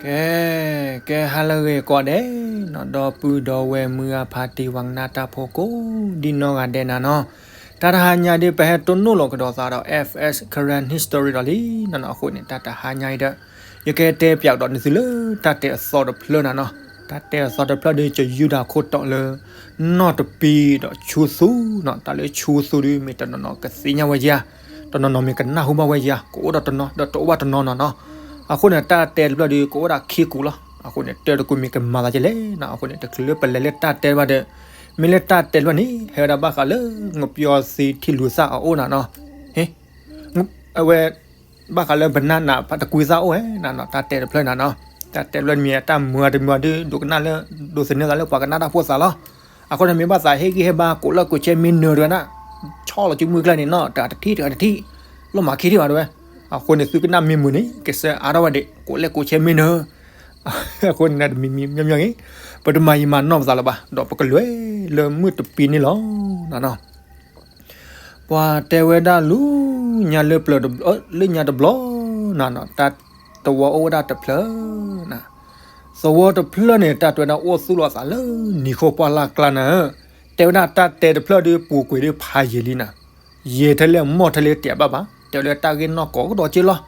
ကဲ, ကဲဟါလၢအဂ့ၤကိးဂၤဒဲးနီၤ, ဒီပုၢ်ဒီဝဲၢ်မုၢ်ဂၤဖါတံၢ် ပှၤကနၣ်တၢ်ဖိကိးဒံနီၢ်ဂၤဒဲးနၤနီၤ, တၢ်တဟါညါဒ်ပဟဲတိၢ်နီၣ်လီၤကဒီးသးဒီး F S Karen History ဒီးလံနီၤနီၤ, အဃိန့ၣ် တၢ်တဟါညါအံၤဒီး ယကတဲပၠးကဒီးန့ၢ်သုလၢတၢ်တဲအသီတဖျၢၣ်နၤနီၤ, တၢ်တဲအသီတဖျၢၣ်ဒီး ယယူဒၤခိၣ်တီလၢ နီၢ်တပံဒီးဆူသူနီၤ, တၢ်လၢဆူသူဒီး မ့ၢ်တနီၤနီၤကသ့ၣ်ညါဝဲဧါ, တနီၤနီၤမ့ၢ်ကနၢ်ဟူဘၣ်ဝဲဧါ, ကအိၣ်ဒီးတနီၤ ဒီးတအိၣ်ဘၣ်တနီၤနီၤနီၤ, အဃိန့ၣ် တၢ်တဲတဖျၢၣ်ဒီး ကအိၣ်ဒၣ်ခံကူာ်လီၤ, အဃိန့ၣ် တၢ်တကူာ်မ့ၢ်ကမၤသးကဲလဲၣ်နီၤ, အဃိန့ၣ် တချုးလၢပလဲၤလၢတၢ်တဲတဖျၢၣ်ဒီး, မ့ၢ်လၢတၢ်တဲတဖျၢၣ်န့ၣ် ဟဲဝဲဒၣ်ဘၣ်ဃးလၢ ငပျီသံထံလူၤသၣ်အအိၣ်နၤနီၤ, ဟ့ၣ် အဝဲ ဘၣ်ဃးလၢပနၢ်နးတကွံသၣ်အိၣ်ဝဲနၤနီၤ, တၢ်တဲတဖျၢၣ်နၤနီၤ, တၢ်တဲတဖျၢၣ်မ့ၢ်တၢ်မုာ်တမုာ်ဒီး ဒိးကနၣ်လၢ ဒိးသန့ၤသးလၢပှၤကနၣ်တၢ်ဖိသးလီၤ, အဃိန့ၣ် မ့ၢ်ဘၣ်သးဟ့ၣ်ဂံၢ်ဟ့ၣ်ဘါ ကိးလၢကိးဆဲမ့ၢ်နၢၤတဝဲဒၣ်, ဆီၣ်လီၤစုမုၢ်ကျဲန့ၣ်နီၤ, တဂၤတထံၣ်တဂၤတထံၣ်, လီၤမၤခံထံၣ်ဘၣ်တဝဲ, အဃိန့ၣ် သုကနၣ်မ့ၢ်မုာ်န့ၣ် ကစၢ်အါထီၣ်ဝဲဒၣ် ကိးလၢကိးဆဲမ့ၢ်နၢၤ, အဃိန့ၣ် တမံၤမံၤမံၤမံၤဂ့ၤ, ပတမၤယံာ်မၤနီၢ်ပသးလၢၤဘၣ်, ဒီးပကလဲၤလၢမုၢ်တပံန့ၣ်လီၤနၤနီၤ ပှၤတဲဝဲဒၣ်လူၤညါလၢပျၢၤတဘျီ, လၢညါတဘျီနၤနီၤ, တၢ်သဝီအိၣ်ဝဲဒၣ်တဖျၢၣ်နၤ, သဝီတဖျၢၣ်န့ၣ် တၢ်တဲဝဲဒၣ်အိၣ်သူၣ်လီၤသးလၢနံၤခိၣ်ပှၢ်လၢ်ကျါနၤ, တဲဝဲဒၣ်တၢ်တဲတဖျၢၣ်ဒီး ပူၤကွံာ်ဒီးဖးယံာ်လံနၤ, ယံာ်ထဲလဲၣ်မီၢ်ထဲလဲၣ်တယာ်ဘၣ်ဘၣ်, တဲဝဲလၢတၢ်ဂ့ၢ်နီၢ်ကီၢ်ကဒီးက့လီၤ,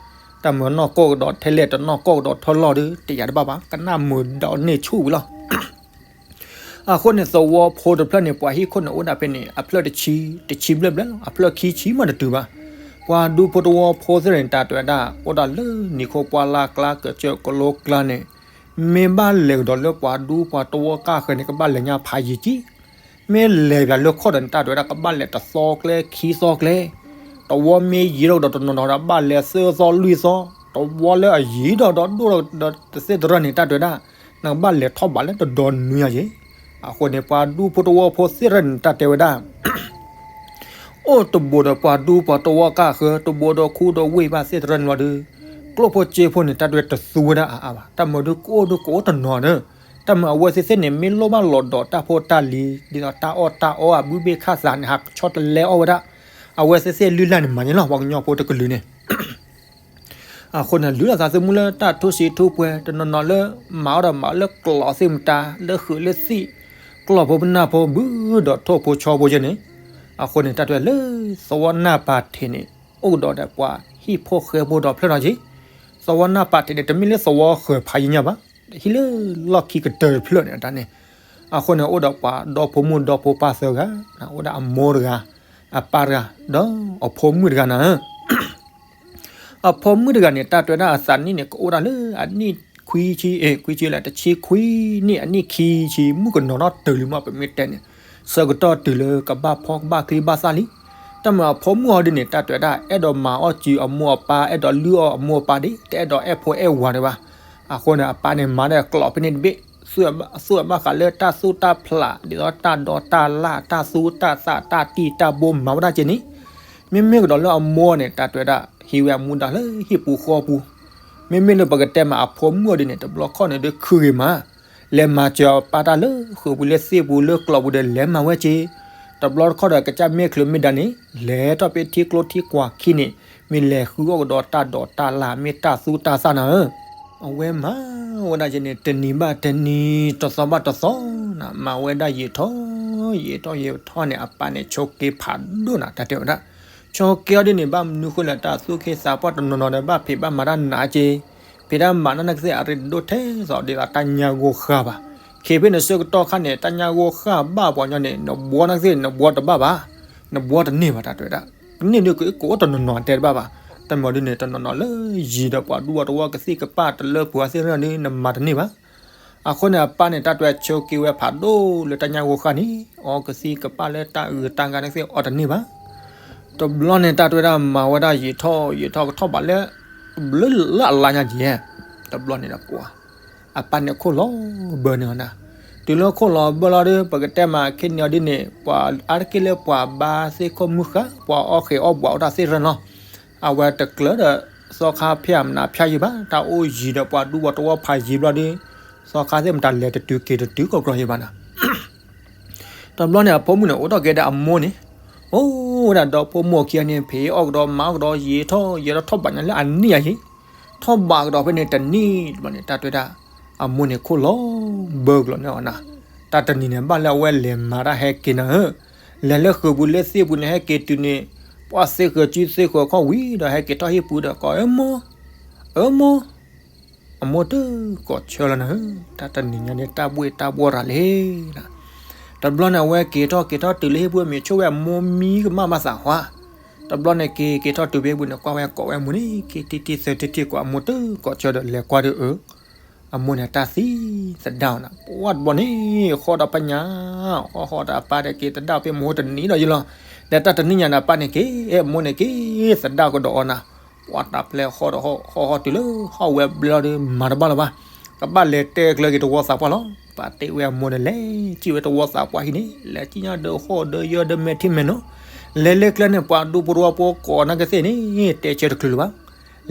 တၢ်မၤနီၢ်ကီၢ်ကဒီးထဲလဲၣ် တနီၢ်ကီၢ်ကဒီးထီၣ်လီၢ်ဒီး တယာ်တဘၣ်ဘၣ်, ကနၣ်မုာ်ဒီးန့ၢ်ဆူၣ်ဝံၤလီၤ အဃိန့ၣ် သဝီဖိတဖျၢၣ်န့ၣ် ပှၤဟံၣ်ခိၣ်န့ၣ်အိၣ်ဒၣ်ဖဲန့ၣ် အဖျၢၣ်တဆံ, တဆံဘျဲၣ်ဘျဲၣ်လီၤ, အဖျၢၣ်ခံဆံမးတတုၤဘၣ်. ပှၤဒူဖိတဝီဖိသ့ၣ်န့ၣ် တၢ်တဲဝဲဒၣ် အိၣ်ဒၣ်လၢနံၤခိၣ်ပှၢ်လၢ်ကျါ ကစၢၢ်ကလိကျါန့ၣ်, မ့ၢ်ဘၣ်လဲၤကဒီးလၢပှၤဒူပှၤတဝီကၢ်ဃၢၤန့ၣ် ကဘၣ်လဲၤညါဖးယံၤကံ မ့ၢ်လဲၤပၠးလၢခီၣ်ဒီးန့ၣ် တၢ်တဲဝဲဒၣ် ကဘၣ်လဲၤတသီကျဲခံသီကျဲ, တဝီမ့ၢ်ယံၤထီၣ်ကဒီးတနီၤနီၤဒီး ဘၣ်လဲၤသၢသီလွံၢ်သီ, တဝီလၢအယံၤထီၣ်ဒီးဒိၣ်ဒီးတသ့တရၢၢ်န့ၣ် တၢ်တဲဝဲဒၣ် နကဘၣ်လဲၤထီၣ်ဘးလၢတဒီနွံညါယံၤ. အဃိန့ၣ် ပှၤဒူဖိတဝီဖိသ့ၣ်တဖၣ်န့ၣ် တၢ်တဲဝဲဒၣ် အိၣ်တဘိးဒီးပှၤဒူပှၤတဝီကၢ်ဃၢၤ တဘိးဒီးခူဒီးဝ့ၢ်ဘၣ်သ့ၣ်တရၢၢ်န့ၣ်လီၤဒီး ကျိၣ်ဖိစ့ဖိန့ၣ် တၢ်တဲဝဲတသူဝဲဒၣ်အါအါဘၣ်. တၢ်မၤဒုးကအိၣ်ဒုးကအိၣ်တနီၤဒီး တၢ်မၤအဝဲသ့ၣ်သ့ၣ်န့ၣ် မ့ၢ်လိၣ်ဘၣ်လီၤဒီးတၢ်ဖိတၢ်လံၤ ဒ်သိးတၢ်အီၣ်တၢ်အီအဘုဘ့ၣ်ခၣ်သးန့ၣ် ဟးဆီတလဲအီၣ်ဝဲဒၣ်. အဝဲသ့ၣ်သ့ၣ်လုၢ်လၢ်န့ၣ်မၤန့ၣ်လီၤ ပှၤကညီဖိတကလုာ်န့ၣ် အဃိန့ၣ် လုၢ်လၢ်သးသမူလၢတၢ်ထူစံးထူပှဲၤ တနီၤနီၤလၢ မၤအီၣ်ဒီးမၤအီၣ်လၢကျိးသ့ၣ်မတၤ လၢဃုာ်လၢသံၣ် ကျီၢ်ဖိပနၢ်ဖိဘုဒီးထိၣ်ဖိဆီဖိယဲန့ၣ်, အဃိန့ၣ် တၢ်တဲလၢ သဝီနၢ်ပၤထံးန့ၣ် အိၣ်ကဒီးဒီးပှၤဟံၣ်ဖိဃဲဖိဒီးဖျၢၣ်နီၤက့ၤ, သဝီနၢ်ပၤထံးန့ၣ် တမ့ၢ်လၢသဝီဃၢၤဖးယံၤညါဘၣ်, ဟံၣ်လၢလီၢ်ခံကတၢၢ်တဖျၢၣ်န့ၣ် အတၢ်န့ၣ်, အဃိန့ၣ် အိၣ်ဒီးပှၤဒီဖိမုၣ်ဒီဖိပၢ်သၢဂၤ, အိၣ်ဒၣ်အမိၢ်တဂၤ, အပၢ်တဂၤ, ဒီးအဖိမုၣ်တဂၤနၤ အဖိမုၣ်တဂၤန့ၣ် တၢ်တဲဝဲဒၣ်အသးနံၣ်န့ၣ် ကအိၣ်ဒၣ်လၢအနံၣ်ခွံဆံ, အ့ ခွံဆံလၢ တဆံခွံနံၣ် အနံၣ်ခံဆံ မုၣ်ကနီၤထီၣ်တုၤလံမး ပမ့ၢ်တဲန့ၣ်, ဆၢကတီၢ်တုၤလၢကဘၣ်ဖီၣ်ကဘၣ်ချံဘၣ်သၣ်လံ. တၢ်မၤအဖိမုၣ်အီၤဒ်န့ၣ် တၢ်တဲဝဲဒၣ် အဲၣ်ဒိးမၤအီၣ်စုအမိၢ်အပၢ် အဲၣ်ဒိးလုၢ်အီၣ်အမိၢ်အပၢ်ဒၣ် တအဲၣ်ဒိးအဲၣ်ဖိအဲၣ်ဝၤဒံးဘၣ်. အဃိန့ၣ် အပၢ်န့ၣ် မၤဒၣ်ကျိးဖဲန့ၣ်တဘ့ၣ် သူၣ်ဘၣ်ဃးလၢတၢ်သူၣ်တၢ်ဖျး ဒ်သိးတၢ်ဒိးတၢ်လၢ် တၢ်သူတၢ်သၣ် တၢ်တံၢ်တၢ်ဘိ မၤဝဲဒၣ်က့န့ၣ်, မ့မ့ၢ်ကဒီးလၢအမိၢ်န့ၣ် တၢ်တဲဝဲဒၣ် ဟံးဝဲအမူဒါလၢဟံၣ်ပူၤဃီပူၤ, မ့မ့ၢ်လၢပကတဲမးအဖိမုၣ်အီၤဒ်န့ၣ် တဘျီခီၣ်န့ၣ်ဒီးခုဂ့ၤမး, လဲၤမၤစၢၤအပၢ်တၢ်လၢဃုာ်ပူၤလၢသ့ၣ်ပူၤလၢကျိးပူၤဒီးလဲၤမၤဝဲက့, တဘျီတခီၣ်ဒီးကစၢ်မ့ၢ်ချုးမ့ၢ်ဒါန့ၣ် လဲၤထီၣ်ဖဲထံကျိထံကွၢ်ခံန့ၣ် မ့ၢ်လဲၤဃုအီၣ်ကဒီးတၢ်ဒိးတၢ်လၢ် မ့ၢ်တၢ်သူတၢ်သၣ်နၤဧၢ အဝဲမၤဝဲဒၣ်ယဲန့ၣ် တနံၤဘၣ်တနံၤ တသီဘၣ်တသီနၤ မၤဝဲဒၣ်ယံာ်ထီၣ်ယံာ်ထီၣ်ယံာ်ထီၣ်န့ၣ် အပၢ်န့ၣ် ဆိးက့ဖးဒိၣ်နၤ တၢ်တဲဝဲဒၣ်, ဆိးက့အီၤဒ်န့ၣ် ဘၣ်မနုၤဃိလဲၣ် တၢ်သူၣ်က့သးပှၢ်တနီၤနီၤဒီး ဘၣ်ဖံးဘၣ်မၤတၢ်နးက့, ဖံးတၢ်မၤတၢ်နာ်ကသ့ၣ် အရ့ဒိၣ်ထဲသိးဒ်သိးတၢ်ညါဂိၢ်ဃၢ်ဘၣ်, ခဲဖဲနဆၢကတီၢ်ခါန့ၣ် တၢ်ညါဂိၢ်ဃၢ်ဘၣ်ပှၤကညီန့ၣ် နဘှီနာ်ကသ့ၣ် နဘှီတဘၣ်ဘၣ်, နဘှီတန့ၢ်ဘၣ် တၢ်တဲဝဲဒၣ်, တန့ၢ်ဒုးကအိၣ်တနီၤနီၤတဲတဘၣ်ဘၣ်, တမၤဒ်န့ၣ် တနီၤနီၤလၢယံၤဒီးပှၤဒူပှၤတဝီကသံၣ်ကပၢ်တလၢပှဲၤသ့ၣ်တဖၣ်ဒီး နမၤတန့ၢ်ဘၣ်. အဃိန့ၣ် အပၢ်န့ၣ် တၢ်တဲဝဲဆိးက့ဝဲဖးဒိၣ်လၢတၢ်ညါဂိၢ်ဃၢ်န့ၣ် အီကသံၣ်ကပၢ်လၢတၢ်အုးတၢ်ဂၤနာ်ကသ့ၣ် အီတန့ၢ်ဘၣ်. တဘျီန့ၣ် တၢ်တဲဝဲဒၣ်မၤဝဲဒၣ်ယံာ်ထီၣ်ယံာ်ထီၣ်ကထီၣ်ဘးလၢ ဘျုးလၢအလါညါက့, တဘျီန့ၣ်ဒီးပှၤ အပၢ်န့ၣ်ခိၣ်လီၤဘၢန့ၣ်အီၤနၤ, တုၤလၢခိၣ်လီၤဘၢလီၤဒီး ပကတဲမးခဲန့ၣ်အီၤဒ်န့ၣ် ပှၤအါတက့ၢ်လၢပှၤဘါသ့ၣ်ခိၣ်မုၢ်ဃၢ် ပှၤအီၣ်ဃဲၤအီၣ်ဘှးအိၣ်တၢ်သ့ၣ်တဖၣ်န့ၣ်လီၤ. အဝဲတကျၢၤဒီး သီခါဖၠၣ်မနုၤဖၠၣ်ယံၤဘၣ် တၢ်အိၣ်ယံၤဒီးပှၤဒူပှၤတဝီဖးယံၤဘျီဒီး သီခါသ့ၣ်မတၤလဲၤတတုၤက့ၤတတုၤကီၢ်ကီၢ်ယံၤဘၣ်နၤ တဘျီန့ၣ် အဖိမုၣ်န့ၣ် အိၣ်ထီၣ်က့ၤဒီးအမိၢ်န့ၣ်, အိၣ်ဝဲဒၣ်ဒီးဖိမုၣ်အခံဂၤန့ၣ် ဖံးအီၣ်ကဒီးမၤအီၣ်ကဒီး ယံာ်ထီၣ်ယံာ်ထီၣ်ထီၣ်ဘးညါလၢအနံၣ်ယါယံၤ, ထီၣ်ဘးကဒီးဖဲန့ၣ်တနံၣ်တဘျီန့ၣ် တၢ်တဲဝဲဒၣ် အမိၢ်န့ၣ်ခိၣ်လီၤဘၢကလီၤန့ၢ်အီၤနၤ, တၢ်တနံၤန့ၣ် ဘၣ်လၢအဝဲလဲၤမၤတၢ်ဟဲက့ၤနၤဧၢ, လဲၤလၢဃုာ်ပူၤလၢသ့ၣ်ပူၤန့ၣ် ဟဲက့ၤတုၤန့ၣ် ပှၢ်သ့ဃၢၤစုသ့ဃၢၤခီၣ်ဝံၤဒီး ဟဲက့ၤထီၣ်ဟံၣ်ပူၤဒီးကိး အၢမိၢ်, အၢမိၢ် အမိၢ်တကိးဆၢလီၤနၤဧၢ, တၢ်တနံၤညါန့ၣ် တၢ်ဘှ့ၣ်တၢ်ဘှီတၢ်လဲၣ်. တဘျီန့ၣ် အဝဲက့ၤထီၣ်က့ၤထီၣ်တုၤလၢဟံၣ်ပူၤ မ့ၢ်ဆိၣ်ဝဲအမိၢ်မံကမၣ်ဘၣ်သးဟါ, တဘျီန့ၣ် က့ၤက့ၤထီၣ်တုၤဖဲဟံၣ်ပူၤန့ၣ် ကွၢ်ဝဲကိးဝဲအမိၢ်န့ၣ် က့ၤတံၢ်တံၢ်သၢတံၢ်တံၢ် ကိးအမိၢ်တကိးဆၢဒီး လဲၤကွၢ်ဒီးအၢ အမိၢ်န့ၣ်တၢ်သံသဒၣ်အီၤနၤ, ပှၢ်တဘျီန့ၣ် ဃီဒီးဖးညါ, ဃီဃီဒီးအပၢ်ဒီးက့ၤသဒၣ်ဖဲမိၢ်တနံၤဒီးယလီၤ, ဒီးတၢ်တနံၤညါန့ၣ် အပၢ်န့ၣ်က့ၤ အမိၢ်န့ၣ်က့ၤသဒၣ်ကဒီးအီၤနၤ, ပှၢ်တၢ်ဖျဲးဃီဒီးဃီဃီတုၤလၢဟီၣ်ဝဲဘျီဒီး မၤတဘၣ်လၢၤဘၣ်, ကဘၣ်လဲၤတဲကျၢၤက့ၤတဝီသးပှၢ်လီၤ, ပၢ်တဲဝဲအမိၢ်န့ၣ် လဲၤစံၣ်ဝဲတဝီသးပှၢ်ဟံၣ်န့ၣ် လဲၤစံၣ်ညါဒီးဃီဒီးယၢဒီးမဲာ်ထံမဲာ်နိ, လဲၤလၢကျဲန့ၣ် ပှၤဒူဖိတဝီဖိကိးနၤကသ့ၣ်န့ၣ် တဲဆၢတချုးလၢၤဘၣ်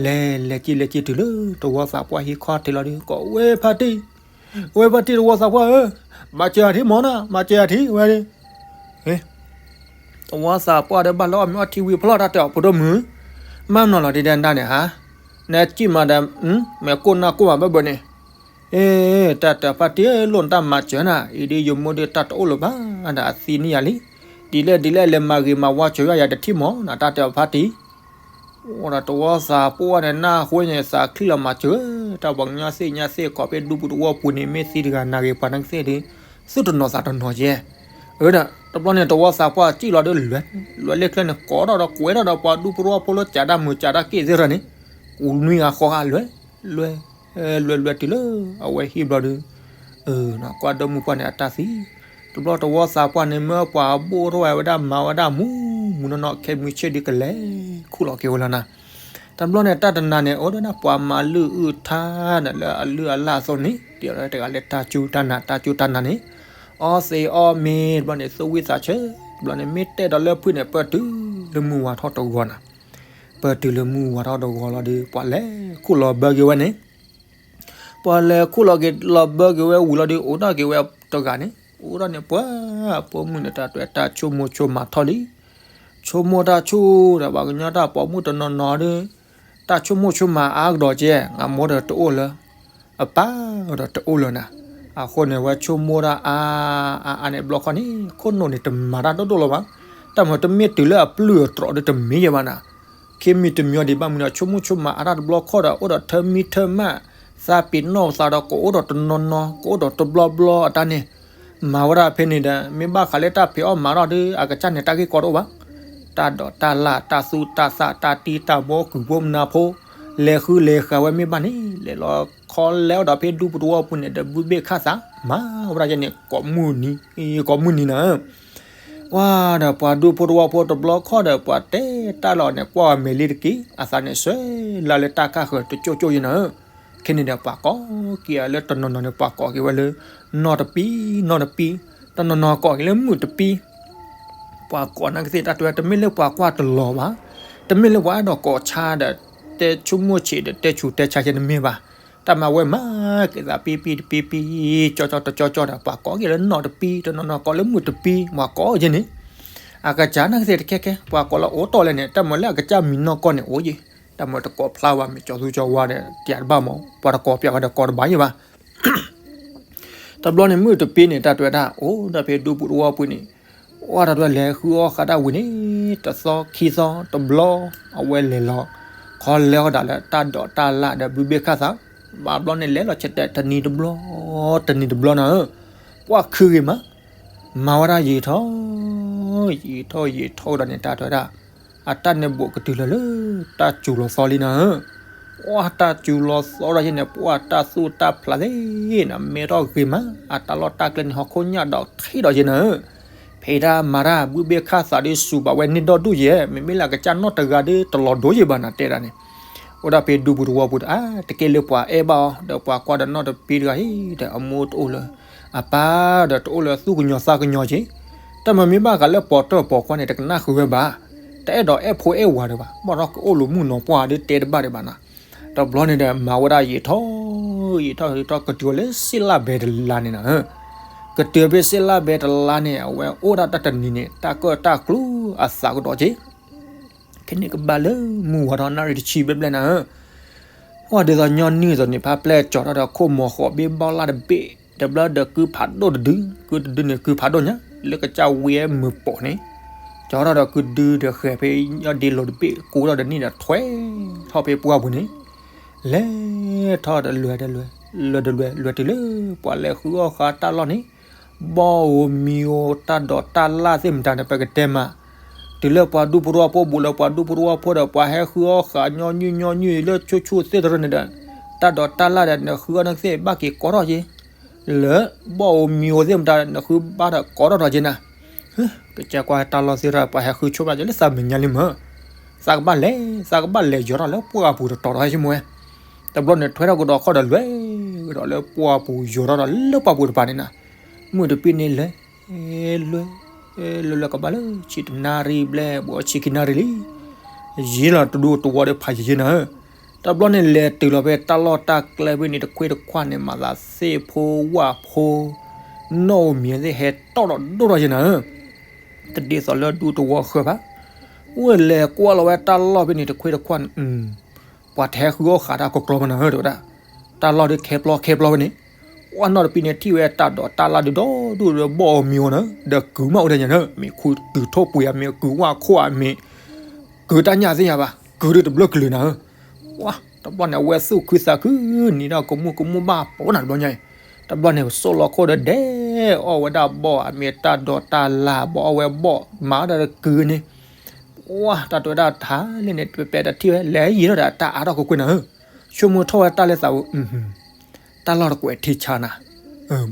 လဲၤ လဲၤစံၣ် လဲၤစံၣ်တုၤလၢတဝီသးပှၢ်ဟံၣ်ခီၣ်ထံးလီၤဒီး ကိးဝဲဖါတံၢ်, ဝဲဖါတံၢ်တဝီသးပှၢ်ဧၢ, မၤစၢၤအထံမၢ်နၤ, မၤစၢၤအထံဝဲ, တဝီသးပှၢ်ဒီးဘၣ်လၢအီၣ်မ့ၤအီထံဝံၤဖျီၣ်တၢ်တဲအီၤဖိဒိၣ်မုၣ်, မၤနီၤလီၤဒ်ဒဲဒၣ်န့ၣ်ဟါ, နစံၣ်မးဒီး မ့ၢ်ကိၢ်နၢ်ကိၢ်မးဘၢဘၢန့ၣ်, တၢ်တဲဖါတံၢ် လိၣ်နတၢ်မၤစၢၤနၤ, အံၤဒ်ယမိၢ်ဒ်တၢ်တအိၣ်လၢၤဘၣ်, ဒီးအသံန့ၢ်ယၤလံ, ဒ်လဲၣ်ဒ်လဲၣ်လဲၤမၤဂ့ၤမၤဝါစၢၤယၤယၤတထံၣ်မၢ်နၤ တၢ်တဲအီၤဖါတံၢ် အိၣ်ဒီးတဝီသးပှၢ်န့ၣ် နၢ်ဟူန့ၣ် သးချံလီၤမၤစၢၤ, တၢ်ပှၤကညီသ့ၣ်ညါသ့ၣ်ကိးဖဲဒူပူၤတဝီပူၤန့ၣ် မ့ၢ်သံတဂၤနၤဂ့ၤပှၤနၤကသ့ၣ်ဒီး သူၣ်တနီၤသးတနီၤကဲ, အၢဒီး တဘျီန့ၣ် တဝီသးပှၢ်စံၣ်လီၤဒီး လဲၤလၢကျဲန့ၣ် ကိးထီၣ်ဒီးကွဲးထီၣ်ဒီးပှၤဒူဖိတဝီဖိလၢကးတၢ်မုာ်ကးတၢ်က့ၣ်သ့ၣ်ဒီးန့ၣ်, ကူနွံဂၤဃီဂၤလဲၤ, လဲၤ, လဲၤလဲၤတုၤလၢ အဝဲဟံၣ်ဘျီဒီး ကွၢ်ဒီမုၢ်ပှၢ်န့ၣ်အတၢ်သံ, တဘျီတဝီသးပှၢ်န့ၣ် မ့ၢ်ပှၤဘိၣ်ထီၣ်ဝဲဒၣ်မၤဝဲဒၣ်မူမူနီၢ်နီၢ် ခဲမုၢ်ဆ့ၣ်ဒုးကလဲၤခူၣ်လီၤက့ၤဝဲလီၤနၤ, တဘျီန့ၣ် တၢ်တနၤန့ၣ် အိၣ်ဒီးပှၤမၤလုၢ်အုၣ်ထါန့ၣ်လၢအလုၢ်အလၢ်အသိးန့ၣ် တဲအီၤတဂၤလၢတၢ်စူၢ်တၢ်နာ် တၢ်စူၢ်တၢ်နာ်န့ၣ်, အီသံးအီမ့ၤတဘျီန့ၣ် သူၣ်ဝံသးဆၢ, တဘျီန့ၣ် မ့ၢ်တဲဒီးလၢဖုၣ်န့ၣ် ပၢၢ်တုၤလၢမုၢ်ဝါထီၣ်တဂီၤနၤ, ပၢၢ်တုၤလၢမုၢ်ဝါထီၣ်တဂီၤလီၤဒီး ပှၤလဲၤခူၣ်လီၤဘၢက့ၤဝဲန့ၣ် ပှၤလဲၤခူၣ်လီၤက့ၤလီၤဘၢက့ၤဝဲဝံၤလီၤဒီး အိၣ်ထီၣ်က့ၤဝဲတဂၤန့ၣ် အိၣ်ထီၣ်န့ၣ်ပှၤ ပိာ်မုၣ်န့ၣ် တၢ်တွဲတၢ်ဆိကမိၣ်ဆိကမးထီၣ်လံ, ဆိကမိၣ်တၢ်ဆိဒီး ပှၤကညီတၢ်ပိာ်မုၣ်တနီၤနီၤဒီး တၢ်ဆိကမိၣ်ဆိကမးအါကဒီးကဲ, ငါမိၢ်ဒီးတအိၣ်လၢ အပၢ်ဒီးတအိၣ်လၢၤနၤ, အဃိန့ၣ် ဝဲဆိကမိၣ်တၢ်အါအါအါန့ၣ် ဘျီခီန့ၣ် ခိၣ်နူာ်န့ၣ် တမၤတၢ်ဒိၣ်ဒိၣ်လၢၤဘၣ်, တၢ်မၤတမ့ၢ်တုၤလၢအပျုၢ်အတြီးဒီးတမ့ၢ်ယဲဘၣ်နၤ, ခံမံၤတမံၤအံၤဒံးဘၣ်မနုၤဒီး ဆိကမိၣ်ဆိကမးအါတၢ်တဘျီခီဒီး အိၣ်ဒီးထၢမံထၢမး, သးပ့ၤနီၣ်သးဒီးကအိၣ်ဒီးတနီၤနီၤ ကအိၣ်ဒီးတဘျီဘျီအတၢ်န့ၣ်, မၤဝဲဒၣ်ဖဲန့ၣ်ဒီး မ့ၢ်ဘၣ်ဃးလၢတၢ်ဖံးအီၣ်မၤအီၣ်ဒီး အကစၢ်န့ၣ် တၢ်ဂ့ၢ်ကီတအိၣ်ဘၣ်, တၢ်ဒိးတၢ်လၢ် တၢ်သူၣ်တၢ်သၣ် တၢ်တံၢ်တၢ်ဘီ ကုၢ်ဖိမနါဖိ လဲၤဃုလဲၤဃၤဝဲမ့ၢ်ဘၣ်န့ၣ် လဲၤလီၤခီလဲၤအီၣ်ဒီးဖဲဒူပူၤတဝီပူၤန့ၣ်ဒီး ဘုဘ့ၣ်ခၣ်သး မၤဝဲဒၣ်ယဲန့ၣ် ကိးမုၢ်နံၤ ကိးမုၢ်နံၤနၤဧၢ ဝါဒီးပှၤဒူဖိတဝီဖိတဘျီခီဒီး ပှၤတဲတၢ်လီၤန့ၣ် ကွၢ်ဝဲမဲာ်လံတက့ၢ် အသးန့ၣ် ဆဲးလၢလၢတၢ်ခၣ်ဃၢၤတကၠိၢ်ကၠိၢ်ယဲနၤဧၢ, ခဲန့ၣ်ဒီးပှၤကိးက့ၤအလၢတနီၤနီၤန့ၣ် ပှၤကိးက့ၤဝဲလၢ နီၢ်တပံ နီၢ်တပံ, တနီၤနီၤကိးက့ၤလၢမုၣ်တပံ ပှၤကိးနကသ့ၣ်တၢ်တဲဝဲ တမ့ၢ်လၢပှၤကွၢ်တလီၤဘၣ်, တမ့ၢ်လၢပှၤအဲၣ်ဒိးကိးဆါဒီး တဲဆိကမိၣ်ဆံးဒီးတဲဆူးတဲဆါယဲတမ့ၢ်ဘၣ်, တၢ်မၤဝဲမၤက့ၤသးပံပံတပံပံ, ကၠီကၠီတကၠီကၠီဒီး ပှၤကိးက့ၤလၢနီၢ်တပံ တနီၤနီၤကိးလၢမုၣ်တပံ ပှၤကိးယဲန့ၣ်, အကစၢ်နကသ့ၣ်တခဲကဲ ပှၤကိးလၢအိၣ်တီၢ်လဲၣ်န့ၣ် တၢ်မၤလၢအကစၢ်မံၤနီၢ်ကီၢ်န့ၣ်အိၣ်ယဲ, တၢ်မၤတကိးဖျါဝဲမ့ၢ်ကၠီသူကၠီဝါဒီး တၢ်တဘၣ်မး ပှၤတကိးပျးဝဲဒီးကိးတဘၣ်ယဲဘၣ် တဘျီန့ၣ် မုၣ်တပံန့ၣ် တၢ်တဲဝဲဒၣ် အိၣ်ဒီးဖဲဒူပူၤတဝီပူၤန့ၣ်, ဝဲတၢ်တဲဝဲလဲၤဃုအီၣ်ဃာ်တၢ်ဝံၤန့ၣ် တသီခံသီတဘျီ အဝဲလဲၤလီၤ ခီလဲၤအီၣ်ဒၣ်လၢတၢ်ဒိးတၢ်လၢ်ဒီးဘုဘ့ၣ်ခၣ်သး, ဘၣ်ဘျီန့ၣ် လဲၤလီၤဆဲးတဲတနံၤတဘျီ တနံၤတဘျီနၤဧၢ, ပှၢ်ခုဂ့ၤမး မၤဝဲဒၣ်ယံာ်ထီၣ် ယံာ်ထီၣ်ယံာ်ထီၣ်ဒီးန့ၣ် တၢ်တဲဝဲဒၣ် အတၢ်န့ၣ်ဘူးကတုၤလၢလၢ တၢ်စူၤလီၤသီလံနၤဧၢ, ပှၢ်တၢ်စူၤလီၤသီဒီးယဲန့ၣ် ပှၢ်တၢ်သူၣ်တၢ်ဖျးသ့ၣ်နၤ မဲထီၣ်ဂ့ၤမး အတၢ်လီၢ်တၢ်ကျဲန့ၣ် ဟီၣ်ခိၣ်ညၣ်ဒီးထံၣ်ဒီးယဲနၤဧၢ, ဖဲတၢ်မၤတၢ်ဘုဘ့ၣ်ခၣ်သးဒီးစူၤဘၣ်ဝဲန့ၢ်ဒီဒူၣ်ယဲ, မ့မ့ၢ်လၢအကစၢ်နီၢ်တဂၤဒီးတလီၤဒိယဲဘၣ်နၤတဲဒၣ်န့ၣ်, အိၣ်ဒၣ်ဖဲဒူပူၤတဝီပူၤဒီး တကဲလၢပှၤအဲၣ်ဘၣ်အီၤ ဒီးပှၤကွၢ်ဒီးနီၢ်တပံတဂၤအံၤဒီး အမိၢ်တအိၣ်လၢ အပၢ်ဒီးတအိၣ်လၢသူၣ်ကညီၤသးကညီၤက့ၤ, တၢ်မၤမ့ၢ်ဘၣ်ဃးလၢပိာ်တၢၢ်ပိာ်ခွါန့ၣ် တကနၣ်ဃုာ်ဝဲဘၣ်, တအဲၣ်ဒိးအဲၣ်ဖိအဲၣ်ဝၤဒံးဘၣ်, ဘၣ်ဒီးကအိၣ်လူၤမုၣ်နီၤပှၢ်ဒီးတဲတဘၣ်ဒံးဘၣ်နၤ, တဘျီန့ၣ်ဒီး မၤဝဲဒၣ်ယံာ်ထီၣ် ယံာ်ထီၣ်ယံာ်ထီၣ်ကတုၤဝဲလၢစ့လၣ်ဘဲတလါန့ၣ်နၤဧၢ, ကတုၤဖဲစ့လၣ်ဘဲတလါန့ၣ် အဝဲအိၣ်ဒၣ်တၢ်တနံၤန့ၣ် တၢ်ကၢၣ်တၢ်ကျူအသးကဒီးက့ၤ ခဲန့ၣ်ကဘၣ်လၢမုၢ်ဝါထီၣ်နၣ်ရံၣ်တဆံဘျဲၣ်ဘျဲၣ်နၤဧၢ, ပှၢ်ဒ်သိးညီနုၢ်သိးန့ၣ် ဖါပျဲၢ်ကၠီၤထီၣ်ဒီးခိၣ်မီၤဃိးဘ့ၣ်ဘီၣ်လၢ်တဘ့ၣ်, တဘျီဒီးကုဖးဒိၣ်တဒု, ကုတဒုန့ၣ်ကုဖးဒိၣ်ညါ, လၢကစၢ်ဝံၤမုာ်ပိာ်န့ၣ်, ကၠီၤထီၣ်ဒီးကုဒုဒီးဃဲၤဖဲညီဒ့လိၤတဘ့ၣ် ကိးထီၣ်ဒီးန့ၣ်ဒီးထွဲထီၣ်ဖဲပှၢ်ပူၤန့ၣ်, လဲၤထီၣ်ဒီးလွဲၢ်တလွဲၢ်, လွဲၢ်တလွဲၢ်, လွဲၢ်တုၤလၢပှၤလဲၤဃုအီၣ်ဃာ်တၢ်လီၢ်န့ၣ်, ဘီၣ်ဧိၤမံၤဧိၤတၢ်ဒိးတၢ်လၢ်သ့ၣ်မတၤန့ၣ် ပကတဲမး, တုၤလၢပှၤဒူဖိတဝီဖိဘူးလၢပှၤဒူဖိတဝီဖိဒီး ပှၤဟဲဃုအီၣ်ဃာ်ညီနုၢ်ညီနုၢ်လၢဆိဆိသ့ၣ်တရၢန့ၣ်ဒီး, တၢ်ဒိးတၢ်လၢ်ဒီး နဃုအီၣ်နသ့ၣ်ဘၣ်က့ၤကိးထီၣ်က့ၤ, လၢဘီၣ်ဧိၤမံၤဧိၤသ့ၣ်မတၤ နဃုဘၣ်ဒီးကိးထီၣ်ထီၣ်က့ၤနၤ, ကစၢ်ကွၢ်တၢ်လီၢ်သ့ၣ်တဖၣ် ပှၤဟဲဃုဆိဘၣ်က့ၤလၢသးမဲာ်ညါလံမၢ်, သးကဘၣ်လဲၤ, သးကဘၣ်လဲၤယိၤထီၣ်လၢပှၢ်ပူၤတတီၤဒီးဟဲဆိကမိၣ်ဝဲ, တဘျီန့ၣ်ထွဲထီၣ်ကဒီးခီၣ်ဒီးလွဲၢ်ကဒီးလၢပှၢ်ပူၤ ယိၤထီၣ်ဒီးလၢပှၢ်ပူၤတပၤန့ၣ်နၤ, မုၢ်တပ့ၤန့ၣ်လဲၤ, လဲၤ, လဲၤလၢကဘၣ်လၢဆံတနၣ်ရံၣ်ဘျဲၣ် ဘူးဆံခံနၣ်ရံၣ်လံ, ယံာ်လီၤတဒူတဝီဒီးဖးယံာ်ယံာ်နၤဧၢ, တဘျီန့ၣ်လဲၤတုၤလီၤဖဲတၢ်လီၢ်တၢ်ကျဲဖဲန့ၣ် တခွ့တခွါန့ၣ် မၤသးသ့ၣ်ဖိဝၣ်ဖိ နီၣ်ဧိၤမံၤသ့ၣ်ဟဲတီၣ်ဒီးဒိၣ်ထီၣ်ယံာ်နၤဧၢ, တဒ်သိးလၢဒူတဝီဃၢၤဘၣ်, အိၣ်လဲၤကွၢ်လီၤဝဲတၢ်လီၢ်ဖဲန့ၣ် တခွ့တခွါန့ၣ်, ပှၤတဟဲဃုအီၣ်ဃာ်တၢ်ကကျီဘၣ်နၤဧၢ တဲဝဲဒၣ်, တၢ်လီၢ်ဒ်ခဲပျီခဲပျီဖဲန့ၣ်, ဝဲနီၢ်တပံၤန့ၣ်ထံၣ်ဝဲတၢ်ဒိးတၢ်လၢ်ဒ်ဒီဒူၣ်လၢဘီၣ်ဧိၤမံၤဧိၤနၤဧၢ, ဒီးကုၤမးအိၣ်ဒဲးညါနၤဧၢ, မ့ၢ်ခူကုၤထိၣ်ပှ့ၤဧါ မ့ၢ်ကုၤဝၣ်ခိၣ်ဧါ မ့ၢ်ကုၤတၢ်ညၣ်သ့ၣ်ညါဘၣ်, ကုၤဒ်တဘျၢကလုာ်နၤဧၢ, တဘျီန့ၣ် အဝဲသူၣ်ခုသးခု နံၤဒီးကမူၣ်ကမူၣ်ဘၣ်ပိာ်နၤတဘျီညါအံၤ, တဘျီန့ၣ် ပစိၣ်လီၤခိၣ်ဒီးဒဲးအီၣ်ဝဲဒၣ်ဘီၣ်ဧါ မ့ၢ်တၢ်ဒိးတၢ်လၢ် ဘီၣ်အီၣ်ဝဲဘီၣ်မၤဒီးကုၤန့ၣ်, ဝါ တၢ်တဲဝဲဒၣ်ထါလဲၣ်န့ၣ် တပျဲတထံၣ်ဝဲ လဲၤယံာ်ထီၣ်ဒီးတၢ်အါထီၣ်ကွ့ၢ်ကွ့ၢ်နၤဧၢ, ဆိကမိၣ်ထီၣ်ဝဲတၢ်လၢသးဝဲ, တၢ်လီၢ်တကွဲးထံဆါနၤ,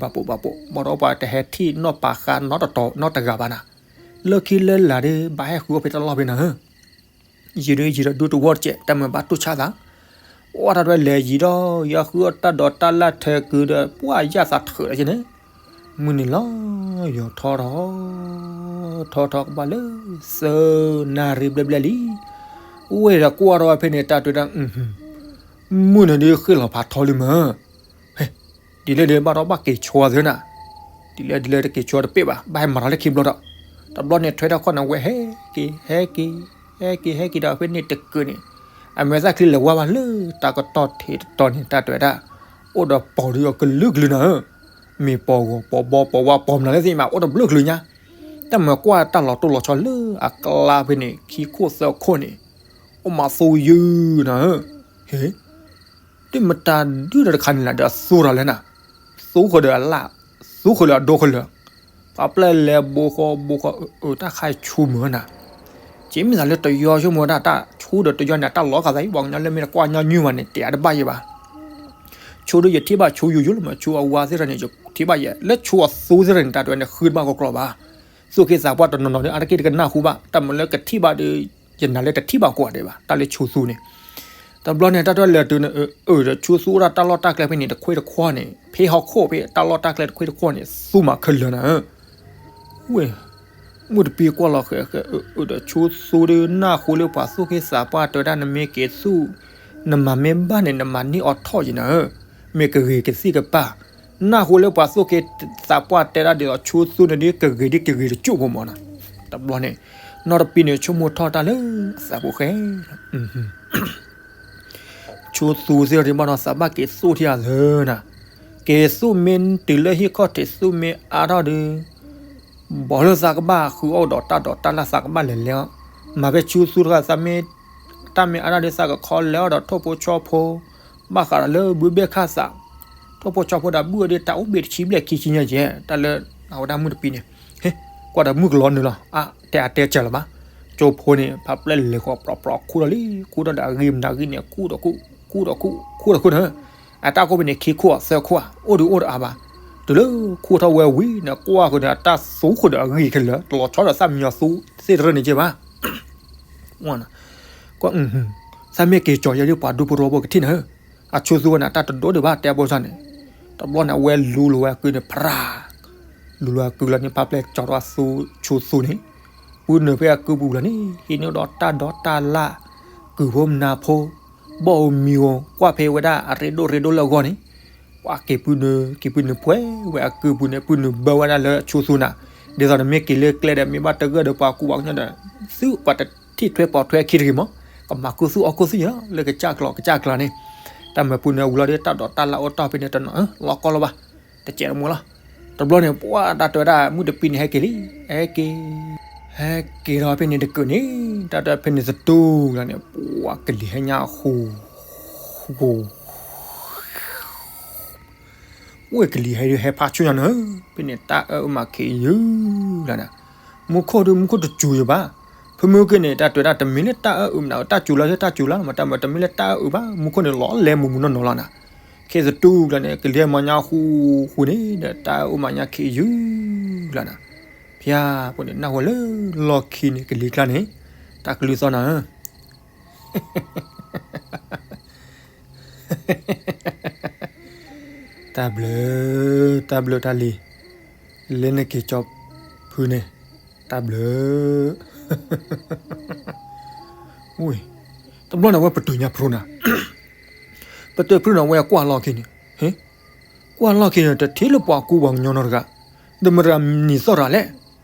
ဘၣ်ပိာ်ဘၣ်ပိာ် ဘၣ်ဒီးပှၤတဟဲထံၣ်နီၢ်ပာ်ဃာ်နီတတီၤနီတဂၤဘၣ်နၤ, လၢခံလၢလာ်ဒီး ဘၣ်ဟဲဃုအီၣ်ဖဲတၢ်လီၢ်ဖဲနၤဧၢ ယံာ်ဒုးယံာ်ဒီးဒူတဝီတကဲး တၢ်မၤဘၣ်တူၢ်ဆါသး, အိၣ်တၢ်တဝဲလဲၤယံာ်ဒီး ယဃုအီၣ်တၢ်ဒိးတၢ်လၢ်ထၢကုၤဒီး ပှၢ်ယၢ်သးထၢးဒီးက့န့ၣ်, မုၢ်နံၤလီၤ ယီၤထီထီၣ်, ထီထီၣ်ကဘၣ်လၢ သၢနၣ်ရံၣ်ဘျဲၣ်ဘျဲၣ်လံ, အိၣ်ဝဲဒီးကွၢ်ထီၣ်ဝဲဖဲန့ၣ် တၢ်တဲဝဲဒၣ် မုၢ်နံၤဒုးဃ့ၢ်လီၤဖးထီလံမၢ် ဒ်လဲၣ်ဒီးဘၣ်ဒီးဘၣ်က့ၤဆိသ့နၤ, ဒ်လဲၣ်ဒ်လဲၣ်တက့ၤဆိတပ့ၢ်ဘၣ် ဘၣ်ဟဲမၤထီၣ်လၢခံဘျီဒီး, တဘျီန့ၣ်ထွဲထီၣ်ခီၣ်န့ၣ် ဝဲဟဲက့ၤ ဟဲက့ၤ ဟဲက့ၤ ဟဲက့ၤဒီးဖဲန့ၣ်တကုၤန့ၣ်, အမဲာ်သၣ်ချံလဲၤဝါဘၣ်လၢတၢ်ကတီၢ်ထံးတတီၤန့ၣ် တၢ်တဲဝဲဒၣ်, အိၣ်ဒီးပိာ်ဒုးအကလုာ်ကလုာ်နၤဧၢ, မ့ၢ်ပိာ်ဂီၤပိာ်ဘီပိာ်ဝါပိာ်မနုၤလဲၣ်သ့ၣ်မး အိၣ်တဘျုးကလုာ်ညါ, တၢ်မၤကွၢ်တၢ်လီၤတိၢ်လီၤဆီလၢအကျါဖဲန့ၣ် ခံခိၣ်သၢခိၣ်န့ၣ်, အိၣ်မးသူယုၢ်နၤဧၢ, ဟ့ ဒ်မတၤဒုဒီးတခါန့ၣ်လၢဒီးသူဒီးလဲၣ်နၤ, သူဃုာ်ဒီးအလၣ်, သူဃုာ်ဒီးအဒိဃုာ်လၢာ်, ပှၤပျဲၢ်လဲၤဘိဃီဘိဃီ, အတၢ်ခါဆူမုၢ်နၤ, က့မ့ၢ်သးလၢတယီဆိကမိၣ်ဝဲဒၣ်တၢ်ဆူဒီးတယီန့ၣ် တၢ်လီၤဂာ်သးအံၤ ပှၤကညီလၢမ့ၢ်တကွၢ်ညီနုၢ်ဘၣ်န့ၣ် တဲအါတဘၣ်ယဲဘၣ် ဆူဒီးယထံၣ်ဘၣ်ဆူယိယိလၢမ့ၢ်ဆူအဝါသ့ၣ်တဖၣ်န့ၣ် ယထံၣ်ဘၣ်ယဲ လၢဆူအသူသ့ၣ်တဖၣ်န့ၣ် တၢ်တဲဝဲန့ၣ် ဃုတဘၣ်ကကျီဘၣ်, သူၣ်က့သးပှၢ်တနီၤနီၤဒီး အါတက့ၢ်တကနၣ်ဟူဘၣ် တၢ်မၤလၢကထံၣ်ဘၣ်ဒီး ယနာ်လၢတထံၣ်ဘၣ်ကွၢ်ဒံးဘၣ် တၢ်လၢဆူသူန့ၣ်, တဘျီန့ၣ် တၢ်တဲလဲၤတုၤန့ၣ် အၢ ဒီးဆူသူအိၣ်ဒၣ်တၢ်လီၢ်တၢ်ကျဲဖဲန့ၣ် တခွ့တခွီန့ၣ် ဖဲဟီၣ်ခိၣ်ဖဲတၢ်လီၢ်တၢ်ကျဲတခွ့တခွီန့ၣ် သူမၤခဲလၢာ်နၤဧၢ ဝဲ, မုၢ်တပ့ၤကွၢ်လီၤဃဲးဃဲး အၢ ဒီးဆိသူဒီးနၢ်ဟူလၢပှၤသူၣ်က့သးပှၢ်တဲဝဲဒၣ် နမ့ၢ်က့ၤသူၣ်, နမၤမ့ၢ်ဘၣ်န့ၣ် နမၤန့ၢ်အီၤထီၣ်ယံၤနၤဧၢ, မ့ၢ်ကဂ့ၤကသံၣ်ကပၤ, နၢ်ဟူလၢပှၤသူၣ်က့သးပှၢ်တဲဒၣ်ဒ်သိးဆိသူန့ၣ်ဒ်ကဂ့ၤဒ်ကဂ့ၤတကၠိၢ်ဖိမၢ်နီၤ, တဘျီန့ၣ်, နီၢ်တပံၤန့ၣ် ဆိကမိၣ်ထီၣ်တၢ်လၢအသးပူၤဃဲ ဆိသူသ့ၣ်တဖၣ်ဘၣ်ဒီးသးဘၣ်က့ၤသူၣ်ထံၣ်အသၢနၤ, က့ၤသူၣ်မ့ၢ်တုၤလၢဟံၣ်ခီၣ်ထံးသူၣ်မ့ၢ်အါထီၣ်ဒီး, ဘီလၢသးကဘၣ်ဃုအီၣ်ဒီးတၢ်ဒိးတၢ်လၢ်သးကဘၣ်လဲၤလဲၤအီၤ, မၤဖဲဆိသူတဂၤသးမ့ၢ်, တၢ်မ့ၢ်အါထီၣ်ဒီးသးကခီလဲၤအီၤဒီးထိၣ်ဖိဆီဖိ, ဘၣ်ဃးဒီးလၢဘုဘ့ၣ်ခၣ်သး, ထိၣ်ဖိဆီဖိဒီးဘုၣ်အီၤဒ်တၢ်အိၣ်ဘ့ၣ်တဆံဘျဲၣ်ခံဆံညါယဲၢ် တၢ်လၢအဝဲဒၣ်မုၢ်တပံၤန့ၣ်, ဟ့, ကွၢ်ဒီးမုၢ်ကလီၤနုာ်လီၤ အါတဲအါတဲစၢၤလၢၤဘၣ်, ကၠိဖိန့ၣ် ဖးပျဲၢ်လဲၤဃီၤပြီပြီခူၣ်ထီၣ်လံ ခူၣ်ထီၣ်ဒီးအဂံၢ်မနုၤဂံၢ်န့ၣ် ခူၣ်ဒီးခူၣ်, ခူၣ်ဒီးခူၣ်, ခူၣ်ဒီးခူၣ်နၤ, အတၢ်ကိၢ်ဖဲန့ၣ် ခံခိၣ်သၢခိၣ် အိၣ်ဒုးအိၣ်ဒီးအါဘၣ်, တုၤလၢခူၣ်ထီၣ်ဝဲဝံၤန့ၣ် ကွၢ်ဃုာ်န့ၣ် အတၢ်သူဃုာ်ဒီးအဂံၢ်ခဲလၢာ် တလီၤဆီဒီးသၣ်မံညီၤသူသ့ၣ်တရၢန့ၣ်က့ဘၣ် ကွၢ်, သးမ့ၢ်က့ၤကၠီၤယဲဒ်ပှၤဒူဖိတဝီဖိကထံၣ်နၤဧၢ, အဆိသူဝဲန့ၣ် အတၢ်တဒိၣ်ဒံးဘၣ်တဲဘိစၢ်န့ၣ်, တဘျီန့ၣ် အဝဲလူလီၤဝဲအကုန့ၣ် ဖြး, လူလီၤအကုလီၤန့ၣ် ဖးပျဲၢ်ကၠီၤထီၣ်သူဆိသူန့ၣ်, ပုၢ်နုာ်ဖဲအကုပူၤလီၤန့ၣ် ဟံးန့ၢ်ဒီးတၢ်ဒိးတၢ်လၢ်, ကုၢ်ဖိမနၤဖိ, ဘီၣ်ဧိၤမံၤဧိၤ ကွၢ်ဖဲဝဲဒၣ်အရ့ဒိၣ်ရ့ဒိၣ်လၢအဂီၢ်န့ၣ်, ပှၤက့ၤပုၢ်နုာ် က့ၤပုၢ်နုာ်ပှဲၤဝဲအကုပူၤန့ၣ် ပုၢ်နုာ်ဘၢဝဲဒၣ်လၢဆိသူနၤ, ဒ်သိးနမ့ၢ်က့ၤလၢကျဲဒီးမ့ၢ်ဘၣ်တဂၢၢ်ဒီးပှၤကူပှၤကညီဒီး, သုပှၤတထံၣ်ထွဲပိာ်ထွဲခံတဂ့ၤမး, ကမၤကူၣ်သူၣ်အီၣ်ကူၣ်သူၣ်ယဲလၢကစၢ်ကျီၤကစၢ်ကျါန့ၣ်, တၢ်မၢဖိန့ၣ်အဝံၤလီၤဒီး တၢ်ဒိးတၢ်လၣ်အိၣ်တီၢ်ဖဲန့ၣ်တနီၤ လီၤကီလီၤဘၣ်, တစဲးတမူလီၤ. တဘျီန့ၣ် ပှၤတၢ်တဲဝဲဒၣ် မုၢ်တပံၤန့ၣ်ဟဲက့ၤလံ, ဟဲက့ၤ, ဟဲက့ၤဒီးဖဲန့ၣ်တကုာ်န့ၣ် တၢ်တဲဖဲန့ၣ်သတူၢ်လီၤန့ၣ် ပှၤကလံၤဟဲညါဃူ, ဃူ အိၣ်ကလံၤဟဲဒုးဟဲဖးဆူညါန့ၣ်, ဖဲန့ၣ်တၢ်အၢအုးမးခ့ယုၢ်လီၤန့ၣ်, မူခိၣ်ဒုးမူခိၣ်တစူၤယဘၣ်, ဖုမုၢ်က့န့ၣ် တၢ်တဲဝဲဒၣ်တမ့ၢ်လၢတၢ်အၢအုးမး တၢ်စူၤလီၤ တၢ်စူၤလီၤ မ့ၢ်တၢ်မၢတမ့ၢ်လၢတၢ်အၢအုးဘၣ်, မူခိၣ်န့ၣ်လီၤလဲမူမူနီၢ်နီၢ်လီၤန့ၣ်, ခ့သတူၢ်လီၤန့ၣ် ကလံၤဟဲမၤညါဃူဃူန့ၣ်ဒီး တၢ်အၢအုးမးညါခ့ယုၢ်လီၤန့ၣ်, ဖၠါ, ပှၤန့ၣ်နၢ်ဟူလၢလီၢ်ခံန့ၣ်ကလံၤကျါန့ၣ်, တၢ်ကလုၢ်သီၣ်နၤဧၢ တၢ်ဘျုး, တၢ်ဘျုးတၢ်လံၤ, လၢနက့ၤကၠီဖုန့ၣ်, တၢ်ဘျုး, တဘျီန့ၣ်ဝဲပတုာ်ညါဖျိနၤ, ပတုာ်ဖျိနၤဝဲကွၢ်လီၢ်ခံန့ၣ်, ဟ့, ကွၢ်လီၢ်ခံန့ၣ် တထံၣ်လၢပှၤကူပှၤကညီနီတဂၤ, ဒီးမတၤတဂၤနံၤသီၣ်တဂၤလဲၣ်,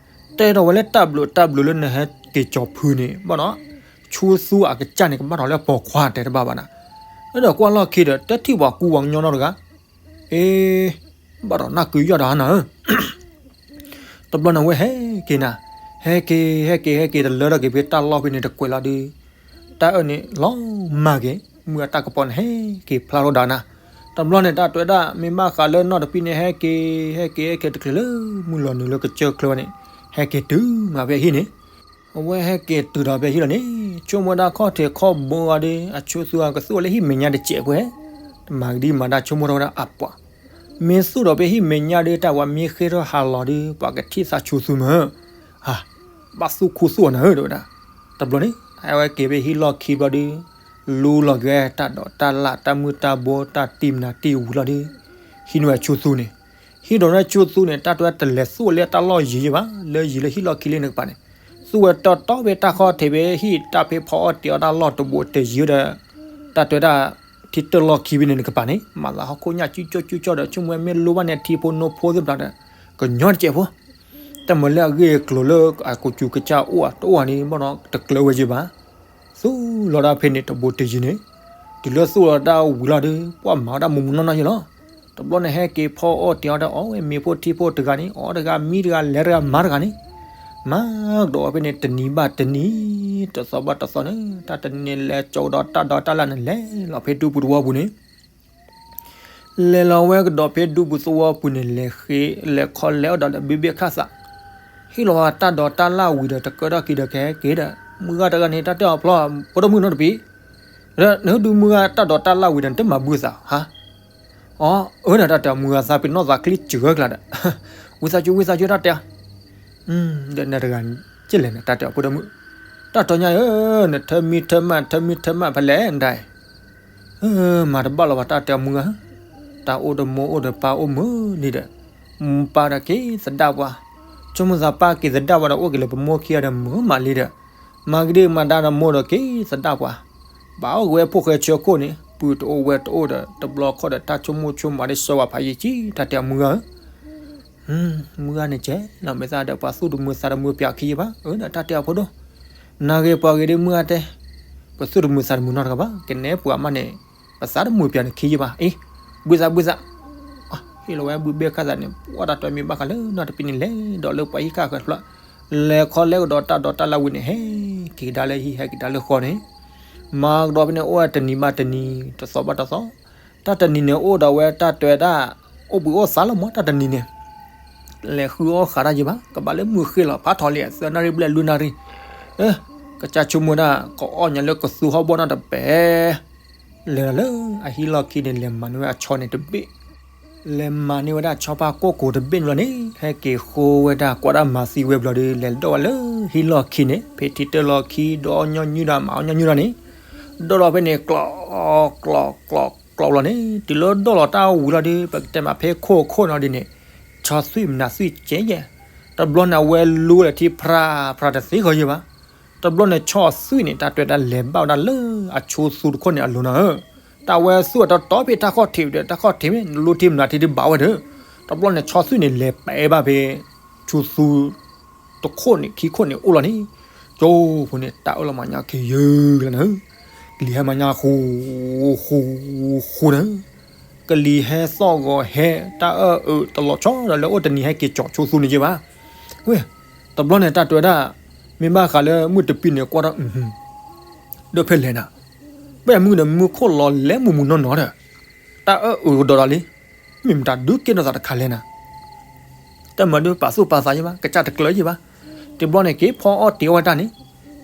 တဲဒီးဝဲလၢတၢ်ဘျုးတၢ်ဘျုးလၢနဟဲက့ၤကၠီဖုန့ၣ် ဘၣ်ဒီး ဆိသူအကစၢ်န့ၣ် ကဘၣ်ဒီးလၢပိာ်ခွါတဲတဘၣ်ဘၣ်နၤ, ဒီးကွၢ်လီၢ်ခံဒီး တထံၣ်ပှၤကူပှၤကညီနီတဂၤ, အ့, ဘၣ်ဒီးနၢ်ကုယီၢ်ဒီးဟါနၤဧၢ တဘျီန့ၣ်ဝဲဟဲက့ၤနၤ, ဟဲက့ၤ ဟဲက့ၤ ဟဲက့ၤ တလၢထီၣ်က့ၤဖဲတၢ်လီၢ်ဖဲန့ၣ်တကွဲးလီၤဒီး, တၢ်အၢန့ၣ်လီၤမၢ်က့ၤ, မုၢ်အတၢ်ကပီၤန့ၣ်ဟဲက့ၤဖျါထီၣ်ဒီးနၤ, တဘျီန့ၣ်တၢ်တဲဝဲဒၣ် မ့ၢ်ဘၣ်ဃးလၢနီၢ်တပံၤန့ၣ် ဟဲက့ၤ ဟဲက့ၤ ဟဲက့ၤတချုးလၢမုၢ်လီၤနုာ်လၢကစၢၢ်ချၢဝဲန့ၣ်, ဟဲက့ၤတုၤမးဖဲဟံၣ်န့ၣ်, အဝဲဟဲက့ၤတုၤဒီးဖဲဟံၣ်လီၤန့ၣ်, ဆိကမိၣ်ဝဲဒၣ်ခီၣ်ထံးခီၣ်ဘိအီၤဒီး အဆိသူအကသူၣ်ဝဲလၢဟံၣ်မဲာ်ညါတစဲးဖိ, တမၤကဒံမၤဒၣ် ဆိကမိၣ်ထီၣ်ဝဲဒၣ်အပှၤ မ့ၢ်သူၣ်ဒီးဖဲဟံၣ်မဲာ်ညါဒီး တၢ်ဝဲမ့ၢ်ဃ့ထီၣ်ဟးလီၤဒီး ပှၤကထံၣ်သးဆိသူမ့ၢ်ဧၢ, ဘၣ်သူၣ်ခူသူၣ်အီၤနၤဧၢ တဲဝဲဒၣ်, တဘျီန့ၣ် အဝဲက့ၤဖဲဟံၣ်လီၢ်ခံဘျီဒီး လူလီၤက့ၤဝဲတၢ်ဒိးတၢ်လၣ်တၢ်မုၢ်တၢ်ဘိတၢ်တံၢ်မနုၤတံၢ်ဝံၤလီၤဒီး ဟံးန့ၢ်ဝဲဆိသူန့ၣ်, ဟံးဒီးဝဲဆိသူန့ၣ် တၢ်တဲဝဲတလဲၤသူၣ်လၢတၢ်လီၢ်ယံၤယံၤဘၣ် လၢယံၤလၢဟံၣ်လီၢ်ခံလၢနကပၤန့ၣ်, သူၣ်ဝဲတီတီဖဲတၢ်ခီၣ်ထံးဖဲဟံၣ်တၢ်ဖဲဖီအီၣ်တ့ၤအီၣ်တၢ်လီၢ်တဘိတယံၤဒီး တၢ်တဲဝဲဒၣ် ထံတၢၢ်လီၢ်ခံဖဲန့ၣ်နကပၤန့ၣ် မၤသးဟီၣ်ခိၣ်ညၣ်ကၠူကၠီကၠူကၠီဒီး ဆိကမိၣ်ဝဲမ့ၢ်လိၣ်ဘၣ်န့ၣ်ထံဖိနိဖိသ့ၣ်တဖၣ်ဒီး ကညီတစဲးဖိ တၢ်မၤလၢအဂ့ၢ်အကျိၤလၢအကူစူၤကစၢ်အိၣ်အတအိၣ်န့ၣ် ဘၣ်ဒီးတကျၢၤဝဲယံၤဘၣ်, သူၣ်လီၤဒၣ်ဖဲန့ၣ်တဘိတယံၤန့ၣ်, တုၤလၢသူၣ်လီၤတၢ်ဝံၤလီၤဒီး ပှၤမၤဝဲဒၣ်မူးမူးနီၢ်နီၢ်ယံၤလီၤ, တဘျီန့ၣ်ဟဲက့ၤဖီအီၣ်တ့ၤအီၣ်ဒီး အီၣ်ဝဲမ့ၤဖိထံဖိတဂၤန့ၣ် အီၣ်တဂၤမံတဂၤလဲၤတဂၤမၤတဂၤန့ၣ်, မၤကဒီးဝဲဖဲန့ၣ်တနံၤဘၣ်တနံၤ, တသီဘၣ်တသီန့ၣ် တၢ်တနံၤန့ၣ်လဲၤကၠီဒီးတၢ်ဒိးတၢ်လၣ်န့ၣ် လဲၤလီၤဖဲဒူပူၤသဝီပူၤန့ၣ် လဲၤလီၤဝဲကဒီးဖဲဒူပူၤသဝီပူၤန့ၣ် လဲၤဃ့ လဲၤခီလဲၤအိၣ်ဒီးဒီးဘ့ၣ်ဘ့ၣ်ခၣ်သး, ဟ့ၣ်လီၤဝဲတၢ်ဒိးတၢ်လၣ်ဝံၤဒီးတကၢထီၣ်ခံဒီးကဟဲက့ၤဒီး မုၢ်ဂၤတဂၤန့ၣ် တၢ်တဲအီၤဖျီ ဖိဒိၣ်မုၣ်နီတပံၤ, ဒီးနဟဲဒုးမုၢ်ဂၤတၢ်ဒိးတၢ်လၣ်ဝံၤဒီး နတမၤဘုသးဟါ, အီ အၢဒီးတၢ်တဲအီၤမုၢ်ဂၤသးပ့ၤနီၣ်သးချံစၢၤဝဲကျါဒီး ဝံသးစူၤ ဝံသးစူၤတၢ်တဲအီၤ ဒီးနတဂၤကလဲၣ်န့ၣ် တၢ်တဲအီၤဖိဒိၣ်မုၣ်, တၢ်တီညါဧၢ, နထၢမံထၢမၣ် ထၢမံထၢမၣ်ဖဲလဲၣ်နတၢ်အံၤ, မၤတဘၣ်လီၤဘၣ် တၢ်တဲအီၤမုၢ်ဧၢ, တၢ်အိၣ်ဒီးမိၢ်အိၣ်ဒီးပၢ်အိၣ်မုာ်လံဒီး, မိၢ်ပၢ်ဒီးက့ၤသဒၣ်ပှၤ, ဆိကမိၣ်သးပၢ်က့ၤသဒၣ်ပှၤဒီး အိၣ်က့ၤလၢပမိၢ်ခံဂၤဒီးမုာ်မးလံဒီး, မၤကဒံမၤဒါဒီးမိၢ်ဒီးက့ၤသဒၣ်ပှၤ, ဘၣ်အိၣ်က့ၤဝဲဖိၣ်ဃဲဆၢခိၣ်န့ၣ် ပုၢ်တအိၣ်ဝဲၢ်တအိၣ်ဒီး တဘျီခီၣ်ဒီး တၢ်ဆိကမိၣ်ဆိကမးဒ်စီၤဝဲဖးယံာ်ကံ တၢ်တဲအီၤမုၢ်ဧၢ မုၢ်ဂၤန့ၣ်ကဲလီၤ မ့ၢ်သးဒီးပှၤသူၣ်တမုာ်သးတမုာ်ပၠးခံယဘၣ်, အၢဒီးတၢ်တဲအီၤဖိဒိၣ်, နၤဂ့ၤပှၤဂ့ၤဒ်မုၢ်ဂၤတဲ, ပသူၣ်တမုာ်သးတမုာ်နီတဂၤဘၣ်, ကနဲပှၤမးန့ၣ် ပသးတမုာ်ပၠးနခံယဘၣ်, အ့ ဘှံးသးဘှံးသး, ဟ့ၣ်လီၤဝဲဘုဘဲခၣ်သးန့ၣ် ပှၤတၢ်တဲမ့ၢ်ဘၣ်ဃးလၢနီတပံၤန့ၣ် လဲၤဒီးလၢပှၤဟံၣ်ဃၣ်ဃၢၤဖျၢၣ်, လဲၤခီလဲၤကဒီးတၢ်ဒိးတၢ်လၣ်ဝံၤန့ၣ် ဟဲက့ၤကဒါလၢဟံၣ်ဟဲက့ၤဒါလၢဃီန့ၣ်, မၤကဒီးဖဲန့ၣ် အိၣ်ဝဲတနံၤဘၣ်တနံၤ တသီဘၣ်တသီ, တၢ်တနံၤန့ၣ်အိၣ်ဒီးဝဲတၢ်တဲဝဲဒၣ်, အိၣ်ဘှံးအိၣ်သါလီၤမး တၢ်တနံၤန့ၣ်, လဲၤဃုအီၣ်ဃးတၢ်ယံၤဘၣ်, ကဘၣ်လၢမုၢ်ဃ့လီၤ ဖးထီလံ သၢနၣ်ရံၣ်ဘျဲၣ်လွံၢ်နၣ်ရံၣ်, ကစၢ်ဆိကမိၣ်ဒၣ် ကအီၣ်ညါလၢကသူဟီၣ်ဘီၣ်နီၢ်တပဲာ်, လဲၤဒီးလၢအဟံၣ်လီၢ်ခံန့ၣ် လဲၤမၤန့ၢ်ဝဲအဆီန့ၣ်တဘ့ၣ်, လဲၤမၤန့ၢ်ဝဲဒၣ်ဆီဖါကိၢ်ကိၤတဘ့ၣ်န့ၣ်ဘျီန့ၣ် ဟဲက့ၤဃိဝဲဒၣ်ကွၢ်ဒၣ်မၤသံဝဲဘျီဒီး လဲၤဒိးဝဲလၢဟံၣ်လီၢ်ခံန့ၣ် ဖဲထံတၢၢ်လီၢ်ခံ ဒီးအီၣ်ညီနုၢ်ဒီးမၤအီၣ်ညီနုၢ်ဒီးန့ၣ်, ဒီးဒီးဖဲန့ၣ် ကျီး ကျီး ကျီး ကျီးလီၤန့ၣ် တုၤလၢဒိးလီၤတၢ်ဝံၤလီၤဒီး ပကတဲမးဖဲခိၣ်ခိၣ်နီၤဒ်န့ၣ်, ဆီသွံၣ်မနုၤသွံၣ်ကဲယဲၢ်, တဘျီန့ၣ် အဝဲလူလၢထံဖြါဖြါတသ့ဂီၤယဲၢ်ဘၣ်, တဘျီန့ၣ် ဆီသွံၣ်န့ၣ် တၢ်တွဲတၢ်လဲၤဘၣ်ဝဲဒၣ်လၢအဆိသူတခိၣ်န့ၣ်အလိၤနီၤဧၢ, တၢ်ဝဲသူၣ်အတီတီဖဲတၢ်ခီၣ်ထံးဒီး တၢ်ခီၣ်ထံးမ့ၢ်လူထံမနုၤထံးဒ်ဘၣ်ဝဲဒီး, တဘျီန့ၣ် ဆီသွံၣ်န့ၣ်လဲၤပဲဘၣ်ဖဲ ဆိသူ တခိၣ်န့ၣ် ခံခိၣ်န့ၣ်အိၣ်လီၤန့ၣ်, ကၠိဖိန့ၣ် တၢ်အၢၣ်လီၤမၤညါခ့ယုၢ်လီၤနၤဧၢ, ကလံၤဟဲမၤညါဃူ ဃူ ဃူန့ၣ်, ကလံၤဟဲသီၣ်ဂီၤဟဲ တၢ်အၢၣ်အုးတလီၤဆီဒီးလၢအိၣ်တနံၤဟဲက့ၤကၠီၤဆိသူန့ၣ်ယ့ၢ်ဘၣ်. ဝဲ, တဘျီန့ၣ်တၢ်တဲဝဲဒၣ်, မ့ၢ်ဘၣ်ဃးလၢမုၢ်တပံၤန့ၣ်ကွၢ်ထီၣ်, ဒီးဖဲလဲၣ်နၤ, ပမုၢ်ဒီးမုၢ်ခိၣ်လီၤလဲၤမုၢ်မုၢ်နီၢ်နီၢ်ဒီး, တၢ်အၢၣ်အုးကဒီးဒီးလံ, မ့ၢ်မတၤဒုးကဲထီၣ်သးတခါလဲၣ်နၤ တၢ်မၤဒုးပာ်သူၣ်ပာ်သးယ့ၢ်ဘၣ်, ကစၢ်တကျၢၤယ့ၢ်ဘၣ်. တဘျီန့ၣ်က့ၤဖီအီၣ်တ့ၤအီၣ်ဝဲတၢ်န့ၣ်,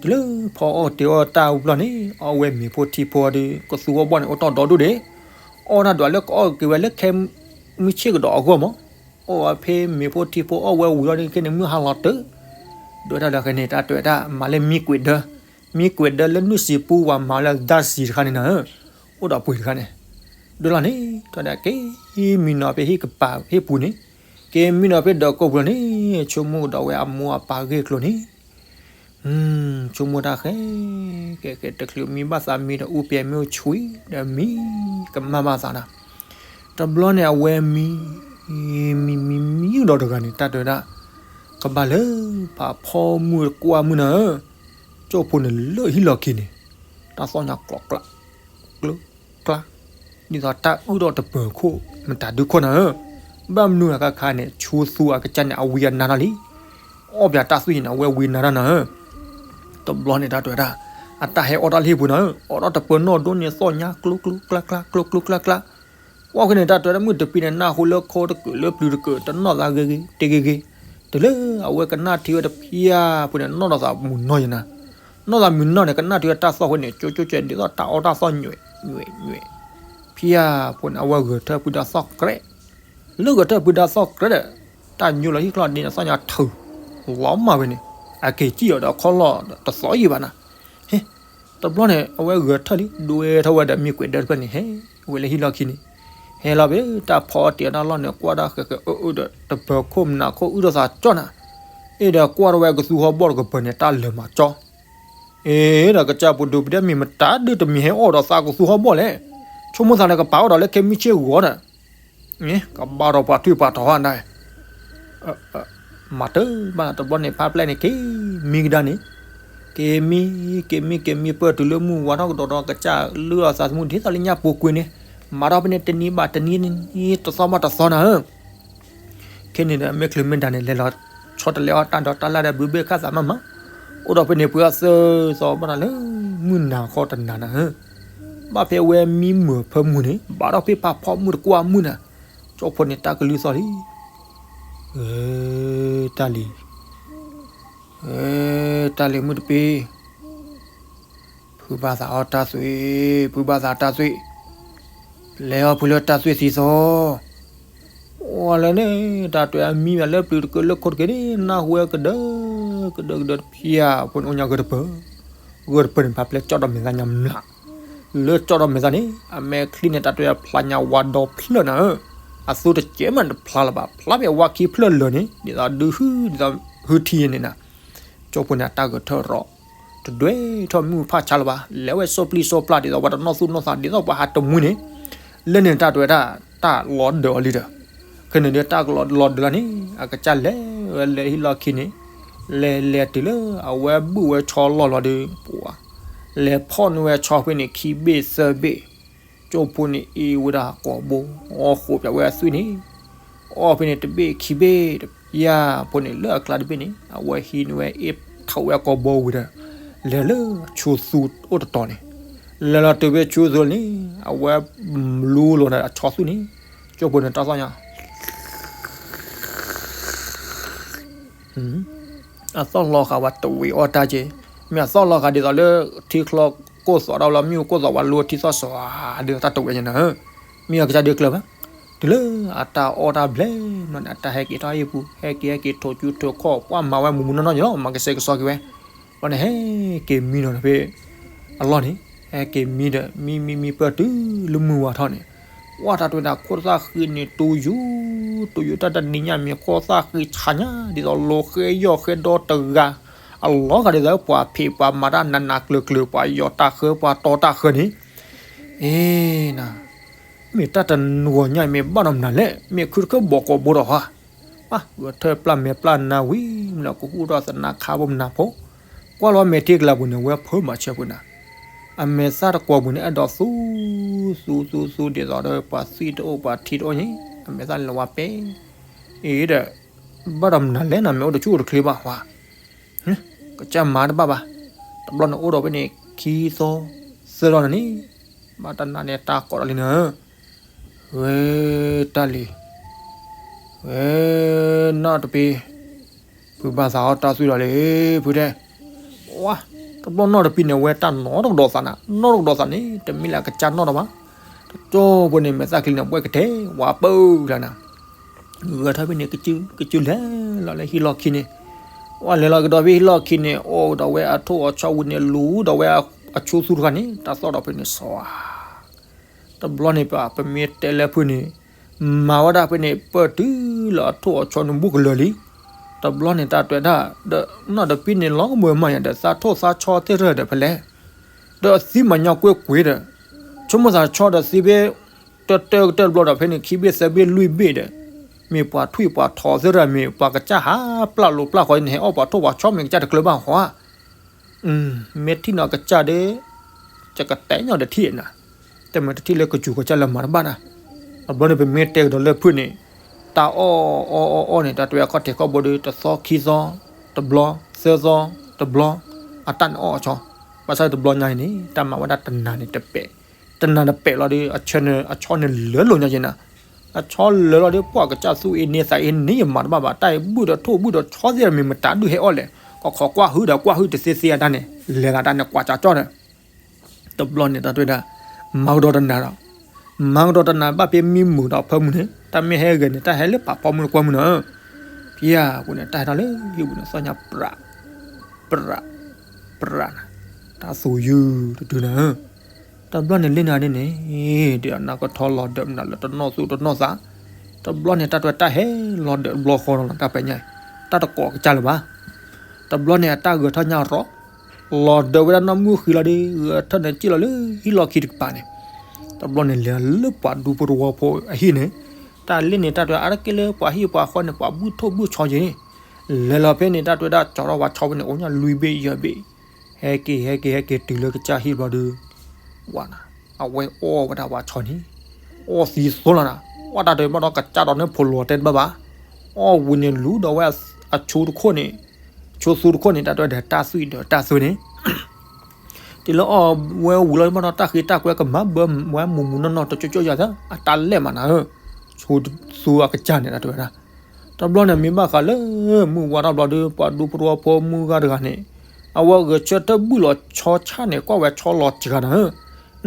တုၤလၢဖီအီၣ်တ့ၤအီၣ်တၢ်ဝံၤဘျီန့ၣ် အီၣ်ဝဲမ့ၤဖိထံဖိဒီး ကသူဝီဘီၣ်န့ၣ်အိၣ်တီၢ်ဒီဒူၣ်ဒံး, အီၣ်တၢ်ဒွးလၢကအီၣ်က့ၤဝဲလၢခဲမုၢ်ဆ့ၣ်ကဒီးအဂီၢ်မး, အီၣ်ဝဲဖဲမ့ၤဖိထံဖိအီၣ်ဝဲဝံၤလီၤန့ၣ် ခဲန့ၣ်မုၢ်ဟါလီၤတုၤ, ဒိးတၢ်ဒီးခဲန့ၣ် တၢ်တဲဝဲဒၣ် မၤလၢမံကွဲးဒၢ, မံကွဲးဒၢလၢနုၢ်စံပူဝၤမၤလၢဒါစံတခါန့ၣ်နၤဧၢ, အိၣ်ဒီးပှ့ၤတခါန့ၣ်, ဒိလီၤန့ၣ် တၢ်ဒီးက့ၤမံနီၤဖဲဟံၣ်ကပၤဟံၣ်ပူၤန့ၣ်, က့ၤမံနီၤဖဲဒီးကိးပူၤန့ၣ် ဆိကမိၣ်ကဒီးဝဲအမိၢ်အပၢ်ဂ့ၢ်ကျိၤန့ၣ်, ဆိကမိၣ်တၢ်ဃဲ, ကဲကဲ တချုးမံဘၣ်သးမံဒီးအူပျဲၤမ့ၢ်အိၣ်ဆူၣ်ဒီးမံကမၣ်ဘၣ်သးနၤ, တဘျီန့ၣ်အဝဲမံ, မံမံမံဒီးတဂၤန့ၣ် တၢ်တဲဝဲဒၣ်, ကဘၣ်လၢဖးဖီမုၢ်တကွၢ်မုၢ်နၤဧၢ, ကၠိဖိန့ၣ်လၢဟံၣ်လီၢ်ခံန့ၣ်, တၢ်သီၣ်ညါကျိးကျါ, ကျိးကျါ, ဒ်သိးတၢ်အုၣ်ထီၣ်တပၢၤခိၣ် မတၤဒုးခိၣ်နၤဧၢ, ဘၣ်မနုၤအခါခါန့ၣ် ဆိသူအကစၢ်န့ၣ် အဝံအနါထီၣ်လံ, အီၣ်ပၠးတၢ်သွံၣ်န့ၣ် အဝဲဝံနါထီၣ်နၤဧၢ, တဘျီန့ၣ်တၢ်တဲဝဲဒၣ်, အတၢ်ဟဲအီၣ်တၢ်လၢဟံၣ်ပူၤနၤဧၢ, အီၣ်ထီၣ်တပၢၤနီၣ်ဒိၣ်န့ၣ် သီၣ်ညါကျိးကျိးကျါကျါ ကျိးကျိးကျါကျါ ဝဲခဲန့ၣ် တၢ်တဲဝဲဒၣ်မုၢ်တပံၤန့ၣ် နၢ်ဟူလၢခိတကုာ်လၢပျုၤတကုာ် တနီၣ်သးဂ့ၤဂ့ၤ တဂ့ၤဂ့ၤ, တုၤလၢအဝဲကနၣ်ထံဝဲတဖျၢၣ်ဖိန့ၣ် နီၣ်ဒီးသးမုၢ်နီၢ်ယဲနၤ, နီၣ်သးမုၢ်နီၢ်န့ၣ် ကနၣ်ထံဝဲတၢ်သီၣ်ဖိန့ၣ် ကၠိကၠိကဲ ဒ်သိးတၢ်အီၣ်တၢ်သီၣ်ညွဲးညွဲးညွဲး, ဖျၢၣ်ဖိန့ၣ် အဝဲဂဲၤထၢၣ်ဖုတၢ်သီၣ်ကြဲး, လၢဂဲၤထၢၣ်ဖုတၢ်သီၣ်ကြဲးဒီး တၢ်ညိလီၤဟံၣ်ကျီၢ်ဒ့န့ၣ် သီၣ်ညါထုး လီၤမၢ်ဝဲန့ၣ်, အက့ၤစံၣ်အီၤဒီးခီၣ်လီၢ်တသီၣ်ယံၤဘၣ်နၤ, ဟ့ တဘျီန့ၣ် အဝဲဂဲၤထၢၣ်လံ ဒွဲထီၣ်ဝဲဒီးမံကွဲးဒၢတဖျၢၣ်န့ၣ် ဟဲဝဲလၢဟံၣ်လီၢ်ခံန့ၣ်, ဟဲလီၤဖဲတၢ်ဖီအီၣ်တ့ၤအီၣ်တၢ်လီၢ်န့ၣ် ကွၢ်တၢ်ဃဲးဃဲးအၢအၢဒီး တပၢၤခိၣ်မနၤခိၣ်အုၣ်ထီၣ်သးကၠီၣ်နၤ, အ့ၣ်ဒီးကွၢ်ထီၣ်ဝဲကသူဟီၣ်ဘီၣ်တကပၤန့ၣ် တၢ်လၢာ်မၤကၠီၣ်, အ့ၣ်ဒီးကစၢ်ပူၤဒိးပဒဲမ့ၢ်မတၤဒုးတမံၤဟဲအီၣ်ဒီးသးကသူဟီၣ်ဘီၣ်လဲၣ်, ဆိကမိၣ်သးန့ၣ်ကပာ်အီၣ်ဒီးလၢခဲမုၢ်ဆ့ၣ်ဂီၤဒီး ကဘၣ်ဒီးပှၤထွံၣ်ပှၤထီၣ်ဟါဒၣ်, မၤတၢ်ဘၣ်တဘျီန့ၣ် ဖါပျဲၢ်န့ၣ် က့ၤမံကဒါန့ၣ်, က့ၤမံ, က့ၤမံ က့ၤမံပၢၢ်တုၤလၢမုၢ်ဝါထီၣ်ကဒီးဒီး ကစၢ်လုၢ်အီၣ်သးသမူဒ်သိးလၢညၣ်ပူၤကွံာ်န့ၣ်, မၤထီၣ်ဖဲန့ၣ်တနံၤဘၣ်တနံၤ တသီဘၣ်တသီနၤဧၢ ခဲန့ၣ်ဒီး မ့ၢ်ချုးမ့ၢ်ဒၣ်န့ၣ် လဲၤလီၤဆီတလဲအီၣ်တၢ်ဒီးတၢ်လၢ်ဒီးဘုဘ့ၣ်ခၣ်သးမးမး, အိၣ်ဒီးဖဲန့ၣ်ပှၤသၢသီဘၣ်နၤလၢ မုၢ်နၤခီတနၤနၤဧၢ, ဘၣ်ဖဲအဝဲမံမုာ်ဖၢမုၢ်န့ၣ် ဘၣ်ထီၣ်ဖဲဖးဖီမုၢ်တကွၢ်မုၢ်နၤ, ကၠိဖိန့ၣ်တၢ်ကလုၢ်သီၣ်လံ, တၢ်လံၤ, တၢ်လံၤမုၢ်တပ့ၤ ဖုဘၣ်သးအီၣ်တၢ်သွံၣ်, ဖုဘၣ်သးတၢ်သွံၣ်, လဲၤအီၣ်ဖုလၢတၢ်သွံၣ်သံသီ, အိၣ်လၢန့ၣ် တၢ်တဲအမံဘၣ်လၢပျုၤတကၢလၢခိတက့န့ၣ် နၢ်ဟူဝဲကဒၢ, ကဒၢကဒၢတဖျၢၣ်ဖိန့ၣ် အိၣ်ညါဂၢၢ်တပၢၢ်, ဂၢၢ်တပၢၢ်န့ၣ် ဖါပျဲၢ်ကၠီၣ်ဒီးမဲာ်သၣ်ညါမျး, လၢကၠီၣ်ဒီးမဲာ်သၣ်န့ၣ် အမဲာ်ချံန့ၣ် တၢ်တဲဖျါညါဝါဒီဖျၢၣ်နၤဧၢ, အသိတကဲမးတဖျါလၢၤဘၣ်, ဖျါဖဲဝါခံဖျၢၣ်လၢာ်န့ၣ် ဒ်သိးဒုးဟု ဒ်သိးဟုထံန့ၣ်နၤ, ကၠိဖိန့ၣ် အတၢ်ဂဲၤထၢၣ်ရီး တဒွဲၣ်ထီၣ်မုၢ်ဖးဆါလၢၤဘၣ်, လဲၤဝဲစိပျံၤစိပျၢ် ဒ်သိးပှၤတနီၣ်သူၣ်နီၣ်သး ဒ်သိးပှၤဟးတမှံန့ၣ်, လၢန့ၣ်တၢ်တဲဝဲဒၣ် တၢ်လီၤဒၢးအီၤလံဒီး, ခဲန့ၣ်ဒီးတၢ်ကလီၤလီၤဒၢးလီၤန့ၣ် အကစၢ်လဲၤဝဲလၢဟံၣ်လီၢ်ခံန့ၣ်, လဲၤလဲၤတုၤလၢအဝဲဘုၣ်ဝဲဆီလီၢ်လီၤဒီး ပှၤ လဲၤဖီၣ်န့ၢ်ဝဲဆီဖဲန့ၣ် ခံဘ့ၣ်သၢဘ့ၣ်, ကၠိဖိန့ၣ်အ့ၣ်ဝဲဒၣ်ကိာ်ဘိ, အီၣ်ဃိးပၠးဝဲအသွံၣ်န့ၣ်, အီၣ်ဖဲန့ၣ်တဘ့ၣ်ခံဘ့ၣ်တပျၢ်ဖိန့ၣ် လၢအကျါတဘ့ၣ်န့ၣ် အဝဲဟံးန့ၢ်ဝဲအ့ၣ်ထီၣ်ဝဲကိာ်ဘိဝံၤဒီး လဲၤလၢဆိသူအိၣ်တတီၤန့ၣ်, လဲၤလီၤတုၤဖဲဆိသူန့ၣ် အဝဲလူလီၤဒီးအဆီသူၣ်န့ၣ်, ကၠိဖိန့ၣ်တၢ်သီၣ်ညါ အသီၣ်လီၤဃာ်ဝဲတဝံၤအီၣ်တၢ်က့, မ့ၢ်အသီၣ်လီၤဃာ်ဒ်သိးလၢထံချီကိၢ်သီၣ်ဒၣ်လီၤ မ့ၢ်အိၣ်ကိၢ်သီၣ်ဝဲလူထံသီၣ်စီၤဧါ ဒ်သိးတၢ်တဝံၤညါနၤဧၢ, မ့ၢ်အကစၢ်ဒုးကျၢၤဘၣ်, တုၤလၢအတၢ်အီၣ်တၢ်ဘျဲၣ်နီၢ်န့ၣ် အတၢ်ဟဲက့ၤထီၣ်ဟံၣ်ပူၤ ဟဲက့ၤဟဲက့ၤထိၣ်ကၠူထိၣ်ခီၣ် ပှၤမၤဝဲမူးမူးနီၢ်နီၢ်ယလီၤ မၤကစဲးကစီက့ၤဝဲ, ဘၣ်န့ၣ်ဟဲက့ၤမံနီၤဖဲ အလီၢ်န့ၣ်, ဟဲက့ၤမံဒီး မံမံမံပၢၢ်တုၤလၢမုၢ်ဝါထီၣ်န့ၣ်, ဝဲတၢ်တဲဝဲဒၣ်ခိၣ်သၣ်ဃံန့ၣ် တူၢ်ယူၤ, တူၢ်ယူၤတၢ်တနံၤညါမ့ၢ်ခိၣ်သၣ်ဃံဆါညါ ဒ်သိးလီၤဃဲယီၢ်ဃဲဒီတဂၤ, အလီၤဂာ်ဒ်သိးပှၤဖံးပှၤမၤတၢ်နးနးကျၢၤကျၢၤ ပှၤယီၤတၢ်ဃၢ ပှၤတီတၢ်ဃၢန့ၣ်, အ့ၣ်နၤ, မ့ၢ်တၢ်တနဂီၢ်ညါအံၤမ့ၢ်ဘၣ်နီတမနုၤလဲၣ်, မ့ၢ်ခုတခၢၣ်ဘီၣ်ကိာ်ဘိဒီးဟါ, ပှၤဂဲၤထၢၣ်ပျၢ်မဲာ်ပျၢ်နါဝံၤ မ့ၢ်လီၤကဟူထီၣ်သနာ်ခါဘိမနၤဖိ, ကွၢ်လီၤမဲာ်ထံကလၤပူၤန့ၣ် ဝဲဖၢမၤဆၢဖိနၤ, အမဲာ်သၣ်တကွီၤပူၤန့ၣ် အဲၣ်ဒိးသူ သူ သူ သူ ဒ်သိးဒီးပှၤသွံၣ်တအိၣ် ပှၤထံတအိၣ်န့ၣ် အမဲာ်သၣ်လဲၤဝါပဲ အံၤဒီး ဘၣ်ဒီးမနုၤလဲၣ်နၤမ့ၢ်အိၣ်တဆူၣ်အိၣ်တချ့ဘၣ်ဝဲ ကစၢ်မၤတဘၣ်ဘၣ်. တဘျီန့ၣ်အိၣ်ဒီးဖဲန့ၣ် ခံသီ သၢသီန့ၣ်န့ၣ် ဘၣ်တနၤန့ၣ်တၢ်ကိးဒီးလံနၤ ဝဲ တၢ်လံၤ ဝဲ နီၢ်တပံၤ ဖုဘၣ်သးအီၣ်တၢ်သွံၣ်ဒီးလံ ဖုတဲ ဝါ တဘျီနီၢ်တပံၤန့ၣ် ဝဲတၢ်နီၢ်တကဒီးသးနၤ နီၢ်တကဒီးသးန့ၣ် တမ့ၢ်လၢအကစၢ်နီၢ်ဒီးဘၣ် တကၠိဖိန့ၣ် မဲာ်သၣ်ချံန့ၣ် ဘှဲၣ်ကတဲ ဝါပၢၢ်လၢနၤ ဂဲၤထီၣ်ဖဲန့ၣ် ကစူလဲၤလီၤလၢဟံၣ်လီၢ်ခံန့ၣ် ဝဲလဲၤလီၤကဒီးဖဲဟံၣ်လီၢ်ခံန့ၣ် အိၣ်ဒီးဝဲအထိၣ်အဆီဝံၤန့ၣ် လူၤဒီးဝဲအဆိသူတခါန့ၣ် တၢ်သီၣ်ဒီးဖဲန့ၣ် စီၤ တဘျီန့ၣ် ပမ့ၢ်တဲလၢဖုန့ၣ် မၤဝဲဒၣ်ဖဲန့ၣ် ပၢၢ်တုၤလၢအထိၣ်အဆီန့ၣ်ဘူးကလၢာ်လံ. တဘျီန့ၣ် တၢ်တဲဝဲဒၣ် ဒီးနီၢ်တပံၤန့ၣ် လီၤကမၢမးယၤဒီး သးထိၣ်သးဆီသ့ၣ်ရၢၢ်ဒီးဖဲလဲၣ် ဒီးသံမၤညီကွ့ၢ်ကွ့ၢ်ဒီး ဆိကမိၣ်သးဆီဒီးသံဘ့ၣ် တၢၢ်တၢၢ်ကတၢၢ်တဘျီဒီး ဖဲန့ၣ်ခံဘ့ၣ်သၢဘ့ၣ်လွံၢ်ဘ့ၣ်ဒီး မ့ၢ်ပှၤထွံၣ်ပှၤထိးသ့ၣ်ရၢၢ် မ့ၢ်ပှၤကစၢ်ဟးပျၢ်လိာ်ပျၢ်ဃီန့ၣ် ဟဲအီၣ်ပှၤထိၣ်ပှၤဆီ မ့ၢ်ကစၢ်တကျၢၤဘၣ်ဃီဧါ မ့ၢ်ထံၣ်နီၢ်ကစၢ်ဒီး ကကတဲညီဒီးထံၣ်နၤ, တမ့ၢ်တထံၣ်လၢကစူၤကစၢ်လၢမၤတဘၣ်ဒၣ်. တဘျီန့ၣ် ပမ့ၢ်တဲကဒီးလၢဖုန့ၣ် တၢ်အီၣ်အီၣ်အီၣ်အီၣ်န့ၣ် တၢ်တဲအခီၣ်ထံးခီၣ်ဘိဒီး တသီခံသီတဘျီ, သၢသီတဘျီ, အတၢ်န့ၣ်အီၣ်အဆီ, ဘၣ်ဆၣ်တဘျီညါအံၤန့ၣ် တၢ်မၤဝဲဒၣ်တနၤန့ၣ်တပဲာ်, တနၤတပဲာ်လီၤဒီး အဆီန့ၣ်လၢလိာ်ညါက့နၤ အဆီလၢလီၤဒီး ပှၢ်ကစၢ်သူၣ်အ့န့သးအ့န့ယမၤတဘၣ်ဘၣ်, တၢ်အံၤဘုၣ်ဒီးထိၣ်ဘုၣ်ဒီးဆီသ့ၣ်မ့ၢ်မတၤဒုးဟဲအီၣ်လဲၣ်, ကီၢ်ခိးကွၢ်ဟုၣ်ဒီးကွၢ်ဟုၣ်တသ့သ့အတၢ်န့ၣ် လဲၤသးတၢ်န့ၣ် ကွၢ်ကၠီကၠီဒီး တဘျီန့ၣ် တၢ်တဲဝဲဒၣ် မၤကဒီးတနၤဒီး, မၤကဒီးတနၤဘၣ်ဖဲမံမုာ်ဒီးဖၢမုၢ်န့ၣ် တၢ်မ့ၢ်ဟဲဂဲၤန့ၣ် တၢ်ဟဲလၢပာ်ဖီမုၢ်တကွၢ်မုၢ်နီၤ, ဖဲအပူၤန့ၣ် တၢ်ဟဲထီၣ်လၢဟံၣ်ပူၤန့ၣ် သီၣ်ညါပြး ပြး ပြးနၤ, တၢ်သူၣ်ယုၢ်တတုၤနၤဧၢ, တဘျီန့ၣ်လၢနၤန့ၣ်န့ၣ် ဒ်အနၢ်ကထီလီၤဒၢးမနုၤလၢတနီၣ်သူၣ်တနီၣ်သး, တဘျီန့ၣ် တၢ်တဲဝဲတၢ်ဟဲလီၤဒၢးတဘျီဃီလီၤ တၢ်ပဲာ်ညါ, တၢ်တကိးကစၢ်လၢၤဘၣ် တဘျီန့ၣ် အတၢ်ဂဲၤထီၣ်ညါရီၤ, လီၤဒၢးဝဲဒၣ်နီၢ်မုၢ်ဃံလီၤဒီး ဂဲၤထီၣ်န့ၣ်စံၣ်လီၤလၢဟံၣ်လီၢ်ခံတကပၤန့ၣ်, တဘျီန့ၣ်လဲၤလၢပှၤဒူဖိတဝီဖိအဟံၣ်န့ၣ်, တၢ်လၢန့ၣ် တၢ်တဲဝဲအါတက့ၢ်လၢပှၤဟံၣ်ပှၤဃီန့ၣ် ပှၤဘုၣ်ထိၣ်ဘုၣ်ဆီက့ၤ, လဲၤလီၤဖဲန့ၣ် တၢ်တဲဝဲဒၣ် ကၠီထီၣ်ဝဲဆီဖဲန့ၣ် အိၣ်ညါလွံၢ်ဘ့ၣ်ယဲၢ်ဘ့ၣ်, ဟဲက့ၤ ဟဲက့ၤ ဟဲက့ၤတုၤလၢကစၢ်ဟံၣ်ဘျီဒီး ဝဲနၤ, အဝဲအီၣ်ဝဲဒၣ်ပှၤဆီန့ၣ်, အီၣ်သံသိလီၤနၤ, အီၣ်တၢ်တဲဘၣ်ဒီးကစၢ်ဒီးန့ၣ်ဖိးလီၤတဲတဘၣ်ဘၣ်, အီၣ်ဝံၤန့ၣ်လူၤဒီးဝဲအဆိတခိၣ်န့ၣ်, ဆိသူတခိၣ်န့ၣ် တၢ်တဲဝဲဒီးတၢ်သွံၣ်ဒီးတၢ်သွံၣ်န့ၣ် တုၤလၢအီၣ်ဝဲဝံၤလီၤဘၣ်ဒီး တၢ်ဃ့တၢ်ကွဲကမၤဘၢဝဲမူးမူးနီၢ်နီၢ်တကၠိကၠိယၤသၢ အတၢ်လဲၢ်မးနၤဧၢ, ဆိသူအကစၢ်န့ၣ် တၢ်တဲဝဲဒၣ် တဘျီန့ၣ်မ့ၢ်ဘၣ်ဃးလၢ မုၢ်ဝါထီၣ်ဘျီဒီး ပှၤဒူဖိတဝီဖိမုၢ်ဂၤတဂၤန့ၣ်, အဝဲဂဲၤဆၢထၢၣ်ဘုၣ်လီၤဆီဆၣ်န့ၣ် ကွၢ်ဝဲဆီလီၤစှၤနၤဧၢ,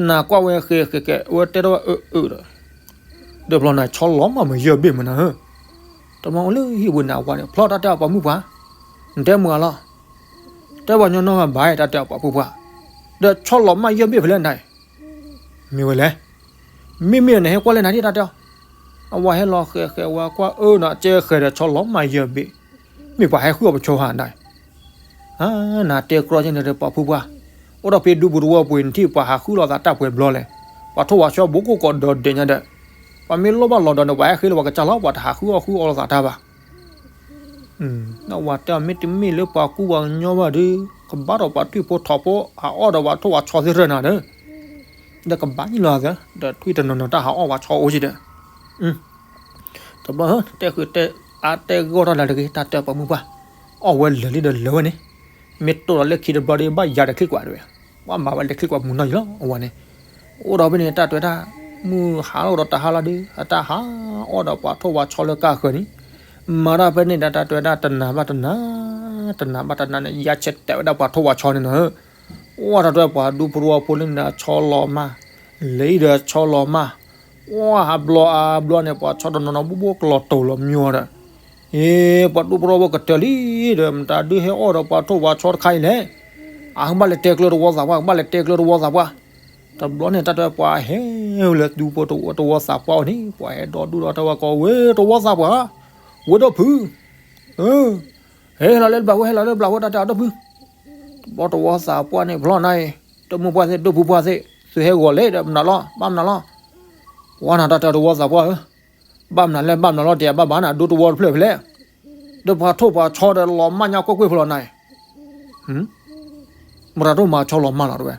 နၤကွၢ်ဝဲဃဲဃဲဃဲ အဝဲတဲထီၣ်ဝဲအၢအၢဒီး ဒီးဖျီနၤဆီလီၤမးမးယဲၢ်ဘ့ၣ်မးနၤဧၢ, တဘျီအိၣ်လၢဟံၣ်ဝဲန့ၣ်အဝဲန့ၣ် ဖျီတၢ်တဲအီၤပှၤမုၣ်ပှၢ်, နတဲမုၢ်ဂၤလီၤ, တဲပှၤညီနီၢ်ဂၤဘၣ်တၢ်တဲအီၤပှၤမုၣ်ပှၢ်, ဒီးဆီလီၤမးယဲၢ်ဘ့ၣ်ဖဲလဲၣ်နၤ မ့ၢ်ဝဲလဲၣ်, မ့မ့ၢ်နဟဲကွၢ်လၢနၤဒ်တၢ်တဲအီၤ, အဝဲဟဲလီၤဃဲဃဲဝဲကွၢ်အၢနီၤ ကဲဃဲဒီးဆီလီၤမးယဲၢ်ဘ့ၣ်, မ့ၢ်ပှၤဟဲဃုအီၤပဆိဟါနၤ, နတဲကြီက့န့ၣ်ဒီးပှၤဖုပှၢ်, အိၣ်ဒီးဖဲဒူပူၤတဝီပူၤနထံၣ်ပှၤဟးဃုလိာ်သးတၢ်ပှဲၤဘျီလဲၣ်, ပှၤထိၣ်ပှၤဆီဘိကိၣ်ကိးဒီးဒဲးညါဒီး, ပှၤမ့ၢ်လိၣ်ဘၣ်လီၤဒီးန့ၣ် ပှၤဟဲဃ့လၢပှၤကစၢ်လီၤ ပှၤတဟးဃုအီၣ်ဃုအီလိာ်သးတၢ်ဘၣ် အဝဲတဲအီၤမ့တမ့ၢ်လၢပှၤကူပှၤကညီဘၣ်ဒီး, ကဘၣ်ဒီးပှၤထွံၣ်ဖိထိးဖိ ဟးအီၣ်ဒီးပှၤထိၣ်ပှၤဆီသ့ၣ်ရၢၢ်နၤဒီး, ဒီးကဘၣ်ယံၤလီၤသၢ, ဒီးထွံၣ်တနီၤနီၤတၢ်ဟးအီၣ်ပှၤဆီအိၣ်က့ဒီး, တဘျီတဲဃုာ်တဲအါတဲဂီၢ်ထီၣ်လၢတဂ့ၤ တၢ်တဲပှၤမုၢ်ပှၢ်, အီၣ်ဝဲလၢာ်လံဒီးလၢာ်ဝဲန့ၣ်, မ့ၢ်တိၢ်ဒီးလၢခံတဘျီဒီး ဘၣ်ယၤဒီးချံကွၢ်တဝဲ, ပှၤမၤဝဲလၢချံကွၢ်မုၢ်နီၢ်ယံၤလီၤ အဝဲန့ၣ် အိၣ်ဒီးဖဲန့ၣ် တၢ်တဲဝဲဒၣ်, မုၢ်ဟါလီၤဒီးတဟါလီၤဒီး အတၢ်ဟးအီၣ်ဒီးပှၤထိၣ်ပှၤဆီလၢကါဃၢၤန့ၣ်, မၤတၢ်ဖဲန့ၣ် တၢ်တဲဝဲဒၣ်တနၤဘၣ်တနၤ, တနၤဘၣ်တနၤန့ၣ် ယါဆဲးတဲာ်ဝဲဒၣ်ပှၤထိၣ်ပှၤဆီန့ၣ်နီၤ, အိၣ်တၢ်တဲပှၤဒူဖိတဝီဖိလၢန့ၣ်ဒီးဆီလီၤမး, လၢအံၤဒီးဆီလီၤမး, အိၣ်ဟးဘျီအါဘျီန့ၣ် ပှၤဆီတနီၤနီၤ ဘူၣ်ဘိၣ်ကလီၤတိာ်လီၤမညီဒီး အ့ ပှၤဒူဖိတဝီဖိကတၢၢ်လံ, ဒီးမတၤဒုးဟဲအီၣ်ဒီးပှၤထိၣ်ပှၤဆီတခါအံၤလဲၣ်, အကဘၣ်လဲၤတဲကျၢၤတဝီသးပှၢ်, ကဘၣ်လဲၤတဲကျၢၤတဝီသးပှၢ်, တဘျီန့ၣ် တၢ်တဲပှၤဟဲလၢဒူဖိတဝီသးပှၢ်အအိၣ်န့ၣ် ပှၤဟဲဒီဒူၣ်ဒီထၢဝဲကိးဝဲတဝီသးပှၢ်, ဝဲဒီဖု, ဟဲလီၤလၢဘျးဝဲ ဟဲလီၤလၢဘျးဝဲ တၢ်တဲအီၤဒီဖု, တဘျီတဝီသးပှၢ်န့ၣ် ဖျီနၤအံၤ, တမုၢ်ပှၢ်သ့ၣ် ဒိၣ်ဖုပှၢ်သ့ၣ် သုဟဲဂီၤလဲၣ်ဒီးမနုၤလီၤ ဘၣ်မနုၤလီၤ, ဝဲနၤတၢ်တဲတဝီသးပှၢ်ဧၢ, ဘၣ်မနုၤလဲၣ် ဘၣ်မနုၤလီၤ တဲဘၣ်ဘၣ်နၤ ဒူတဝီတဖျၢၣ်ဖဲလဲၣ်, ဒီးပှၤထိၣ်ပှၤဆီဒီးလီၤမၢ်ညါကွ့ၢ်ကွ့ၢ်ဖဲလီၤနၤအံၤ, မတၤဒိၣ်မၤဆီလီၤမၢ်လီၤတဝဲ,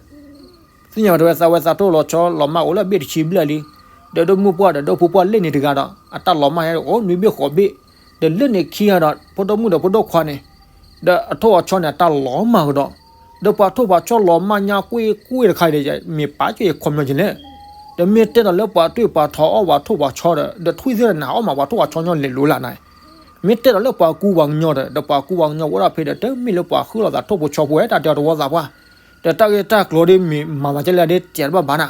သ့ၣ်ညါဝဲတဝဲသးဝဲသးထိၣ်လီၤဆီလီၤမၢ်အိၣ်လၢအဘ့ၣ်တဆံဘျဲၣ်လံ, ဒီးဒိၣ်မုၣ်ပှၢ်ဒီးဒိၣ်ဖိပှၢ်လ့ၣ်န့ၣ်တဂၤဒီး အတၢ်လီၤမၢ်ဟဲအိၣ်နွံဘ့ၣ်ဃိးဘ့ၣ်, ဒီးလၢန့ၣ်ခံဂၤဒီး ဖိဒိၣ်မုၣ်ဒီးဖိဒိၣ်ခွါန့ၣ်, ဒီးအထိၣ်အဆီန့ၣ် အတၢ်လီၤမၢ်ကဒီး, ဒီးပှၤထိၣ်ပှၤဆီလီၤမၢ်ညါကွ့ၢ်ကွ့ၢ်တခါဒီး မ့ၢ်ပာ်က့ၤခီပညီကလဲၣ်, ဒီးမ့ၢ်တဲဒီးလၢပှၤထိၣ်ပှၤဆီအီၣ်ပှၤထိၣ်ပှၤဆီဒီး ဒီးထွံၣ်သ့ၣ်နၤအီၣ်မးပှၤထိၣ်ပှၤဆီညီလဲၤလိၤလၢ်နၤ, မ့ၢ်တဲဒီးလၢပှၤကူပှၤကညီဒီး ဒီးပှၤကူပှၤကညီဝဲဒၣ်ဖဲဒီး တမ့ၢ်လၢပှၤဃုလိာ်သးထိၣ်ဖိဆီဖိဝဲတၢ်တဲအီၤတဝီသးပှၢ်, ဒီးတၢ်ဂ့ၢ်တၢ်ကျိၤဒ်မ့ၢ်မၤသးကဲလဲၣ်ဒ်တဲတဘၣ်ဘၣ်နၤ,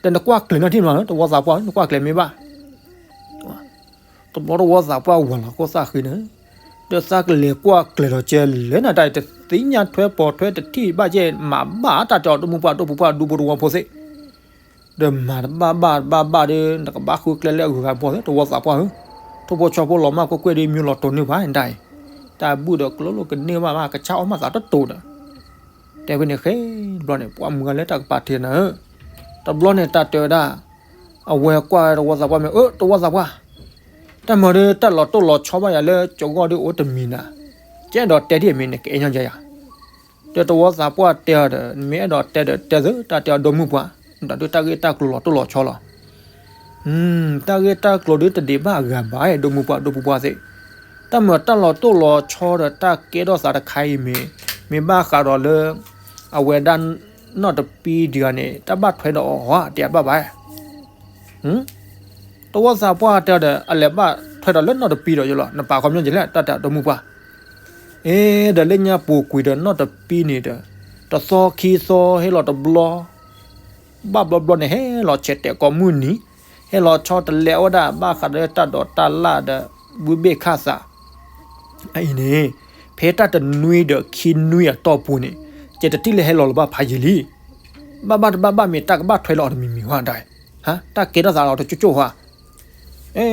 ဒီးနကွၢ်ကျဲၤနီၢ်ထံၣ်မးလၢတဝီသးပှၢ် နကွၢ်ကျဲၤမ့ၢ်ဘၣ် တဘျီတဝီသးပှၢ်ဝၤလီၤခိၣ်သၣ်ဃံန့ၣ်, ဒီးသးကလဲၤကွၢ်ကျဲၤဒီးကဲလဲၣ်နၤတၢ်အံၤ တသ့ၣ်ညါထွဲပိာ်ထွဲတထံၣ်ဘၣ်ကဲ မၤဘၣ်တၢ်တဲအီၤဒိၣ်မုၣ်ပှၢ်ဒိၣ်ပူၤပှၢ်ဒူဖိတဝီဖိသ့ၣ်, ဒီးမၤတဘၣ်ဘၣ်တဘၣ်ဘၣ်ဒီး နကဘၣ်ဃုကျဲလၢအဂုၤအဂၤဘီသ့ၣ် တဝီသးပှၢ်ဧၢ, ထိၣ်ဖိဆီဖိလီၤမၢ်ကွ့ၢ်ကွ့ၢ်ဒီးမ့ၢ်လီၤတိာ်န့ၢ်ပှၤတၢ်အံၤ, တၢ်ဘုၣ်ဒီးကျိလိာ်ကန့ၢ်ဘၣ်ဘၣ် ကစၢ်အီၣ်မးသးတတိာ်ဒီး တဲဖဲန့ၣ်ဃဲတဘျီန့ၣ် ပှၢ်မုၢ်ဂၤလၢတၢ်ကပၤထံးနၤဧၢ, တဘျီန့ၣ်တၢ်တဲဝဲဒၣ်, အဝဲကွၢ်တဝီသးပှၢ်မ့ၢ် အၢ တဝီသးပှၢ်, တၢ်မၤဒီးတၢ်လီၤတိၢ်လီၤဆီဘၣ်ယၤလၢကၠီဂီၢ်ဒ်အိၣ်တမံၤနၤ, ကအဲၣ်ဒိးတဲဒ်အမ့ၢ်နကအဲၣ်ညီယၤယၤ, ဒီးတဝီသးပှၢ်တဲအီၤဒီး နမ့ၢ်အဲၣ်ဒိးတဲဒီးတဲသ့ တၢ်တဲအီၤဒိၣ်မုၣ်ပှၢ်, ဒီးဒုးတၢ်ဂ့ၢ်တၢ်ကျိၤလီၤတိၢ်လီၤဆီလီၤ တၢ်ဂ့ၢ်တၢ်ကျိၤဒ်တဒံးဘၣ်အဂၤဘၣ် ဒိၣ်မုၣ်ပှၢ်ဒိၣ်ပူၤပှၢ်သ့ၣ်, တၢ်မၤတၢ်လီၤတိၢ်လီၤဆီဒီးတၢ်ကဲထီၣ်သးတခါအံၤမ့ၢ်, မ့ၢ်ဘၣ်ဃးဒီးလၢ အဝဲဒၣ်နီၢ်တပံဒံးဂၤန့ၣ် တၢ်ဘၣ်ထွဲဒီးအီၤဧါ တဲဘၣ်ဘၣ် တဝီသးပှၢ်တဲဒီး အလဲၤဘၣ်ထွဲဒီးလၢနီၢ်တပံဒီးယလီၤ နပာ်ခီပညီကလဲၣ် တၢ်တဲဒိၣ်မုၣ်ပှၢ်, အ့ ဒီးလၢညါပူၤကွံာ်ဒီးနီၢ်တပံန့ၣ်ဒီး, တသီခံသီဟဲလီၤတဘျီ ဘၣ်ဘျီဘျီန့ၣ် ဟဲလီၤဆဲးတဲာ်ကိးမုၢ်နံၤ, ဟဲလီၤဆီတလဲအဝဲဒၣ်ဘၣ်ဃးဒီးတၢ်ဒိးတၢ်လၣ်ဒီး ဘုဘ့ၣ်ခၣ်သး အအံၤန့ၣ်, ဖဲတၢ်တနွံဒီးခံနွံအတီၢ်ပူၤန့ၣ်, ကဲတထံၣ်လၢဟဲလီၤလၢၤဘၣ်ဖးယံာ်လံ. ဘၣ်ဘၣ်တဘၣ်ဘၣ်မ့ၢ်တၢ်ကဘၣ်ထွဲလီၤအီၤတမံၤမံၤဟါဒၣ်, ဟါ, တၢ်ကဲထီၣ်သးလီၤတကၠိၣ်ကၠိၣ်ဟါ. အဲ,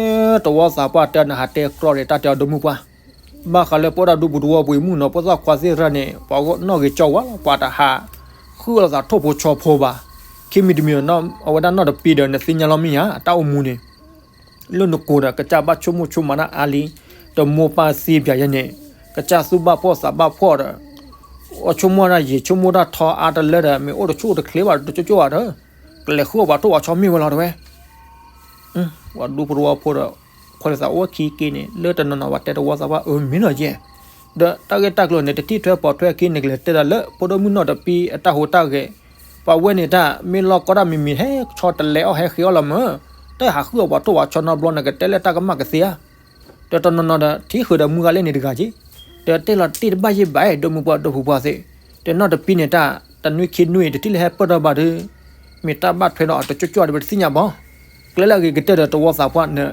တဝီသးပှၢ်တဲနဟးတဲကြီဒီးတၢ်တဲအီၤဒိၣ်မုၣ်ပှၢ်, ဘၣ်ဃးလၢပဝဲဒၣ်ဒူပူၤတဝီပူၤအံၤမုၣ်နီၤ ဖိသၣ်ခွါသ့ၣ်တဖၣ်န့ၣ် ပှၤဂီၢ်နီၣ်ဂ့ၤကၠီဝါလီၤ ပှၤတဟးဃုလိာ်သးထိၣ်ဖိဆီဖိဘၣ်. ခံမံၤတမံၤ အဝဲဒၣ်နီၢ်တပံဒီး နသ့ၣ်ညါလီၤမ့ၢ်ဧါ အတၢ်အိၣ်မူန့ၣ် လၢနကိးဒီး ကစၢ်ဘၣ်ဆိကမိၣ်ဆိကမးတၢ်အါလံ, တမိၢ်ပၢ်သံပၠးယဲန့ၣ်, ကစၢ်သူၣ်ဘၣ်ဖှီၣ်သးဘၣ်ဖှီၣ်ဒီး, အဆိကမိၣ်တၢ်ယံာ်ဆိကမိၣ်တၢ်ထီအါတလၢဒီး မ့ၢ်အိၣ်တဆူၣ်အိၣ်တချ့ဘၣ်တကၠိၣ်ကၠိၣ်ဘၣ်ဒီး, ကလဲၤဃုအီၣ်ပှၤထိၣ်ပှၤဆီမ့ၢ်ဝဲလီၤတဝဲ ပှၤဒူဖိတဝီဖိဒီး ခွဲးသးအိၣ်ခံက့န့ၣ် လၢတနီၤနီၤဘၣ်တဲတဝီသးပှၢ်အၢမ့ၢ်နီၤယဲ, ဒီးတၢ်ဂ့ၢ်တၢ်ကျိၤန့ၣ် တထံၣ်ထွဲပိာ်ထွဲခံန့ၣ် ကလဲၤတဲဒၣ်လၢ ဖိဒိၣ်မုၣ်နီၢ်တပံအတၢ်ဟူးတၢ်ဂဲၤ, ပှၤဝဲန့ၣ်တၢ်မ့ၢ်လီၢ်ကီတၢ်မံၤမံၤ ဟဲဆီတလဲအီၣ်ဟဲဃ့အီၣ်လီၤမၢ်, တၢ်ဟးဃုအီၣ်ပှၤထိၣ်ပှၤဆီနီတဘျီ နကတဲလၢတၢ်ကမၣ်ကသ့ဧါ. ဒီးတနီၤနီၤဒီး ထံၣ်ဃုာ်ဒီးမုၢ်ဂၤလၢန့ၣ်တဂၤက့, ဒီးတဲလီၤတ့ၢ်တဘၣ်ယဲၢ်ဘၣ် ဒိၣ်မုၣ်ပှၢ်ဒိၣ်ပူၤပှၢ်သ့ၣ်, ဒီးနီၢ်တပံန့ၣ်တၢ် တနွံခံနွံ တထံၣ်လၢဟဲပၢၢ်ထီၣ်ဘၣ်ဒီး, မ့ၢ်တၢ်ဘၣ်ထွဲဒီးအီၤတကၠိၣ်ကၠိၣ်ဒီးပတသ့ၣ်ညါဘၣ်. ကျဲလၢအဂ့ၤကတၢၢ်ဒီးတဝီသးပှၢ်န့ၣ်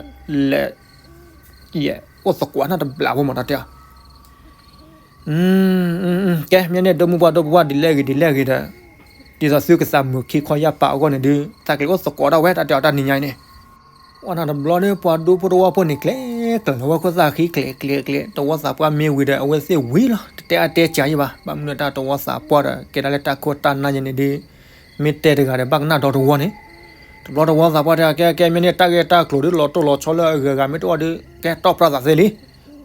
လဲၤ ယဲၢ် အိၣ်သကိးနၢ်တဘျးဖိမးတၢ်တဲအီၤ ကဲ မ့ၢ်န့ၣ် ဒိၣ်မုၣ်ပှၢ်ဒိၣ်ပှၢ် ဒ်လဲၣ်ဂ့ၤဒ်လဲၣ်ဂ့ၤဒီး, ဒ်သိးသုကသးမုာ်ခံခီယၢ်ပာ်အဂီၢ်န့ၣ်ဒုး သးကလဲၤအိၣ်သကိးဒၣ်ဝဲ တၢ်တဲအီၤတၢ်နံၤညါအံၤန့ၣ်, အီၣ်နၤတဘျီဒီး ပှၤဒူဖိတဝီဖိန့ၣ် ကျဲၤကျဲၤလီၤဝဲခိၣ်သၣ်ဃံ ကျဲၤကျဲၤကျဲၤ တဝီသးပှၢ်မ့ၢ်ဝံၤဒီး အဝဲသ့ၣ်ဝံၤလီၤ တတဲအါတဲစှၤယံၣ်ဘၣ်. ဘၣ်မနုၤတၢ်တဝီသးပှၢ်ဒီး ကဲဒၣ်လၢတၢ်ခိၣ်တၢ်နၢ်ယဲန့ၣ်ဒုး မ့ၢ်တဲတဂၤဒီး ဘၣ်ကနၣ်ဒီတဝီန့ၣ်, တဘျီတဝီသးပှၢ်တဲ ကဲကဲ မ့ၢ်န့ၣ် တၢ်ဂ့ၢ်တၢ်ကျိၤဒုး လီၤတိၢ်လီၤဆီလၢအဂၤဂၤ မ့ၢ်တအိၣ်ဒီး ကဲတီၢ်ပြၢ်သးသ့လံ.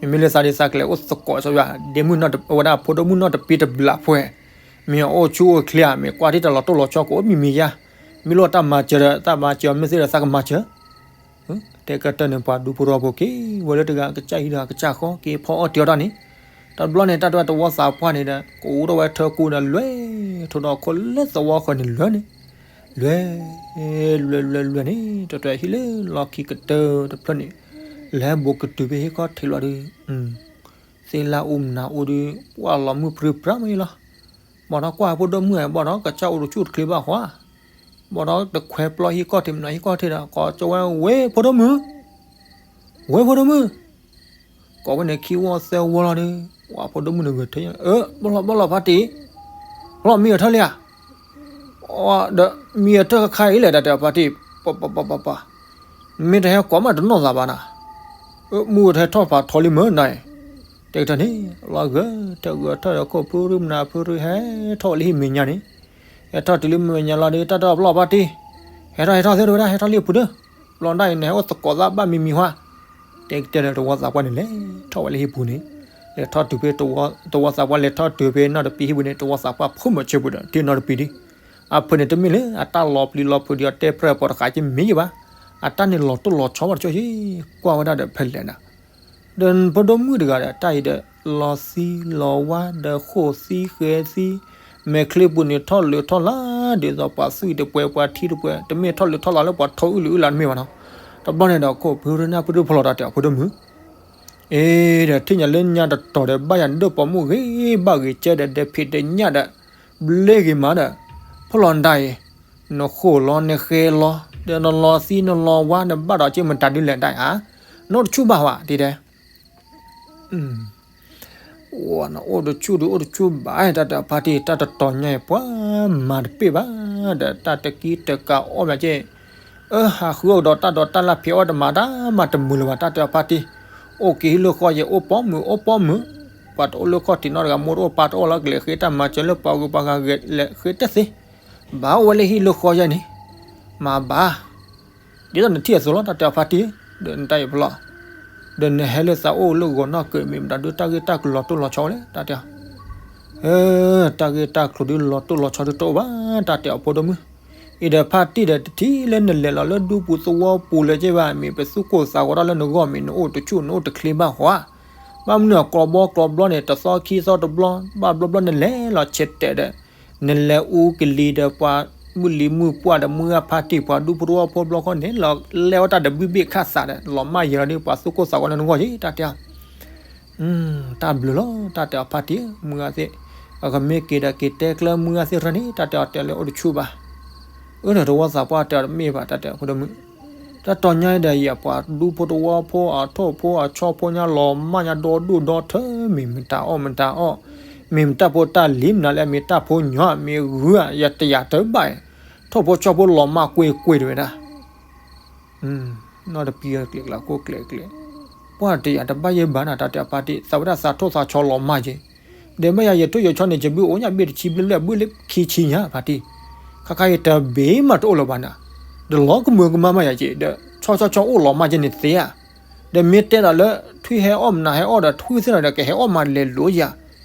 မ့မ့ၢ်လၢသးဒ်သးကလဲၤအိၣ်သကိးစီယွၤ ဒ့မုၣ်နီၢ်တပံ အဝဲဒၣ်ဖိဒိၣ်မုၣ်နီၢ်တပံတဘျးဖှဲး, မ့ၢ်အအိၣ်ဆူၣ်အိၣ်ချ့ဧါ မ့ၢ်ကွၢ်ထံၣ်တၢ်လီၤတိၢ်လီၤဆီကအိၣ်မံၤမံၤယါ, မ့ၢ်လိၣ်တၢ်မၤစၢၤဒီး တၢ်မၤစၢၤအီၤမ့ၢ်သ့ဒီး သးကမၤစၢၤ တဲကတၢၢ်န့ၣ် ပှၤဒူဖိတဝီဖိက့ၤဝဲလၢတဂၤ ကစၢ်ဟံးဒီးကစၢ်ဃီ က့ၤဖီအီၣ်တ့ၤအီၣ်တၢ်န့ၣ်, တဘျီန့ၣ် တၢ်တဝီသးပှၢ်န့ၣ်ဒီး ကအိၣ်ထီၣ်ဝဲထၢကူဒီး လွဲၢ်ထိဒီးခိၣ်လၢသဝီဃၢၤန့ၣ်လွဲၢ်န့ၣ်, လွဲၢ် လွဲၢ် လွဲၢ်န့ၣ် တၢ်တဟံၣ်လၢလီၢ်ခံကတၢၢ်တဖျၢၣ်န့ၣ်, လဲၤဘိးကတုၤဖဲဟံၣ်ခီၣ်ထံးလီၤဒီး သ့ၣ်လၢအူမနၤအိၣ်ဒီး ကွၢ်လီၤမုၢ်ပြံပြါမ့ၢ်လီၤ. ဘၣ်ဒီးကွၢ်ဖိဒိၣ်မုၣ်ဧါ ဘၣ်ဒီးကစၢ်အိၣ်တဆူၣ်တချ့ဘၣ်ဃီ, ဘၣ်ဒီးတခွဲးပျီဟံၣ်ခီၣ်ထံး မနုၤဟံၣ်ခီၣ်ထံးဒီး ကိးကၠီဝဲ ဝဲၢ်ဖိဒိၣ်မုၣ်, ဝဲၢ်ဖိဒိၣ်မုၣ်, ကိးဝဲန့ၣ်ခံဝီသၢဝီလီၤဒီး ဝဲၢ်ဖိဒိၣ်မုၣ်န့ၣ်ဂဲၤထၢၣ်ညါ အၢ ဘၣ်လီၤဘၣ်လီၤဖါတံၢ်, ဘၣ်လီၤမံအထၢၣ်လံဧါ ဒီးမံအထၢၣ်ခါခါအံၤလဲၣ် တၢ်တဲဖါတံၢ်, ပပပပပ, မ့ၢ်တဟဲကိးမးတနီၢ်သးဘၣ်နၤ, မုၢ်တဟဲထီၣ်ဖးထီလံမ့ၢ်နၤ, တဲကတၢၢ်န့ၣ် လီၤဂၢၢ်ထၢၣ်ဂၢၢ်ထၢၣ်ဒီးခိၣ်ဖုရူမနၤဖုရူဟဲထီၣ်ဝဲလၢဟံၣ်မဲာ်ညါန့ၣ်, ဟဲထီၣ်တုၤလၢမဲာ်ညါလီၤဒီး တၢ်တဲဘၣ်လီၤဖါတံၢ်, ဟဲထီၣ်ဟဲထီၣ်သ့တဝဲဒၣ် ဟဲထီၣ်လံအပူၤဒီး, ဘျီဒၣ်အံၤန့ၣ်ဟဲအိၣ်သကိးသးဘၣ်မံၤမံၤဟါ တဲကတၢၢ်ဒီးတဝီသးပှၢ်န့ၣ်လဲၤထီၣ်ဝဲလၢဟံၣ်ပူၤန့ၣ်, လဲၤထီၣ်တုၤဖဲတဝီသးပှၢ်လဲၤထီၣ်တုၤဖဲနီၢ်တပံဟံၣ်ပူၤန့ၣ် တဝီသးပှၢ်ဖိမုၣ်ဆၢပူၤဒီး ထံၣ်နီၢ်တပံဒီး, အဖုန့ၣ်တမ့ၢ်လၢအတၢ်လီၤပျံၤလီၤဖုးဒီးအီၤတဲပြၢၤပီၤတဃာ်က့မ့ၢ်ယဘၣ်, အတၢ်န့ၣ်လီၤတိၢ်လီၤဆီဘၣ်တကၠိယ့, ကွၢ်ဝဲဒၣ်ဒီးဖဲလဲၣ်နၤ, ဒီးဖိဒိၣ်မုၣ်တဂၤဒီး တၢ်အံၤဒီး လီၤသံလီၤဝါဒီးဃိၣ်သံဃဲသံ, မဲာ်ချံပူၤန့ၣ်ထီၣ်လၢထီၣ်လၢ် ဒ်သိးပှၤသွံၣ်တပှဲၤပှၤထံတပှဲၤ တမ့ၢ်ထီၣ်လၢထီၣ်လၢ်လၢပှၤထီအုၣ်လံအုၣ်လါတမ့ၢ်ဘၣ်နီၤ, တဘျီန့ၣ်ဒီးခိၣ်ဖုရနၢ်ပဒုၣ်ဖီလီၤတၢ်တဲအီၤဖိဒိၣ်မုၣ် အ့ဒီး ထံၣ်ညါလၢညါတတီၤဒီး ဘၣ်ယၤဒိၣ်ပိာ်မုၣ်ဂ့ၤဘၣ်ဂ့ၤကဲဒီး ဒဲးဖံးဒဲးညၣ်ဒီး ဘျ့ဂ့ၤမးဒီး ဖီလီၤနတၢ်အံၤ, နဃိၣ်လီၤနဃဲလီၤ ဒီးနလီၤသံနလီၤဝါ နဘၣ်ဒီးက့မတၤဒုလဲၣ်တၢ်ဧါ, နအိၣ်တဆူၣ်ဘၣ်ဝဲ ဒ်တဲ နအိၣ်တဆူၣ်ဒုအိၣ်တဆူၣ်ဘၣ် တၢ်တဲအီၤဖါတံၢ် တၢ်တတီၤညါအံၤ ပှၤမၤတပ့ၢ်ဘၣ်ဒီး တၢ်တကံတကးအီၣ်မးက့ အၢ ဟးဃုအီၣ်ကဒီးတၢ်ဒိးတၢ်လၢ်ဖံးအီၣ်တမၤတၢ်မၤတမုာ်လၢၤဘၣ် တၢ်တဲအီၤဖါတံၢ်, အိၣ်က့ၤဟံၣ်လၢဃီယဲ အိၣ်ပိာ်မုၣ်အိၣ်ပိာ်မုၣ်, ပှၤတအိၣ်လၢခီၣ်ထံးနီတဂၤ မိၢ်တအိၣ်ပၢ်တအိၣ်လၢကလဲၤဃ့တၢ်မၤစၢၤလၢပှၤဂုၤပှၤဂၤဂဲၤလဲၤဃ့တသ့, ဘၣ်အိၣ်ဝဲလၢဟံၣ်လၢဃီယဲန့ၣ်, မၤဘၣ် ဒ်သိးနထံၣ်အသိးလီၤ တၢ်တဲအီၤဖါတံၢ်, ဒီးနတၢ်အံၤဖီလီၤ, ဒီးနဟဲလၢသးအိၣ်လၢဂီၤနီၢ်ကၢး မ့ၢ်မတၤဒုတၢ်ဂ့ၢ်တၢ်ကျိၤလီၤတိၢ်လီၤဆီလဲၣ် တၢ်တဲအီၤ, တၢ်ဂ့ၢ်တၢ်ကျိၤဒုလီၤတိၢ်လီၤဆီဒုတအိၣ်ဘၣ် တၢ်တဲအီၤဖိဒိၣ်မုၣ်, အံၤဒီးဖါတံၢ်ဒီး တထံၣ်လၢနလဲၤလီၤလၢဒူပူၤသဝီပူၤလၢၤက့ဘၣ် မ့ၢ်ပသူၣ်ကိၢ်သးဂီၤတၢ်လၢနဂီၢ် မ့ၢ်နအိၣ်တဆူၣ်နအိၣ်တချ့ဘၣ်ဃီဧါ, ဘၣ်မနုၤအကျီဘီကျီဘျီန့ၣ် တသီခံသီတဘျီ ဘၣ်ဘျီဘျီနလဲၤလီၤဆဲးတဲာ်ဒီး နလဲၤအူကလံၤဒီးပှၤမုၢ်လံၤမုၢ်ပှၢ်ဒီးမုၢ်ဂၢ်ဖါတံၢ် ပှၤဒူဖိတဝီဖိဘျီဃီန့ၣ် လီၤလဲၤဝဲတၢ်ဒီးဘံၣ်ဘ့ၣ်ခၣ်သးဒီး လီၤမၢ်ယဲၤလီၤဒ်ပှၤသူၣ်ကိၢ်သးဂီၤလၢနဂီၢ်ယဲ တၢ်တဲအီၤ, တၢ်ဘျုးလီၤ တၢ်တဲအီၤဖါတံၢ်ဧၢ မုၢ်ဂၢ်သ့ၣ်, အကမ့ၢ်က့ၤဒီးက့ၤတဲကျၢမုၢ်ဂၢ်သ့ၣ်ရၢန့ၣ် တၢ်တဲအီၤတဲလၢအိၣ်တဆူၣ်ဘၣ်, အၢဒီးတဝီသးပှၢ်တဲအီၤတမ့ၢ်ဘၣ် တၢ်တဲအီၤဖိဒိၣ်မုၣ် တၢ်တီၤညါအံၤဒီး ယပှၤဒူဖိတဝီဖိ အထိၣ်ဖိအဆီဖိညါ လီၤမၢ်ညါဒီဒူၣ်ဒီထၢ မ့ၢ်မတၤအီၣ်မတၤအီၣ်, မ့ၢ်မတၢ်ဖိတၢ်လံၤ မနုၤလဲၣ် မ့ၢ်တၢ်ဖိညီ မ့ၢ်ဂုၤဧါ ယတယာ်တဘၣ်အံၤ, ထိၣ်ဖိဆီဖိလီၤမၢ်ကွ့ၢ်ကွ့ၢ်တဝဲဒၣ် နီၢ်တပံၤကျဲၤကျဲၤ ကိၣ်ကျဲၤကျဲၤ, ပှၢ်တယာ်တဘၣ်ယဲၢ်ဘၣ်နၤ တၢ်တဲအီၤဖါတံၢ် သးဝဲဒၣ်သးထိၣ်သးဆီလီၤမၢ်က့ၤ, ဒီးမ့ၢ်ယၤယထိၣ်ယဆီန့ၣ် ယဘုၣ်အိၣ်ညါဘ့ၣ်တဆံဘျဲၣ်လၢအဘုၣ်လၢခံဆံညါ ဖါတံၢ်, ခါခါအံၤတဘ့ၣ်မးတအိၣ်လၢၤဘၣ်နၤ, ဒီးလီၤကမၢကမၣ်မးယၤက့ၤ ဒီးဆီဆီဆီအိၣ်လီၤမၢ်က့ၤန့ၣ်သ့ဧါ, ဒီးမ့ၢ်တဲဒီးလၢ ထွံၣ်ဟဲအီၣ်မနၤဟဲအီၣ်ဒီးထွံၣ်သ့ၣ်နီၤဒီး ကဟဲအီၣ်မးလဲၤလိၤယၤ,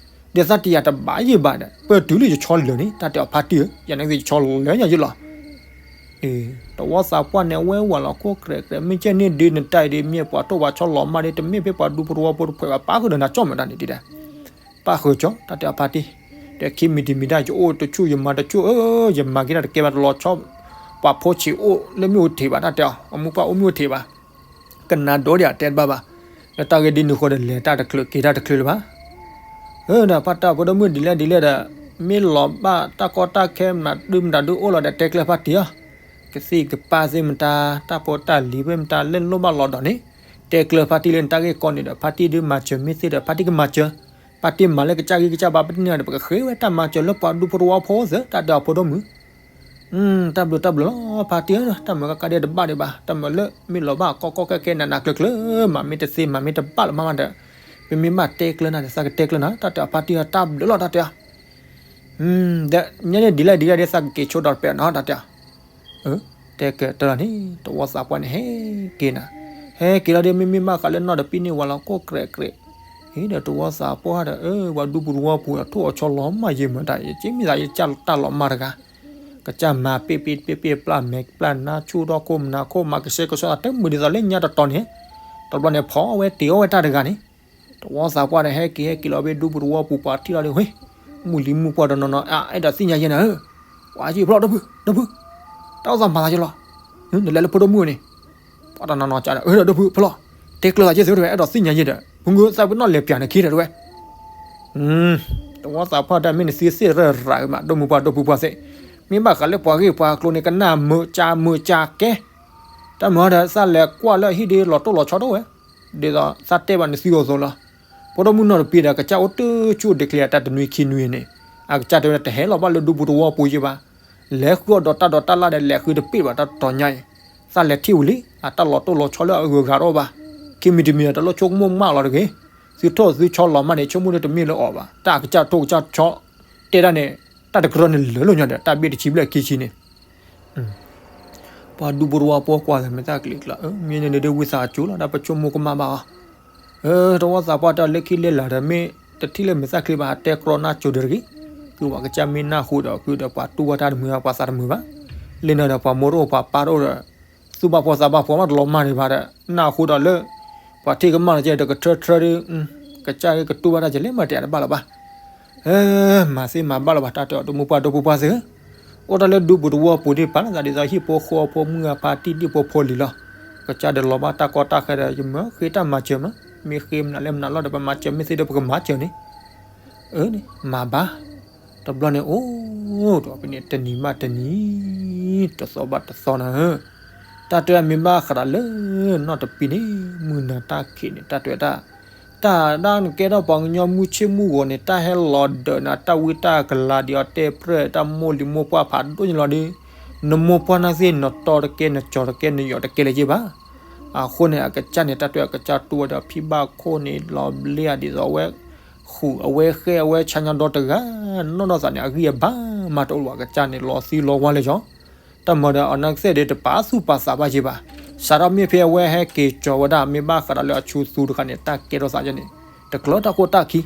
ဒီးသးတယာ်တဘၣ်ယဲၢ်ဘၣ်ဒီး ပတုၤလၢယဆီလၢာ်န့ၣ် တၢ်တဲအီၤဖါတံၢ်ဧၢ ယၤန့ၣ်ယဆီလၢာ်ညါယလီၤ တဝီသးပှၢ်န့ၣ် အဝဲဝၤလီၤကိၢ်ကြဲးကြဲး မ့ၢ်ကဲန့ၣ်ဒုးနတၢ်အံၤဒုး မ့ၢ်ပှၤထိၣ်ပှၤဆီလီၤမၢ်ဒုး တမ့ၢ်ဖဲပှၤဒူဖိတဝီဖိတဖုဘၣ် ပၣ်ဃုာ်ဒီးနၤကၠီၣ်မတၤန့ၣ်ဒ်လဲၣ်, ပၣ်ဃုာ်ကၠီ တၢ်တဲအီၤဖါတံၢ်, ဒီးခံမံၤတမံၤဒၣ် ယအိၣ်တဆူၣ်ယမၤတဆူၣ်ဧၢ, ယမၤက့ၤတၢ်တကဲဘၣ်တလီၤဆီ, ပှၤဖိဆံးအိၣ်လၢမ့ၣ်အူထံးဘၣ် တၢ်တဲအီၤ အမိၢ်ပၢ်အိၣ်မ့ၣ်အူထံးဘၣ်, ကနၤဒိးဒံးအတဲတဘၣ်ဘၣ်, လၢတၢ်ဂ့ၢ်ဒ်န့ၣ်ဃိဒီးလဲၤတၢ်တချုးက့ၤတၢ်တချုးလၢၤဘၣ် အၢ ဒီးဖါတၢ်ဖိဒိၣ်မုၣ်ဒ်လဲၣ်ဒ်လဲၣ်ဒီး မ့ၢ်လီၤဘၣ်တၢ်ကီတၢ်ခဲမနုၤဒုမတၤဒုအိၣ်လီၤဒီးတဲကျၢၤဖါတံၢ်ဧၢ, ကသံၣ်ကပၢ်သ့ၣ်မတၤ တၢ်ဖိတၢ်လံၤဖဲမတၤလၢနလိၣ်ဘၣ်လီၤဒီးန့ၣ်, တဲကျၢၤဖါတံၢ်လၢနတၢ်ဂ့ၢ်ကီန့ၣ်ဒီး ဖါတံၢ်ဒုမၤစၢၤမ့ၢ်သ့ဒီး ဖါတံၢ်ကမၤစၢၤ, ဖါတံၢ်မၤလၢကစၢ်ဂံၢ်ကစၢ်ဘါပတန့ၢ်ဒီး ပကဃ့ဝဲတၢ်မၤစၢၤလၢပှၤဒူဖိတဝီဖိသ့ တၢ်ဒီးအဖိဒိၣ်မုၣ် တၢ်ဘျုးတၢ်ဘျုးလီၤ ဖါတံၢ်ဧၢ, တၢ်မၤကကါဒဲးတဘၣ်ဒံးဘၣ်, တၢ်မၤလၢမ့ၢ်လီၤဘၣ်ကီကီခဲခဲနးနးကျၢၤကျၢၤ, မၤမ့ၢ်တသ့မၤမ့ၢ်တဘၣ်လၢၤမးမးဒီး, ပမ့ၢ်ဘၣ်တဲကျၢၤနၤဒီး သးကတဲကျၢၤနၤ, တၢ်တဲအီၤဖါတံၢ်ဧၢ, တၢ်ဘျုးလီၤ တၢ်တဲအီၤ, ဒီးညါန့ၣ်ဒ်လဲၣ်ဒ်လဲၣ်ဒီး သးကက့ၤဆိဒီးတပဲာ်နီၤ တၢ်တဲအီၤ တဲကတၢၢ်လီၤန့ၣ် တဝီသးပှၢ်န့ၣ်ဟဲက့ၤနၤ, ဟဲက့ၤလီၤဒီး မ့မ့ၢ်ဘၣ်ဃးလၢနီၢ်တပံၤန့ၣ် ဝၤလီၤကိၢ်ကြဲးကြဲး, ဟ့ၣ်ဒီးတဝီသးပှၢ်ဒီး အၢ ပှၤဒူပူၤတဝီပူၤ အထိၣ်အဆီလီၤမၢ်ယံာ်မးတၢ် ယက့မ့ၢ်သးယကၢ်တၢ်လီၤမၢ်တဂၤ, ကစၢ်မၤပ့ၢ်ပ့ၢ်ပ့ၢ်ပ့ၢ်ပျၢ်မဲာ်ပျၢ်နါဆူၣ်ထီၣ်ခိၣ်မနၤခိၣ် မၤကဆှဲကဆှီသးတမုာ်ဒ်သိးလၢညါတတီၤန့ၣ်, တဘျီန့ၣ်ဖီအဝဲတ့ၤအီၣ်ဝဲတၢ်တဂၤန့ၣ်, တဝီသးပှၢ်ဒီးဟဲက့ၤဟဲက့ၤလီၤဘၣ်ဒူပူၤတဝီပူၤပှၤထံၣ်လီၤဒီး ဝ့ၢ်, မုၢ်လံမုၢ်ပှၢ်တနီၤနီၤ အအဲၣ်ဒိးသ့ၣ်ညါယဲနၤဧၢ, ပှၤက့ၤဖျီၣ်ဒီပုၢ် ဒီပုၢ်, တၢ်အိၣ်သးမၤသးယလီၤ, နလဲၤလၢဖိဒိၣ်မုၣ်န့ၣ်, ပှၤတနီၤနီၤကဒီး အၢ ဒီပုၢ်ဖျီၣ်, တဲကျၢၤသးက့ၤသ့ဝဲ အဲၣ်ဒိးသ့ၣ်ညါယဲဒီး ဖုငုသးပ့ၤနီၣ်လဲၤပၠးနခံဒီးတဝဲ တဝီသးပှၢ်တၢ်မ့ၢ်နသံသ့ၣ်ရၢၢ်ရၢၢ်မး ဒိၣ်မုၢ်ပှၢ်ဒိၣ်ပူၤပှၢ်သ့ၣ်, မ့ၢ်ဘၣ်ဃးလၢပှၤဂ့ၢ်ပှၤကျိၤန့ၣ် ကနၣ်မုာ်ကၠးမုာ်ကၠးကဲ, တၢ်မၤဒီး သးလဲၤကွၢ်လၢဟံၣ်ဒ်လီၤတိၢ်လီၤဆီတအိၣ်ဝဲ, ဒ်သိးသးတဲဘၣ်နသံအသိးလီၤ, ဖိဒိၣ်မုၣ်နီၢ်တပံၤဒီး ကစၢ်အိၣ်တဆူၣ်ဒံးချ့အတၢ်တနွံခံနွံန့ၣ်, အကစၢ်တဲဝဲဒၣ် တဟဲလီၤဘၣ်လၢဒူပူၤတဝီပူၤယဲဘၣ်, လဲၤဃုအီၣ်ဒီးတၢ်ဒိးတၢ်လၢ်ဒီး လဲၤဃုတပ့ၢ်ဘၣ်တၢ်တတီၤညါအံၤ, သးလဲၤထံၣ်ဝံၤလံ အတၢ်လီၤတိၢ်လီၤဆီလၢအဂုၤအဂၤတအိၣ်ဘၣ်, ခံမံၤတမံၤဒီး တလိၣ်ဆိကမိၣ်မးလီၤတဂ့ၤ, သုထိၣ်သုဆီလီၤမၢ်န့ၣ် ဆိကမိၣ်လၢတမ့ၢ်လၢအီၤဘၣ်, တၢ်အကစၢ်ထိၣ်ကစၢ်ဆီ တဲဒၣ်န့ၣ်, တၢ်တကရၢန့ၣ်လၢာ်လီၤညီဒီး တၢ်ဘ့ၣ်တဆံဘျဲၣ်ခံဆံန့ၣ် ပှၤဒူဖိတဝီဖိကွၢ်သးမဲာ်သၣ်ကျ့ကျါ, မ့ၢ်န့ၣ်ဒုးဝံသးစူၤလီၤ ဒီးပဆိကမိၣ်ကမၣ်ဘၣ်အီၤ, တဝီသးပှၢ်တၢ်လၢခံလၢလာ်ဒီး မ့ၢ်တထံၣ်လၢမဲာ်သၣ်ကျ့ဘၣ် တဲကြီနါစိၤဒံးတဂ့ၤ, သု ပှၤကစၢ်မ့ၢ်နၢ်ဟူဒီး ကုဒီးပှၤတူၢ်ဘၣ်တၢ်တမုာ်ဘၣ် ပှၤသးတမုာ်ဘၣ်. လၢန့ၣ်ဒီးပှၤမိၢ်တအိၣ်ပှၤပၢ်တအိၣ်ဒီး သူၣ်ဘၣ်ဖှီၣ်သးဘၣ်ဖှီၣ်မးတလီၤမၢ်ဒံးဘၣ်ဒီး နၢ်ဟူဒီးလၢ ပှၤထံၣ်ကမၣ်လီၤကဲဒီးကထၢထၢဒီး ကစၢ်ကတူၢ်ဘၣ်တၢ်ကလဲၤမၤတဲတဘၣ်လၢၤဘၣ်. မၤသ့မၤဘၣ်လၢၤဘၣ် တၢ်တဲအီၤ တမူပှၢ်ဒီပုၢ်ပှၢ်သ့ၣ်ဧၢ, အိၣ်တၢ်လၢဒူပူၤတဝီပူၤဒံး ပာ်လီၤသးဒ်သိးဟံၣ်ဖိဃီဖိမုၢ်ဂၢ်ဖါတံၢ်ဒံၣ်ဖိဖိလံၤလီၤ. ကစၢ်ဒီးလီၤဘၣ်တၢ်ကီတၢ်ခဲဒီး ယမၤဃ့တၢ်မၤစၢၤမး, မ့ၢ်ဃ့မနုၤလၢမနုၤလီၤဒီး ပမၤစၢၤမ့ၢ်သ့ဒီးပကမၤစၢၤန့ၣ် အၢန့ၣ် မၤဘၣ်. တဘျီန့ၣ်အိၣ်ဒီးဖဲန့ၣ် တနံၤဘၣ်တနံၤ, တသီဘၣ်တသီနၤဧၢ, တၢ်တဲဒၣ်မ့ၢ်ဘၣ်ဃးဒီးလၢနီၢ်တပံန့ၣ် မုၢ်နၤတၢ်ခံးန့ၣ် တၢ်တဲဒၣ်, တၢ်ဒၣ်နကဲထီၣ်ပှၤကညီမုၢ်ဆ့ၣ်မုၢ်ဂီၤန့ၣ် တၢ်ဟဲလီၤဒၢးနၤ တၢ်ဝံတၢ်ကလၤဒံးအီၤတဲပြဲၣ် တၢ်မိၢ်လံၤမိၢ်ပှၢ်ဖးဒိၣ်ညါလီၤဒီး နမိၢ်ပှၢ်နာ်သ့ၣ် နတီတကဲ နကၠီၤတကဲ နယီၤတကဲလၢၤက့ဘၣ်. အဃိန့ၣ် အကစၢ်န့ၣ် တၢ်တဲအီၤ ကစၢ်တူၢ်ဝဲဒီးဖံဘၣ်ခိၣ်န့ၣ် လီၤဘျ့အဒ်သိးအဝဲ ဃုာ်အဝဲဃဲအဝဲဆါညီဒီတဂၤ, နီၢ်နီၢ်သးန့ၣ် အဂံၢ်အဘါမးတအိၣ်ဘၣ် အကစၢ်န့ၣ် လီၤသံလီၤဝါလၢၤကၠီၤ, တၢ်မၤဒီးအနီၢ်ကစၢ်ဒ်တပာ်သူၣ်ပာ်သးဘၣ်က့ဘၣ်. စးထီၣ်မ့ၢ်ဖဲအဝဲဟဲက့ၤကၠီၤဝဲဒၣ် မ့ၢ်ဘၣ်ဃးဒီးလၢအဆူသူတခါန့ၣ် တၢ်ကဲထီၣ်သးယဲန့ၣ် တကျၢၤတၢ်ခိၣ်တၢ်ခံ.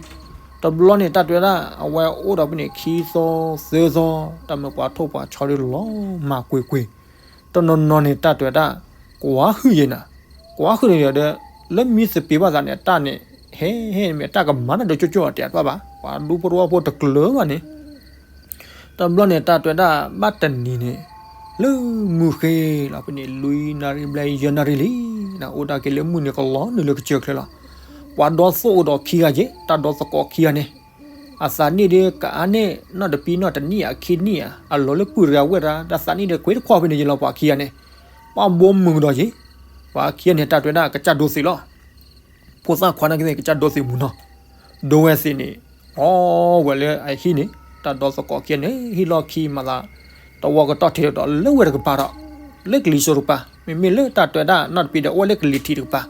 တဘျီန့ၣ် တၢ်တဲဝဲဒၣ် အဝဲအိၣ်ဒီးဖဲန့ၣ် ခံသီသၢသီ, တၢ်မၤပှၤထိၣ်ပှၤဆီဒီးလီၤမၢ်ကွ့ၢ်ကွ့ၢ်, တနီၤနီၤန့ၣ် တၢ်တဲဝဲဒၣ် ကွၢ်ဟုၣ်ယဲနၤ, ကွၢ်ဟုၣ်န့ၣ်ဒီး လၢမံသပ့ၤဘၣ်သးန့ၣ် တၢ်န့ၣ် ဟဲဟဲမ့ၢ်တၢ်ကမၤတၢ်ဒီးကၠိကၠိအတဲတဘၣ်ဘၣ်, ပှၤဒူဖိတဝီဖိတကျၢၤဘၣ်န့ၣ် တဘျီန့ၣ် တၢ်တဲဝဲဒၣ် ဘၣ်တနံၤန့ၣ် လၢမုၢ်ဃ့လီၤဖဲန့ၣ် လွံၢ်နၣ်ရံၣ်ဘျဲၣ်ယဲၢ်နၣ်ရံၣ်လံ, နအိၣ်တၢ်က့ၤလၢမုၢ်နံၤကလီၤနုာ်လၢကစၢၢ်ချၢလီၤ. ပှၤဒီသိၣ်အိၣ်ဒီးခံဂၤက့ၤ တၢ်ဒီသကိးခံဂၤန့ၣ်, အသးနံၣ်ဒ်ကအါန့ၢ် နီၢ်တပံနီၢ်တနံၣ်ဧါခံနံၣ်ဧါ အလီၤလၢပုၢ်တဂၤဝဲၢ်တဂၤ တၢ်သးနံၣ်ဒ်ကွ့တခွီၣ်ဖဲန့ၣ်ယလီၤ ပှၤခံဂၤန့ၣ်, ပှၤဘိမုၢ်ကဒီးက့ၤ, ပှၤခံဂၤန့ၣ် တၢ်တဲဝဲဒၣ် ကစၢ်ဒိသ့းလီၤ. ဖိသၣ်ခွါနာ်က့သ့ၣ် ကစၢ်ဒိသ့းမုၢ်နီၢ်, ဒိဝဲသ့းန့ၣ် အီဝဲလၢအဟံၣ်န့ၣ် တၢ်ဒီသကိးခံဂၤန့ၣ် ဟံၣ်လီၢ်ခံမၤသး တဝီကတီၢ်ထဲဒီးလၢဝဲတကပၤဒီး လၢကလံၤစိးတကပၤ, မ့မ့ၢ်လၢတၢ်တဲဝဲဒၣ် နီၢ်တပံဒီး အိၣ်ဝဲလၢကလံၤထံးတကပၤ.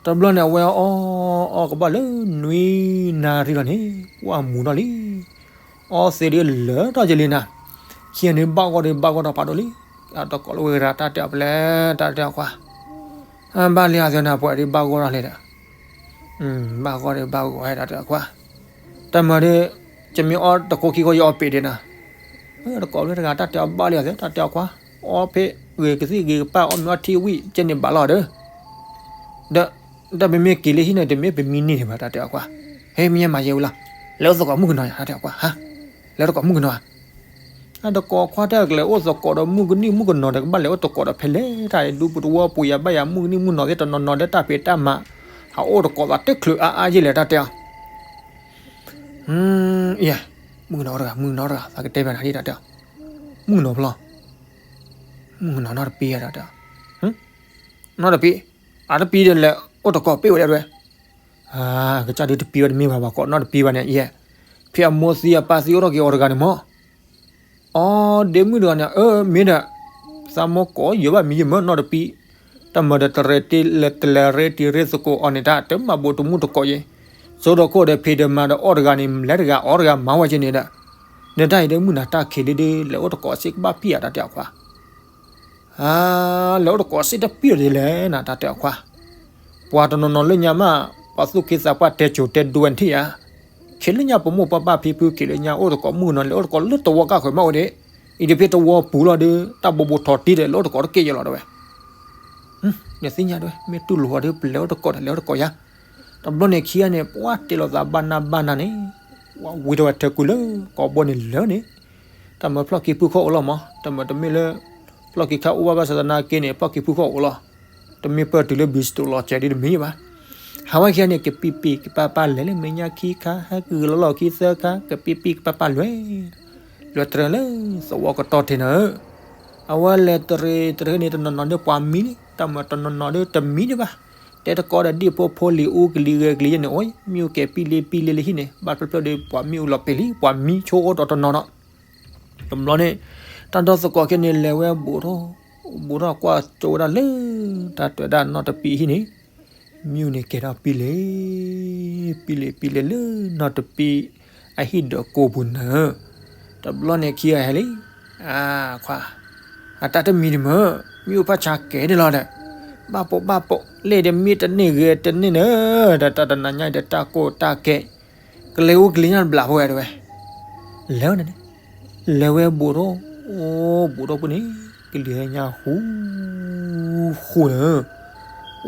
တဘျီန့ၣ် အဝဲအီအီကဘၣ်လၢနွံနၣ်ရံၣ်လီၤန့ၣ် ပှၢ်မူၤထီၣ်လံ. အီသ့းဒ်လၢထီၣ်ယလံနၤ, ခံဂၤန့ၣ်ဘၣ်ဂီၢ်ဒီးဘၣ်ဂီၢ်ထီၣ်ဖးဒိၣ်လံ. တကိးလၢဝဲရၤ တၢ်တဲအီၤဖဲလဲၣ် တၢ်တဲအီၤခွါ, ဘၣ်လံအသးနၤ ပှၤဒ်ဘၣ်ဂီၢ်ထီၣ်လဲၣ်ဒီး ဘၣ်ဂီၢ်ဒီးဘၣ်ဂီၢ်ဟဲ တၢ်တဲအီၤခွါ, တၢ်မၤဒီး ကမ့ၢ်အီတကိးခံကိး ယအီပ့ၤဒံးနၤ, တကိးလၢတဂၤ တၢ်တဲအီၤဘၣ်လံအသး တၢ်တဲအီၤခွါ, အီဖဲဂ့ၤကသံၣ်ဂ့ၤကပၢ် အီၣ်မ့ၤအီထံဝံၤ ကဲန့ၣ်ဘၣ်လီၤဒီး ဒီး ဒီးပမ့ၢ်က့ၤလၢဟံၣ်န့ၣ် တမ့ၢ်ပမံန့ၢ်န့ၣ်ဘၣ် တၢ်တဲအီၤခွါ, ဟဲမ့ၢ်မၤယဲဝံၤလီၤ, လဲၤအိၣ်သကိးမုၣ်ကနီၤယၤ တၢ်တဲအီၤခွါ, ဟါ, လဲၤအိၣ်သကိးမုၣ်ကနီၤဧါ, တကိးခွါတဲကလဲၤအိၣ်သကိးဒီးမုၣ်ကနံၣ်မုၣ်ကနီၤဒီး ကဘၣ်လဲၤအိၣ်သကိးဒီးဖဲလဲၣ် တၢ်ဒူပူၤတဝီပူၤယၤ ဘၣ်ယၤမုၣ်ကနံၣ်မုၣ်နီၤသ့ၣ် တနီၤနီၤဒီးတၢ်ဖံးတၢ်မၤ ဟးအိၣ်သကိးသးတချုးအါအါယဲလဲၣ် တၢ်တဲအီၤ အံၤ မုၣ်ကနီၤတဂၤ မုၣ်ကနီၤတဂၤ သးကတဲဘၣ်နၤဒ်တၢ်တဲအီၤ, မုၣ်ကနီၤဖျီ, မုၣ်ကနီၤနီတပံတၢ်တဲအီၤ, နီတပံ, အတပံဒီးလဲၤအိၣ်တကိးပ့ၢ်ဝဲဒၣ်ဝဲ, ကစၢ်ဒုးတပံဝဲတမ့ၢ်ဘၣ် ပှၤကိးနီတပံဘၣ်န့ၣ် ယဲ, ဖဲအမိၢ်သံအပၢ်သံအိၣ်ထီၣ်က့ၤအီၤတဂၤန့ၣ်မး အီ ဒ့မုၣ်တဂၤန့ၣ် အၢ မ့ၢ်ဒီး သးမိၢ်ကိးယဲဘၣ်မံၤယမၢနီတပံ, တၢ်မၤဒီးတရဲတ့လဲၤတလဲၤရ့တံၤရ့သကိးအီၤန့ၣ် တၢ်တမၤဘူးတမုၢ်တကိးယဲ, စိဒီခိၣ်ဒီးဖံးဒီးမၤဒီးအီၣ်တဂၤန့ၣ် လဲၤတဂၤအီၣ်တဂၤမၤဝဲကဲန့ၣ်ဒီး, နတၢ်အံၤဒ့မုၣ်နၤ တၢ်ခံးလံဒီး လဲၤအိၣ်တကိးစ့ၢ်ကဘၣ်ပံၢ်ဧါ တၢ်တဲအီၤခွါ လဲၤအိၣ်တကိးစ့ၢ်တပံၢ်အီၤဒ်လဲၣ်နၤ တၢ်တဲအီၤခွါ, ပှၤတနီၤနီၤလၢညါမး ပှၤသူၣ်က့သးပှၢ်တဲစိၤတဲဒိဝဲနထံၣ်ဧါ, ခံးလၢညါပမိၢ်ပပၢ်ဖံဖုခံးလၢညါအိၣ်တကိးမုၣ်ကနီၤ လဲၤအိၣ်တကိးလၢတဝီကၢ်ဃၢၤမးအိၣ်ဒံး, အံၤတဖဲတဝီပူၤလီၤဒီး တၢ်ဘိးဘိးထီၣ်တံၢ်ဒီး လဲၤအိၣ်တကိးတက့ၢ်ယဲလီၤဒၣ်ဝဲ နသ့ၣ်ညါဒၣ်ဝဲ မ့ၢ်တူၢ်လိာ်အီၤဒီး ပလဲၤအိၣ်တကိးဒီး လဲၤအိၣ်တကိးယၤ, တဘျီန့ၣ်ခံဂၤန့ၣ် ပှၤတဲလိာ်သးဘၣ်နၢ်ဘၣ်နၢ်န့ၣ်, ဝံၤတဝဲထဲကူလၢကိးဘီန့ၣ်လၢာ်န့ၣ်, တၢ်မၤဖျီၣ်က့ၤဖုၣ်ခီၣ်အိၣ်လီၤမး, တမၤတမ့ၢ်လၢ ဖျီၣ်က့ၤခါအိၣ်ဘၣ်ဘၣ်ဆၣ်သနာ်က့န့ၣ် ဖျီၣ်က့ၤဖုၣ်ခီၣ်အိၣ်လီၤ, တမ့ၢ်ပၢၢ်တုၤလၢဘံစတိၤလီၤစဲးဒ်တမ့ၢ်ဘၣ်, ဟးဝဲခံဂၤန့ၣ် ကပံၢ်ပံၢ်ကပၤပၤလဲၤလၢမဲာ်ညါခံခါ ဟဲကဂုာ်လီၤလီၢ်ခံသၢခါ ကပံၢ်ပံၢ်ကပၤပၤလဲၤ လဲၤတြဲၤလၢသဝီကတီၢ်ထဲနၤဧၢ, အဝဲလဲၤတရံးတရံးန့ၣ် တနီၤနီၤဒီးပှၤမံလံ, တၢ်မၤတနီၤနီၤဒီးတမံဒံးဘၣ်, တဲတကိးဒီးဒ့ၣ်ဖိဖိလံၤအူကလံၤဂဲၤကလံၤယဲန့ၣ် အိၣ်မံအိၣ်ကဲၤပံလ့ပံလ့လၢဟံၣ်န့ၣ် ဘၣ်ဖျီဖျီဒီးပှၤမံအိၣ်လီၤပ့ၤလံ ပှၤမံဆိအိၣ်ဒီးတနီၤနီၤ, တဘျီန့ၣ် တၢ်ဒီသကိးခဲန့ၣ် လဲၤဝဲဘူးထီၣ် ဘူးထီၣ်ကွၢ်ကၠိဝဲဒၣ်လၢ တၢ်တဲဝဲဒၣ်နီၢ်တပံဟံၣ်န့ၣ် မံအိၣ်န့ၣ်ကဲထီၣ်ပံလ့ ပံလ့ပံလ့လၢနီၢ်တပံ အဟံၣ်ဒီးကိးပူၤနၤ, တဘျီန့ၣ်ခံဂၤဟဲလံ, ခွါ, အတၢ်တမံဒံးမၢ, မံအိၣ်ဖးဆါကဲဒ်လီၤဒီး, ဘၣ်ပိာ်ဘၣ်ပိာ် လဲၣ်ဒီးမ့ၢ်တန့ၢ်ဂ့ၤတန့ၢ်နၤ, ဒီးတၢ်တနၤညါဒီးတၢ်ကိၢ်တၢ်ကဲ, ကလဲၤအိၣ်ကလံၤညါတဘျီဖိဝဲတဝဲ, လဲၤဝဲန့ၣ်န့ၣ်, လဲၤဝဲဘူးထီၣ်, အိၣ်ဘူးထီၣ်ပူၤန့ၣ်, ကလံၤဟဲညါဟူ, ဃိန့ၣ်,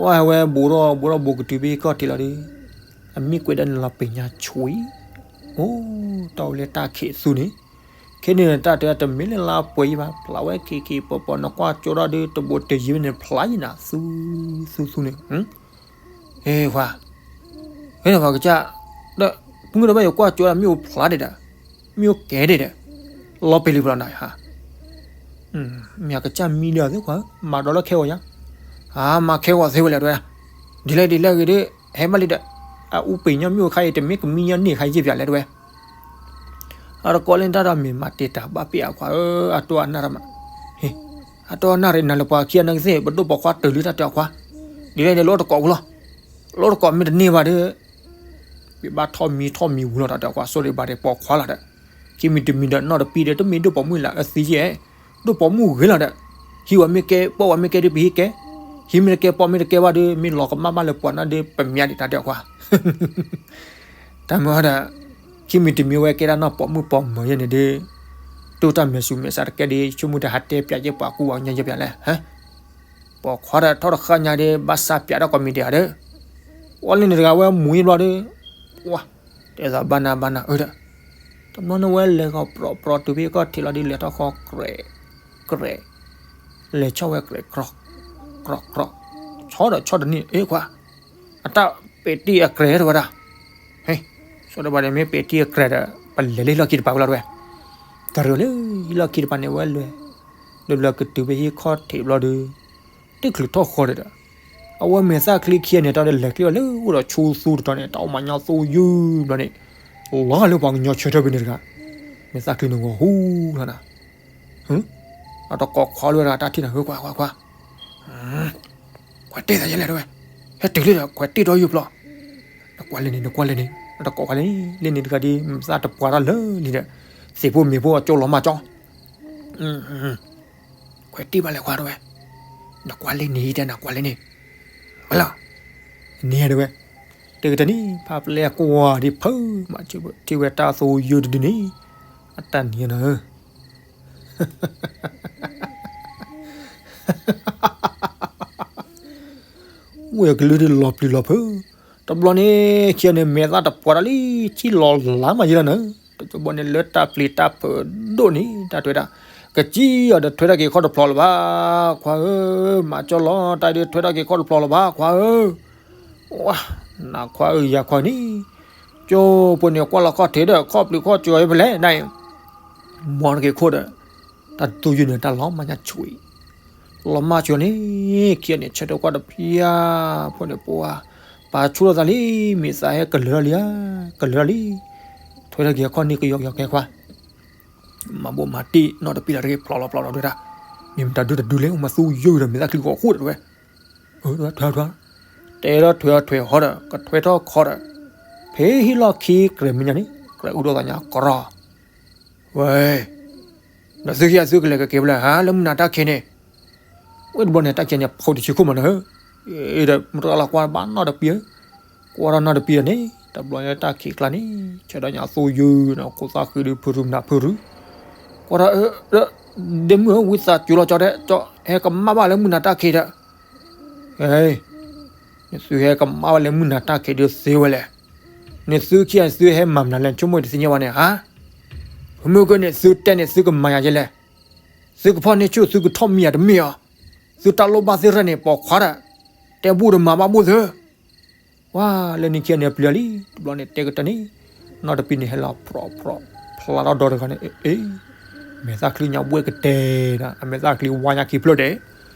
ဝဲဝဲဘူးထီၣ်ဘူးထီၣ်ဘူးကတုၤဖဲယခီၣ်ထံးလီၤဒီး, အမ့ၢ်ကွဲးဒၣ်န့ၣ်လီၤပ့ၤညါဆူအံၤ, အိၣ်, တၢ်အိၣ်လၢတၢ်ခံးသူန့ၣ်, ခဲန့ၣ်တၢ်တဲတမ့ၢ်လၢလၢပှဲၤယံၤဘၣ် ဖျါဝဲခံခံပီၤပီၤ နကွၢ်ကၠိထီၣ်ဒီး တဘိးတယံၤဝဲန့ၣ် ဖျါယံၤနၤ သူ, သူသူန့ၣ် ဟ့ခွါ, ဟ့နပှၤကစၢ်, ဒီး, ပမုၢ်တဘၣ်ယကွၢ်ကၠိဒီး မ့ၣ်အူဖျါဒံးဒီး, မ့ၣ်အူကဲဒံးဒီး, လီၤပ့ၤလံပျီနၤဧါ, မ့ၢ်အကစၢ်မံဒီးသ့ခွါဧၢ, မၤဒီးလၢခဲဂီၤညါ, အမၤခဲဂီၤသ့ဝဲလဲၣ်တဲဝဲ, ဒ်လဲၣ်ဒ်လဲၣ်ဂ့ၤဒီး, ဟဲဘၣ်လံဒီး, အအူပ့ၤညီမ့ၣ်အူခါအံၤ တမ့ၢ်ကမံညီန့ၢ်ခါယ့ၣ်ပၠးလဲၣ်တဲဝဲ အတကိးလၢနတၢ်ဒီးမ့ၢ်မၤတ့ၢ်တၢ်ဘၣ်ပ့ၢ်အခွါဧၢ, အတိၢ်အနၢ်တမး, ဟ့, အတိၢ်အနၢ်ရ့နၤလၢပှၤခံဂၤနကသ့ၣ် ပဒိၣ်ပိာ်ခွါတၢ်လုၢ်တၢ်တဲအခွါ, ဒ်လဲၣ်န့ၣ် လၢတကိးဝံၤလီၤ, လၢတကိးမ့ၢ်တန့ၢ်ဘၣ်ဒီး, ပဘၣ်ထီၣ်မံထီၣ်မံဝံၤလီၤတၢ်တဲအခွါ ဆိၣ်ဒံးဘၣ်ဒံးပိာ်ခွါလီၤဒီး, ခံမံၤတမံၤဒီးနီၢ်တပံဒီး တမ့ၢ်ဒိၣ်ပိာ်မုၣ်လၢအသံယဲၢ်, ဒိၣ်ပိာ်မုၣ်ဂ့ၤလီၤဒီး, ဟံးဝဲမ့ၢ်ကဲ ပိာ်ဝဲမ့ၢ်ကဲဒီးပဟံးကဲ, ဟံးမ့ၢ်တကဲပိာ်မ့ၢ်တကဲဘၣ်ဒီး မ့ၢ်လီၤကမၣ်ဘၣ်လၢပှၤနၢ်ဒီး ပမၠးဒံးတၢ်တဲအခွါ တၢ်မ့ၢ်ဝဲဒၣ်, ခံမံၤတမံၤဝဲကဲဒၣ်နီၢ်ပိာ်မုၣ်ပိာ်မၢၤယဲန့ၣ်ဒီး, တိၢ်တၢ်မဲာ်ဆူမဲာ်ဆါတကဲဒီး ဆိကမိၣ်တဟးတဲပၠးယဲပှၤကူပှၤကညီယဲပၠးလဲၣ်, ပိာ်ခွါဒီးထီၣ်တဃၣ်ညါဒီး ဘၣ်ဆါပၠးဒီးကိးမံၤဒဲးဧါဒီး, ဝဲလၢန့ၣ်တဂၤဝဲမူၤယဲဘျီဒီး, ဝါ, တဲသးဘၣ်နၤဘၣ်နၤအၢဒီး, တဘျီန့ၣ်ဝဲလဲၤဂီၤပြီပြီတုၤဖဲယခီၣ်ထံးလီၤဒီး လဲၤထီၣ်ဃီကြဲး, ကြဲး, လဲၤဆီၣ်ဝဲကြဲး, ကြီ, ကြီ, ဆီၣ်ဒီးဆီၣ်တန့ၢ် အ့ခွါ အတၢ်ပဲာ်တံၢ်အကြဲးတဲဝဲဒၣ်, ဟ့, ဆိၣ်ဒံးဘၣ်ဒံးမ့ၢ်ပဲာ်တံၢ်အကြဲးဒီး ပလဲၤလၢဟံၣ်လီၢ်ခံတပၤဝံၤလီၤတဲဝဲ, တရၢလၢဟံၣ်လီၢ်ခံတပၤန့ၣ်ဝဲလဲၤ, လၢဘျီကတုၤဖဲဟံၣ်ခီၣ်ထံးဘျီဒီး, တချုးထီၣ်ဃီဒီး, အဝဲမဲာ်သၣ်ချံခံဂၤန့ၣ် တၢ်ဒီးလဲၤကျဲအီၤလၢအိၣ်ဒီးဆူသူတတီၤန့ၣ် တၢ်အိၣ်မၤညါသူယုၢ်ဘျီန့ၣ်, လီၤလၢပှၤကညီဆၢထၢၣ်ဖဲန့ၣ်တဂၤ, မဲာ်သၣ်ချံန့ၣ်ဂီၤဟူလီၤနၤ အတကိးခွါလၢဝဲဒၣ်တၢ်ထံၣ်နၤ ဟၢခွါခွါခွါ, ခွဲးတ့ၢ်သးယဲလဲၣ်တဲဝဲ, ဟဲတုၤလံဒီး ခွဲးတ့ၢ်ဒီးယုၢ်ပျီ, နကွၢ်လဲၣ်န့ၣ် နကွၢ်လဲၣ်န့ၣ် အတကိးခွါလဲၣ်န့ၣ် လၢန့ၣ်တဂၤဒီး မ့ၢ်သၣ်တပှၢ်တၢ်လၢလံဒီး, သ့ၣ်ဖိမ့ၢ်ဖိအကၠိလီၤမၢ်ကၠီ, ခွဲးတ့ၢ်ဘၣ်လဲၣ်ခွါတဲဝဲ, နကွၢ်လဲၣ်န့ၣ်တဲနကွၢ်လဲၣ်န့ၣ်, ဝဲလီၤ, န့ၣ်တဲဝဲ, တကတၢၢ်န့ၣ် ဖးပျဲကွၢ်ဒံးဖုးမး ထံၣ်ဝဲတၢ်သူယုၢ်တဒုန့ၣ်, အတၢ်န့ၣ်နၤ ဝဲကလုၢ်ဒ်လီၤပျံၤလီၤဖုး, တဘျီန့ၣ် ခံဂၤန့ၣ် မဲာ်သၣ်တပှၢ်တၢ်လံ ထံၣ်လီၤလါမးယဲလီၤနၤ, တဘျီန့ၣ် လၢတၢ်ပျံၤတၢ်ဖုးဒိၣ်န့ၣ် တၢ်တဲဝဲဒၣ်, ကစံၣ်အီၤဒီးထွဲထီၣ်က့ၤခီၣ်တဖျိးလၢၤဘၣ်, ခွါဧၢ, မၤကၠီလီၤ တၢ်ဒုးထွဲထီၣ်က့ၤခီၣ်တဖျိးလၢၤဘၣ် ခွါဧၢ, ဝါ, နခွါဧၢယခွါန့ၣ်, ကၠိဖိန့ၣ်ကွၢ်လီၤခီၣ်ထံးဒီး ခီၣ်ပျံၤခီၣ်စၢၤအံၤဖဲလဲၣ်န့ၣ်, မီတက့ၤခိၣ်ဒီး, တၢ်သူယုၢ်န့ၣ် တၢ်လီၤမၢ်ညါဆူၣ်အံၤ လီၤမၢ်ဆူၣ်န့ၣ် ခံဂၤန့ၣ် ဆၢထၢၣ်ကွၢ်တဖျၢၣ်ဖိန့ၣ် ပှၤ, ပာ်ဆူၣ်ထီၣ်သးလံ, မ့ၢ်သးဟဲကလၢာ်ထီၣ်လံဧါ, ကလၢာ်ထီၣ်လံ, ထွဲထီၣ်က့ၤအခီၣ်န့ၣ်ကယီကယီကဲခွါ, မၤဘိးမၤတံၢ်နီတပံၤလီၤတဂ့ၤ ဖျိးလီၤဖျိးလီၤဒၣ်, မ့ၢ်မတၤဒုတဒုလဲၣ် မၤသူယုၢ်ဒီး မ့ၢ်သၣ်ချံဂီၤဃိဒီးဝဲ, ထွဲထွဲထွဲ, တဲထီၣ်ထွဲထွဲဃီဒီး ကထွဲထီၣ်ခီဒီး, ဖဲဟံၣ်လီၢ်ခံကြဲးမဲာ်ညါန့ၣ် ကြဲးအူဒိၣ်သးညါကရီ ဝဲ, ဒီးသုခံဂၤသုကလဲၤကက့ၤဖဲလဲၣ်ဧါ လၢမုၢ်နၤတၢ်ခံးန့ၣ်, ဝဲတဘျီန့ၣ် တၢ်ခံးန့ၣ် ဖိတဆံခိၣ်မးနၤဧၢ, ဒီးမုၢ်တြီလီၤကွၢ်ဘၣ်နီတပံၤဧၢ, ကွၢ်ထီၣ်နီတပံၤဒီးန့ၣ် တဘျီန့ၣ်တၢ်ခံးကျါန့ၣ် ဆၢဒီးညါသူယုၢ်နီၤ ခိၣ်သၣ်ဃံဒုးဖုရူမနၤဖုရူ, ကွၢ်ထီၣ်, ဒ့မုၣ်ဧၢ ဝံသးစူၤလီၤ ကၠီတဲ ကၠီဟဲကမၣ်ဘၣ်လၢမုၢ်နၤတၢ်ခံးဒီး နသုဟဲကမၣ်ဝဲလၢမုၢ်နၤတၢ်ခံးဒုးသ့ဝဲလဲၣ်, နသုခံဂၤသုဟဲမၤမနုၤလဲၣ် ဆိကမိၣ်တသ့ၣ်ညါဘၣ်န့ၣ်ဧါ, မုၢ်ကန့ၣ်သုတဲန့ၣ်သုကမၤယၤယဲလဲၣ်, သုကဖီၣ်န့ၢ်ဆူၣ်သုကထီၣ်မံယၤတမ့ၢ်ဧါ, သုတၢ်လိၣ်ဘၣ်သ့ၣ်ရဲၣ်န့ၣ် ပိာ်ခွါဒီး, တဲဘူၣ်ဒီးမၤဘၣ်ဘူၣ်သု ဝါလၢနံၣ်ခံဂၤန့ၣ်ပျံၤလံ တဘျီန့ၣ်တဲကတၢၢ်န့ၣ်, နီတပံၤန့ၣ်ဟဲလီၤဖြီဖြီ, ဖျါထီၣ်ဒီတဂၤန့ၣ်, အ့, မဲာ်သၣ်ချံညါဘှဲၣ်ကတဲာ်ဒီး အမဲာ်သၣ်ချံဝါညါခံဖျၢၣ်ဒဲး,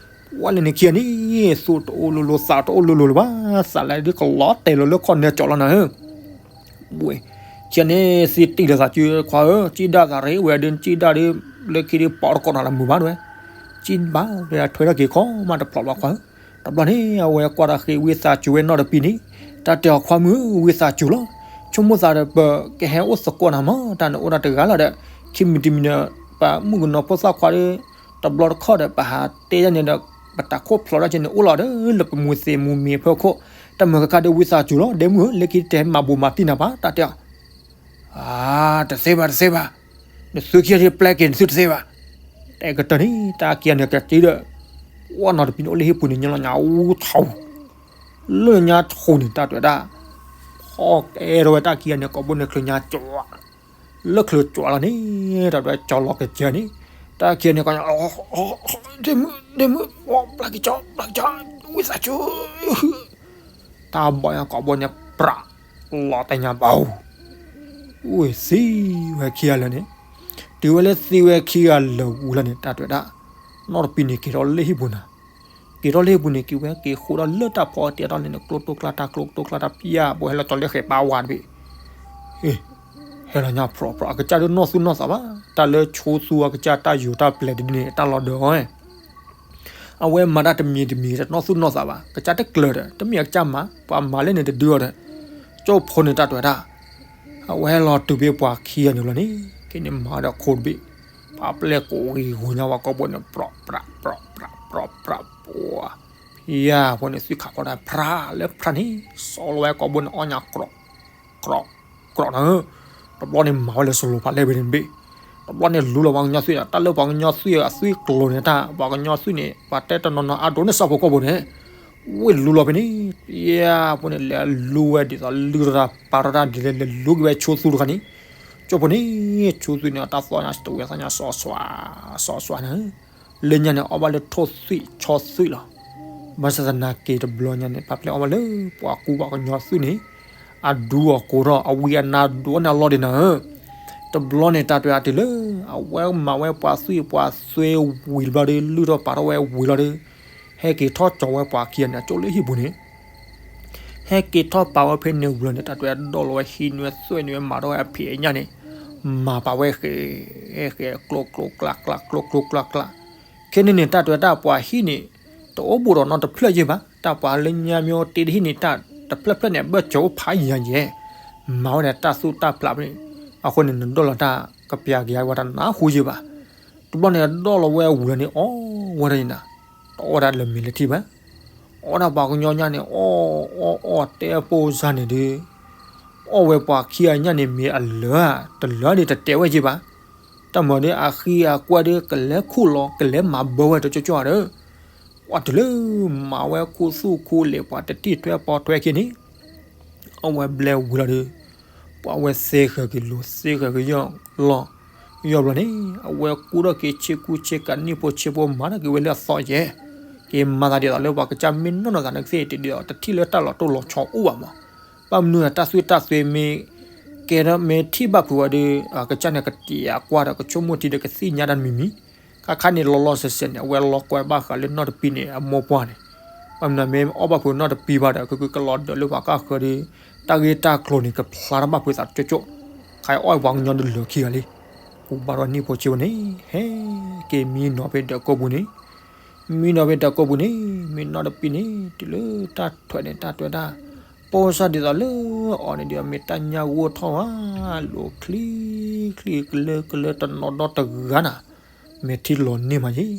ဝါလၢနံၣ်ခံဂၤန့ၣ်, သူၣ်တအိၣ်လိၤလိၤ သးတအိၣ်လိၤလိၤလၢၤဘၣ်, သးလၢဒ်ကလီၤတဲာ်လီၤလၢခီၣ်နၢကၠီလီၤနၤဧၢ ဝဲ, ခံဂၤန့ၣ် သံတံၢ်လၢသးစုခွါဧၢ, စံၣ်ဒၣ်သးရ့ဝဲဒုး စံၣ်ဒၣ်ဒီး, လၢခံဒုးပိာ်တကိးနၤလၢမုာ်ဘၣ်ဝဲ, စံၣ်ဘၣ်ဝဲထွဲထီၣ်က့ၤခီမးတဖျိးဘၣ်ခွါဧၢ, တဘျီန့ၣ် အဝဲကွၢ်တၢ်ဃ့ဝံသးစူၤဝဲနီတပံၤန့ၣ်, တၢ်တဲအီၤခွါမုၣ်ဧၢ ဝံသးစူၤလီၤ, ဆိကမိၣ်သးဒီးပကဟဲအိၣ်သကိးနၤမး တၢ်နအိၣ်ဒၣ်တဂၤလီၤဒီး, ခံမံၤတမံၤဒီး, ပမုၣ်ကနီၤဖိသၣ်ခွါဒီး, တဘျီတခီၣ်ဒီးပဟးတဲဒ်န့ၣ်ဒီး, ပတၢ်ခိၣ်ဖျိးဒၣ်က့န့ၣ်အိၣ်လီၤဒီး လၢပမူၤသ့ၣ်မူၤမ့ၤဖၢခိၣ်, တၢ်မုာ်ကခါဒီးဝံသးစူၤလီၤ ဒ့မုၣ်ဧၢ လၢခံတဟဲမၤဘိးမၤတံၢ်နၤဘၣ် တၢ်တဲအီၤ အါ, တသ့ဘၣ်တသ့ဘၣ်, နသုခံဂၤဒုးပျဲက့ၤနသုတသ့ဘၣ်. တဲကတၢၢ်န့ၣ် တၢ်ခံဂၤန့ၣ်ကသံဒီး ဝဲနီၢ်တပံန့ၣ်အိၣ်လၢဟံၣ်ပူၤန့ၣ် ညါလီၤညါအူထူ လၢညါထူန့ၣ် တၢ်တဲဝဲဒၣ် ဖီၣ်ကဲထီၣ်ဝဲတၢ်ခံဂၤန့ၣ် ကိာ်ဘိန့ၣ်ချုးညါကၠီ လၢချုးကၠီလီၤန့ၣ် တၢ်တဲဝဲကၠီလီၤကစၢ်န့ၣ် တၢ်ခံဂၤန့ၣ် ဒ့မုၣ်ဒ့မုၣ် ပျဲက့ၤကၠီ ပျဲက့ၤကၠီ ဝံသးစူၤ တၢ်ဘီၣ်ညါကိာ်ဘိန့ၣ် ပြး လီၤတဲာ်ညါဘၣ် ဝံသံဝဲခံဂၤလၢာ်န့ၣ် တုၤဝဲလၢသံဝဲခံဂၤလၢာ်ဝံၤလီၤန့ၣ် တၢ်တဲဝဲဒၣ် နီၢ်တပံန့ၣ်က့ၤထီၣ်လၢဟံၣ်ပူၤနၤ က့ၤထီၣ်လၢဟံၣ်ပူၤန့ၣ် က့ၤဝဲက့ၤဃိဒီးလၢတၢ်ဖီအီၤတဲထီၣ်န့ၣ် ကျိတိကျါတၢ်ကျိတိကျါတၢ်ပျၢ်ဘိဟဲလီၤကၠီလၢဃဲးပာ်ဝါတဘ့ၣ် ဟဲလီၤညါဖြီဖြီ အကစၢ်ဒုးနီၢ်သူၣ်နီၢ်သးဘၣ် တၢ်လၢဆိသူအကစၢ်တၢ်ယိၤတၢ်ပျဲၤဒ်န့ၣ် တၢ်လီၤဒၢးအီၤ အဝဲမၤတၢ်တမံၤတမံၤ တနီၢ်သူၣ်နီၢ်သးဘၣ် ကစၢ်တကျၢၤဒီး တမ့ၢ်အကစၢ်မၤ ပှၤမၤလၢန့ၣ်တဒုအီၤဒီး ကၠိဖိန့ၣ်တၢ်တဲဝဲဒၣ် အဝဲဟဲလီၤတုၤဖဲပှၤခံဂၤန့ၣ်လီၤန့ၣ် က့ၤန့ၣ်မၤဒီးခိတဘ့ၣ် ပှၤပျဲၢ်ကိးဂံၤဂီၤညါဝဲကိာ်ဘိန့ၣ် ပြးပြးပြးပြးပြးပြး ပှၤ ဖံယါဖိန့ၣ် သွံၣ်ခးခီတၢ်ဖြးလၢဖြးန့ၣ် စီၤလီၤဝဲကိာ်ဘိန့ၣ် အီၣ်ညါ ကြီး ကြီးနၤဧၢ, တဘျီန့ၣ်မၤဝဲလၢစလိၤဖးလဲၢ်ဝဲန့ၣ်တဘ့ၣ်, တဘျီန့ၣ်လူလီၤပှၤကညီသွံၣ်ဒီး တၢ်လၢပှၤကညီသွံၣ်အသွံၣ်ကျိၤန့ၣ်တၢ် ပှၤကညီသွံၣ်န့ၣ် ပှၤတဲတနီၤနီၤအဒိးန့ၢ်စၢ်ဖိကီၢ်ဖိန့ၣ်, ဝ့ၢ်လူလီၤဖဲန့ၣ်, ယဲၢ်ဖိန့ၣ် လဲၤလူဝဲဒ်သိးလုၢ်ထီၣ်တၢ်ပာ်ထီၣ်တၢ်ဒ်လဲၣ် လဲၤလူက့ၤဝဲဆိသူတခါန့ၣ်, ကၠိဖိန့ၣ် ဆိသူန့ၣ် အတၢ်သီၣ်ညါတဝဲသီၣ်ညါစီၤစွါ, စီၤစွါန့ၣ် လၢညါန့ၣ် အီၣ်ဘၣ်လၢထိၣ်သွံၣ်ဆီသွံၣ်လီၤ. ဘၣ်ဆၣ်သနာ်က့တဘျီညါန့ၣ် ပှၤပျဲအီၣ်ဘၣ်လၢပှၤကူပှၤကညီသွံၣ်န့ၣ် အဒူအကိးထီၣ် အဝံအနါဒိၣ်န့ၢ်အလီၢ်ဒံးနၤဧၢ, တဘျီန့ၣ် တၢ်တဲအတုၤလၢ အဝဲမၤဝဲပှၤသွံၣ်ပှၤသွဲဝံၤတဘျီဒီး လုၢ်ထီၣ်ပာ်ထီၣ်ဝဲဝံၤလီၤဒီး ဟဲက့ၤထီၣ်ကၠီၤဝဲပှၤခံဂၤန့ၣ် အကၠိလၢဟံၣ်ပူၤန့ၣ် ဟဲက့ၤထီၣ်ပာ်ဝဲဖဲန့ၣ်ဝံၤလီၤန့ၣ် တၢ်တဲဒိၣ်လီၤဝဲဟံးန့ၢ်သွဲၣ်န့ၢ်ဝဲမၤထီၣ်ဝဲအဖံးအညၣ်န့ၣ်, မၤပာ်ဝဲဃဲး, ဃဲးကျိကျိကျါကျါ ကျိကျိကျါကျါ, ခဲန့ၣ်န့ၣ် တၢ်တဲတၢ်ပှၤဟံၣ်န့ၣ် တအိၣ်ဘူးဒီးနီတဖျၢၣ်ယဲၢ်ဘၣ်, တၢ်ပှၤလၢညါမ့ၢ်အိၣ်တ့ၢ်တဟံၣ်န့ၣ် တၢ်တဖျၢၣ်ဖျၢၣ်န့ၣ် အဘၢၣ်စၢၤအိၣ်ဖးယံၤယံၤ, မၤဝဲဒၣ်တၢ်သူၣ်တၢ်ဖျးဖဲန့ၣ်, အဃိန့ၣ် နဒိၣ်လီၤတၢ်ကပျးက့ၤဝဲတနၢ်ဟူယဲၢ်ဘၣ်, တဘျီန့ၣ် ဒိၣ်လီၤဝဲဝံၤလီၤန့ၣ် အီၣ်ဝဲဒၣ်န့ၣ်နၤ, တအီၣ်ဝဲဒၣ်လၢမ့ၤလၢထံဘၣ်, အီၣ်ဒၣ်ပှၤကညီညၣ်န့ၣ် အီၣ်အီၣ်အီၣ်တဲပိၢ်စၢ်န့ၣ်ဒီး အီၣ်ဝဲပှၤခံဂၤညၣ်န့ၣ် မ့ၢ်အလၢာ်ဧါ တလၢာ်န့ၣ်တတဲဝဲက့ၤဘၣ်, တၢ်မၤဒီးအဃံအကွက်ဒီး ကလဲၤခူၣ်လီၤ ကလဲၤမၤဘၢဝဲတကၠီကၠီဒီး ပှၤတုၤလၢမၤဝဲခူသူၣ်ခူလဲၤ ပှၤတထံၣ်ထွဲပီထွဲခံန့ၣ် အဝဲဘျဲဝံၤလီၤဒီး ပှၤဝဲသ့ဃၢၤက့ၤလိၤ သ့ဃၢၤက့ၤယီၢ်လီၤ, ယီၢ်ဘျီန့ၣ် အဝဲကူထီၣ်က့ၤဆ့ကူဆ့ကၤ နံၣ်ဖိဆ့ဖိ မၤထီၣ်က့ၤဝဲလၢအသီယဲၢ်, က့ၤမၤသးဒ်သိးလၢပှၤကစၢ်မ့ၢ်နီၢ်နီၢ်သးန့ၣ်ကသ့ၣ်တဒ်သိး တထံၣ်လၢတၢ်လီၤတိၢ်လီၤဆီအိၣ်ဘၣ်မး, ဘၣ်မနုၤတၢ်သွံၣ်တၢ်သွဲမ့ၢ် ကဲထီၣ်မ့ၢ်ထံၣ်ဘၣ်ဖုးဝဲဒီး အကစၢ်န့ၣ်ကတံာ်အကွၢ်ဒီး ကဆိကမိၣ်ထံဒီးကသ့ၣ်ညါတၢ်တမံၤမံၤ, ခါခါန့ၣ်လီၤလီၤဆဲးဆဲးန့ၣ် အဝဲလီၤကွဲဘၣ်ဃးလၢနီၢ်တပံန့ၣ် အမိၢ်ပှၢ်န့ၣ်, ဘၣ်မနုၤမ့ၢ်အီၣ်ဘၣ်ဖုးနီၢ်တပံဘၣ်ဒီး ကကလီၤဒၢးလၢပှၤကၢ်ဃၢၤဒီး တၢ်ဂ့ၢ်တၢ်ကျိၤန့ၣ် ကဖျါထီၣ်ဘၣ်ဖုးသးကၠိကၠိ, ခါအီၣ်ပှၤကညီဒုးလၢာ်ခံဂၤလံ, ကူဘၣ်ထီၣ်နံၣ်ဖိဆ့ဖိန့ၣ် ဟဲက့ၤမံနီၤဖဲဒၢးကိးပူၤန့ၣ်, မံနီၤဖဲဒၢးကိးပူၤန့ၣ် မ့ၢ်နီၢ်တပံန့ၣ် တုၤလၢတၢ်ထွဲးန့ၣ် တၢ်တဲတၢ် ပိၢ်စၢ်ဒ်သိးလၢအီၤန့ၣ်ဒီး မ့ၢ်တၢ်ညၣ်ဂိၢ်ထီၣ်ဧါ, လိၤချံချံ ကလၢကလၢတနီၤဒီတဂၤနၤ, မ့ၢ်ထံလီၤန့ၢ်မးယဲၢ်,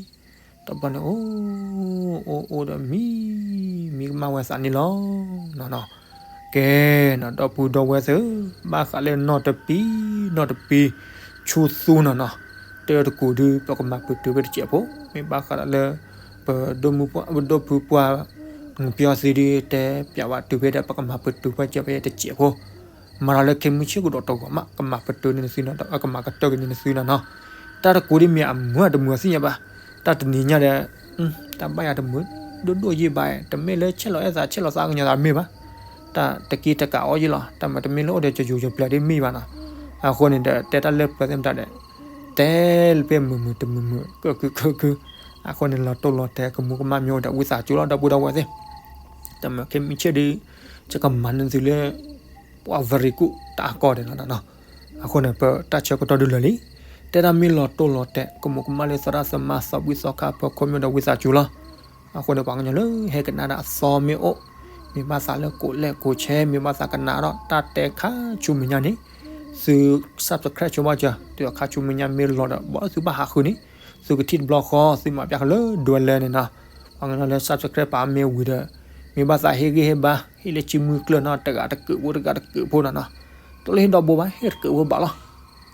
တဘျီန့ၣ် အိၣ်အိၣ်အိၣ်ဒီးမံ မံကမၣ်ဝဲသးန့ၣ်လီၤ. ကဲနီၤ ဒီပုၢ်ဒီဝဲၢ်သ့ၣ်ဧၢ, ဘၣ်ဃးလၢနီၢ်တပံ နီၢ်တပံ ဆိသူနီၤနီၤ, တၢ်တကိးဒုး ပကမၤပတုာ်ဝဲတစဲးဖိ, မ့ၢ်ဘၣ်ဃးဒီးလၢ ပဒိၣ်မုၣ်ပှၢ် ပဒိၣ်ဖုပှၢ် ပျီသံဒုး တဲပျးဝဲတုၤဖဲဒီး ပကမၤပတုာ်ဝဲတစဲးဖိ တစဲးဖိ, မၤဒီးလၢခဲမုၢ်ဆ့ၣ်ကဒီးတဂီၤမး ကမၤပတုာ်န့ၢ်နသုနီၤ ကမၤကတၢၢ်က့ၤန့ၢ်နသုနီၤနီၤ, တၢ်တကိးဒ်မ့ၢ်အမုာ်တမုာ်သ့ၣ်ညါဘၣ်, တၢ်တနံၤညါဒီး တၢ်ဘၣ်ယၤတမုာ် ဒိၣ်ဒိၣ်ယဲၢ်ဘၣ်, တမ့ၢ်လၢဆဲးလီၤအဲၣ်သး ဆဲးလီၤသးကညီၤသးမ့ၢ်ဘၣ်, တၢ်တက့တကးအီၤယဲၢ်လီၤ, တၢ်မၤတမ့ၢ်လၢအိၣ်ဒီးကယူၤကပျဲၤဒ်မ့ၢ်ဘၣ်နီၤ, အဃိန့ၣ်ဒီး တဲတၢ်လၢပျၢၤသ့ၣ်မတၤဒီး တဲလၢပျၢၤမုာ်မုာ်တမုာ်မုာ် ကၢၢ်ကုၢ်ကၢၢ်ကုၢ်, အဃိန့ၣ် လီၤတိၢ်လီၤတဲာ်ကမူးကမၣ်မ့ၢ်အိၣ်ဒီးဝံသးစူၤလီၤ ဒီပုၢ်ဒီဝဲၢ်သ့ၣ်, တၢ်မၤခဲမုၢ်ဆ့ၣ်ဒုး ယကမၤန့ၢ်သုလၢ ပှၤ very good တၢ်ကီတဂၤနီၤနီၤ, အဃိန့ၣ် ပတၢ်ဆၢကတီၢ်ဒုးလၢာ်လံ, တဲဒၣ်မ့ၢ်လီၤတိၢ်လီၤတဲာ် ကမူးကမၣ်လၢသရၣ်သမါသးဘှံးသီခါဖၢခိၣ်မ့ၢ်အိၣ်ဒီးဝံသးစူၤလီၤ, အဃိန့ၣ် ပှၤကညီလၢဟဲကနၣ်ဒၣ်အသီမ့ၢ်အိၣ်, မ့ၢ်ဘၣ်သးလၢကိးလဲၣ်ကိးဆဲ မ့ၢ်ဘၣ်သးကနၣ်ဒီးတၢ်တဲခါဆူမဲာ်ညါန့ၣ်, သု subscribe ဆိဘၣ်စၢၤ သုအခါဆူမဲာ်ညါမ့ၢ်လီၤဒီး ဘၣ်သုဘၣ်ဟးဃုန့ၣ်, သုကထံၣ်တဘျီဃီ သုမၤပျးဃုာ်လၢဒွဲလဲၣ်န့ၣ်နီၤ, ပှၤကညီလၢ subscribe ပာ်မ့ၢ်ဝံၤဒီး မ့ၢ်ဘၣ်သးဟ့ၣ်ဂံၢ်ဟ့ၣ်ဘါ ဟ့ၣ်လၢစုမုၢ်ကျၢၢ်နီၤ တဂၤတကုးဖိ တဂၤတကုးဖိနီၤနီၤ, တလိၣ်ဟ့ၣ်ဒီဘိဘၣ် ဟ့ၣ်တကုးဖိဘၣ်လီၤ,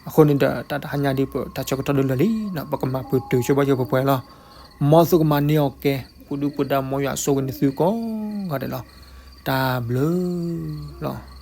အဃိန့ၣ်ဒီး တၢ်တဟါညါဒ်ပတၢ်ဆၢကတီၢ်ဒိၣ်လၢာ်လံနီၤ ပကမၤပတုာ်ဆိပာ်စၢၤပှဲၤပှဲၤလီၤ. မ်သုကမၤန့ၢ်အီၤကဲ ပူၤဒုၣ်ပူၤဒါ မ်ယွၤဆိၣ်ဂ့ၤန့ၢ်သုကိးဂၤဒဲးလီၤ. တၢ်ဘျုးလီၤ.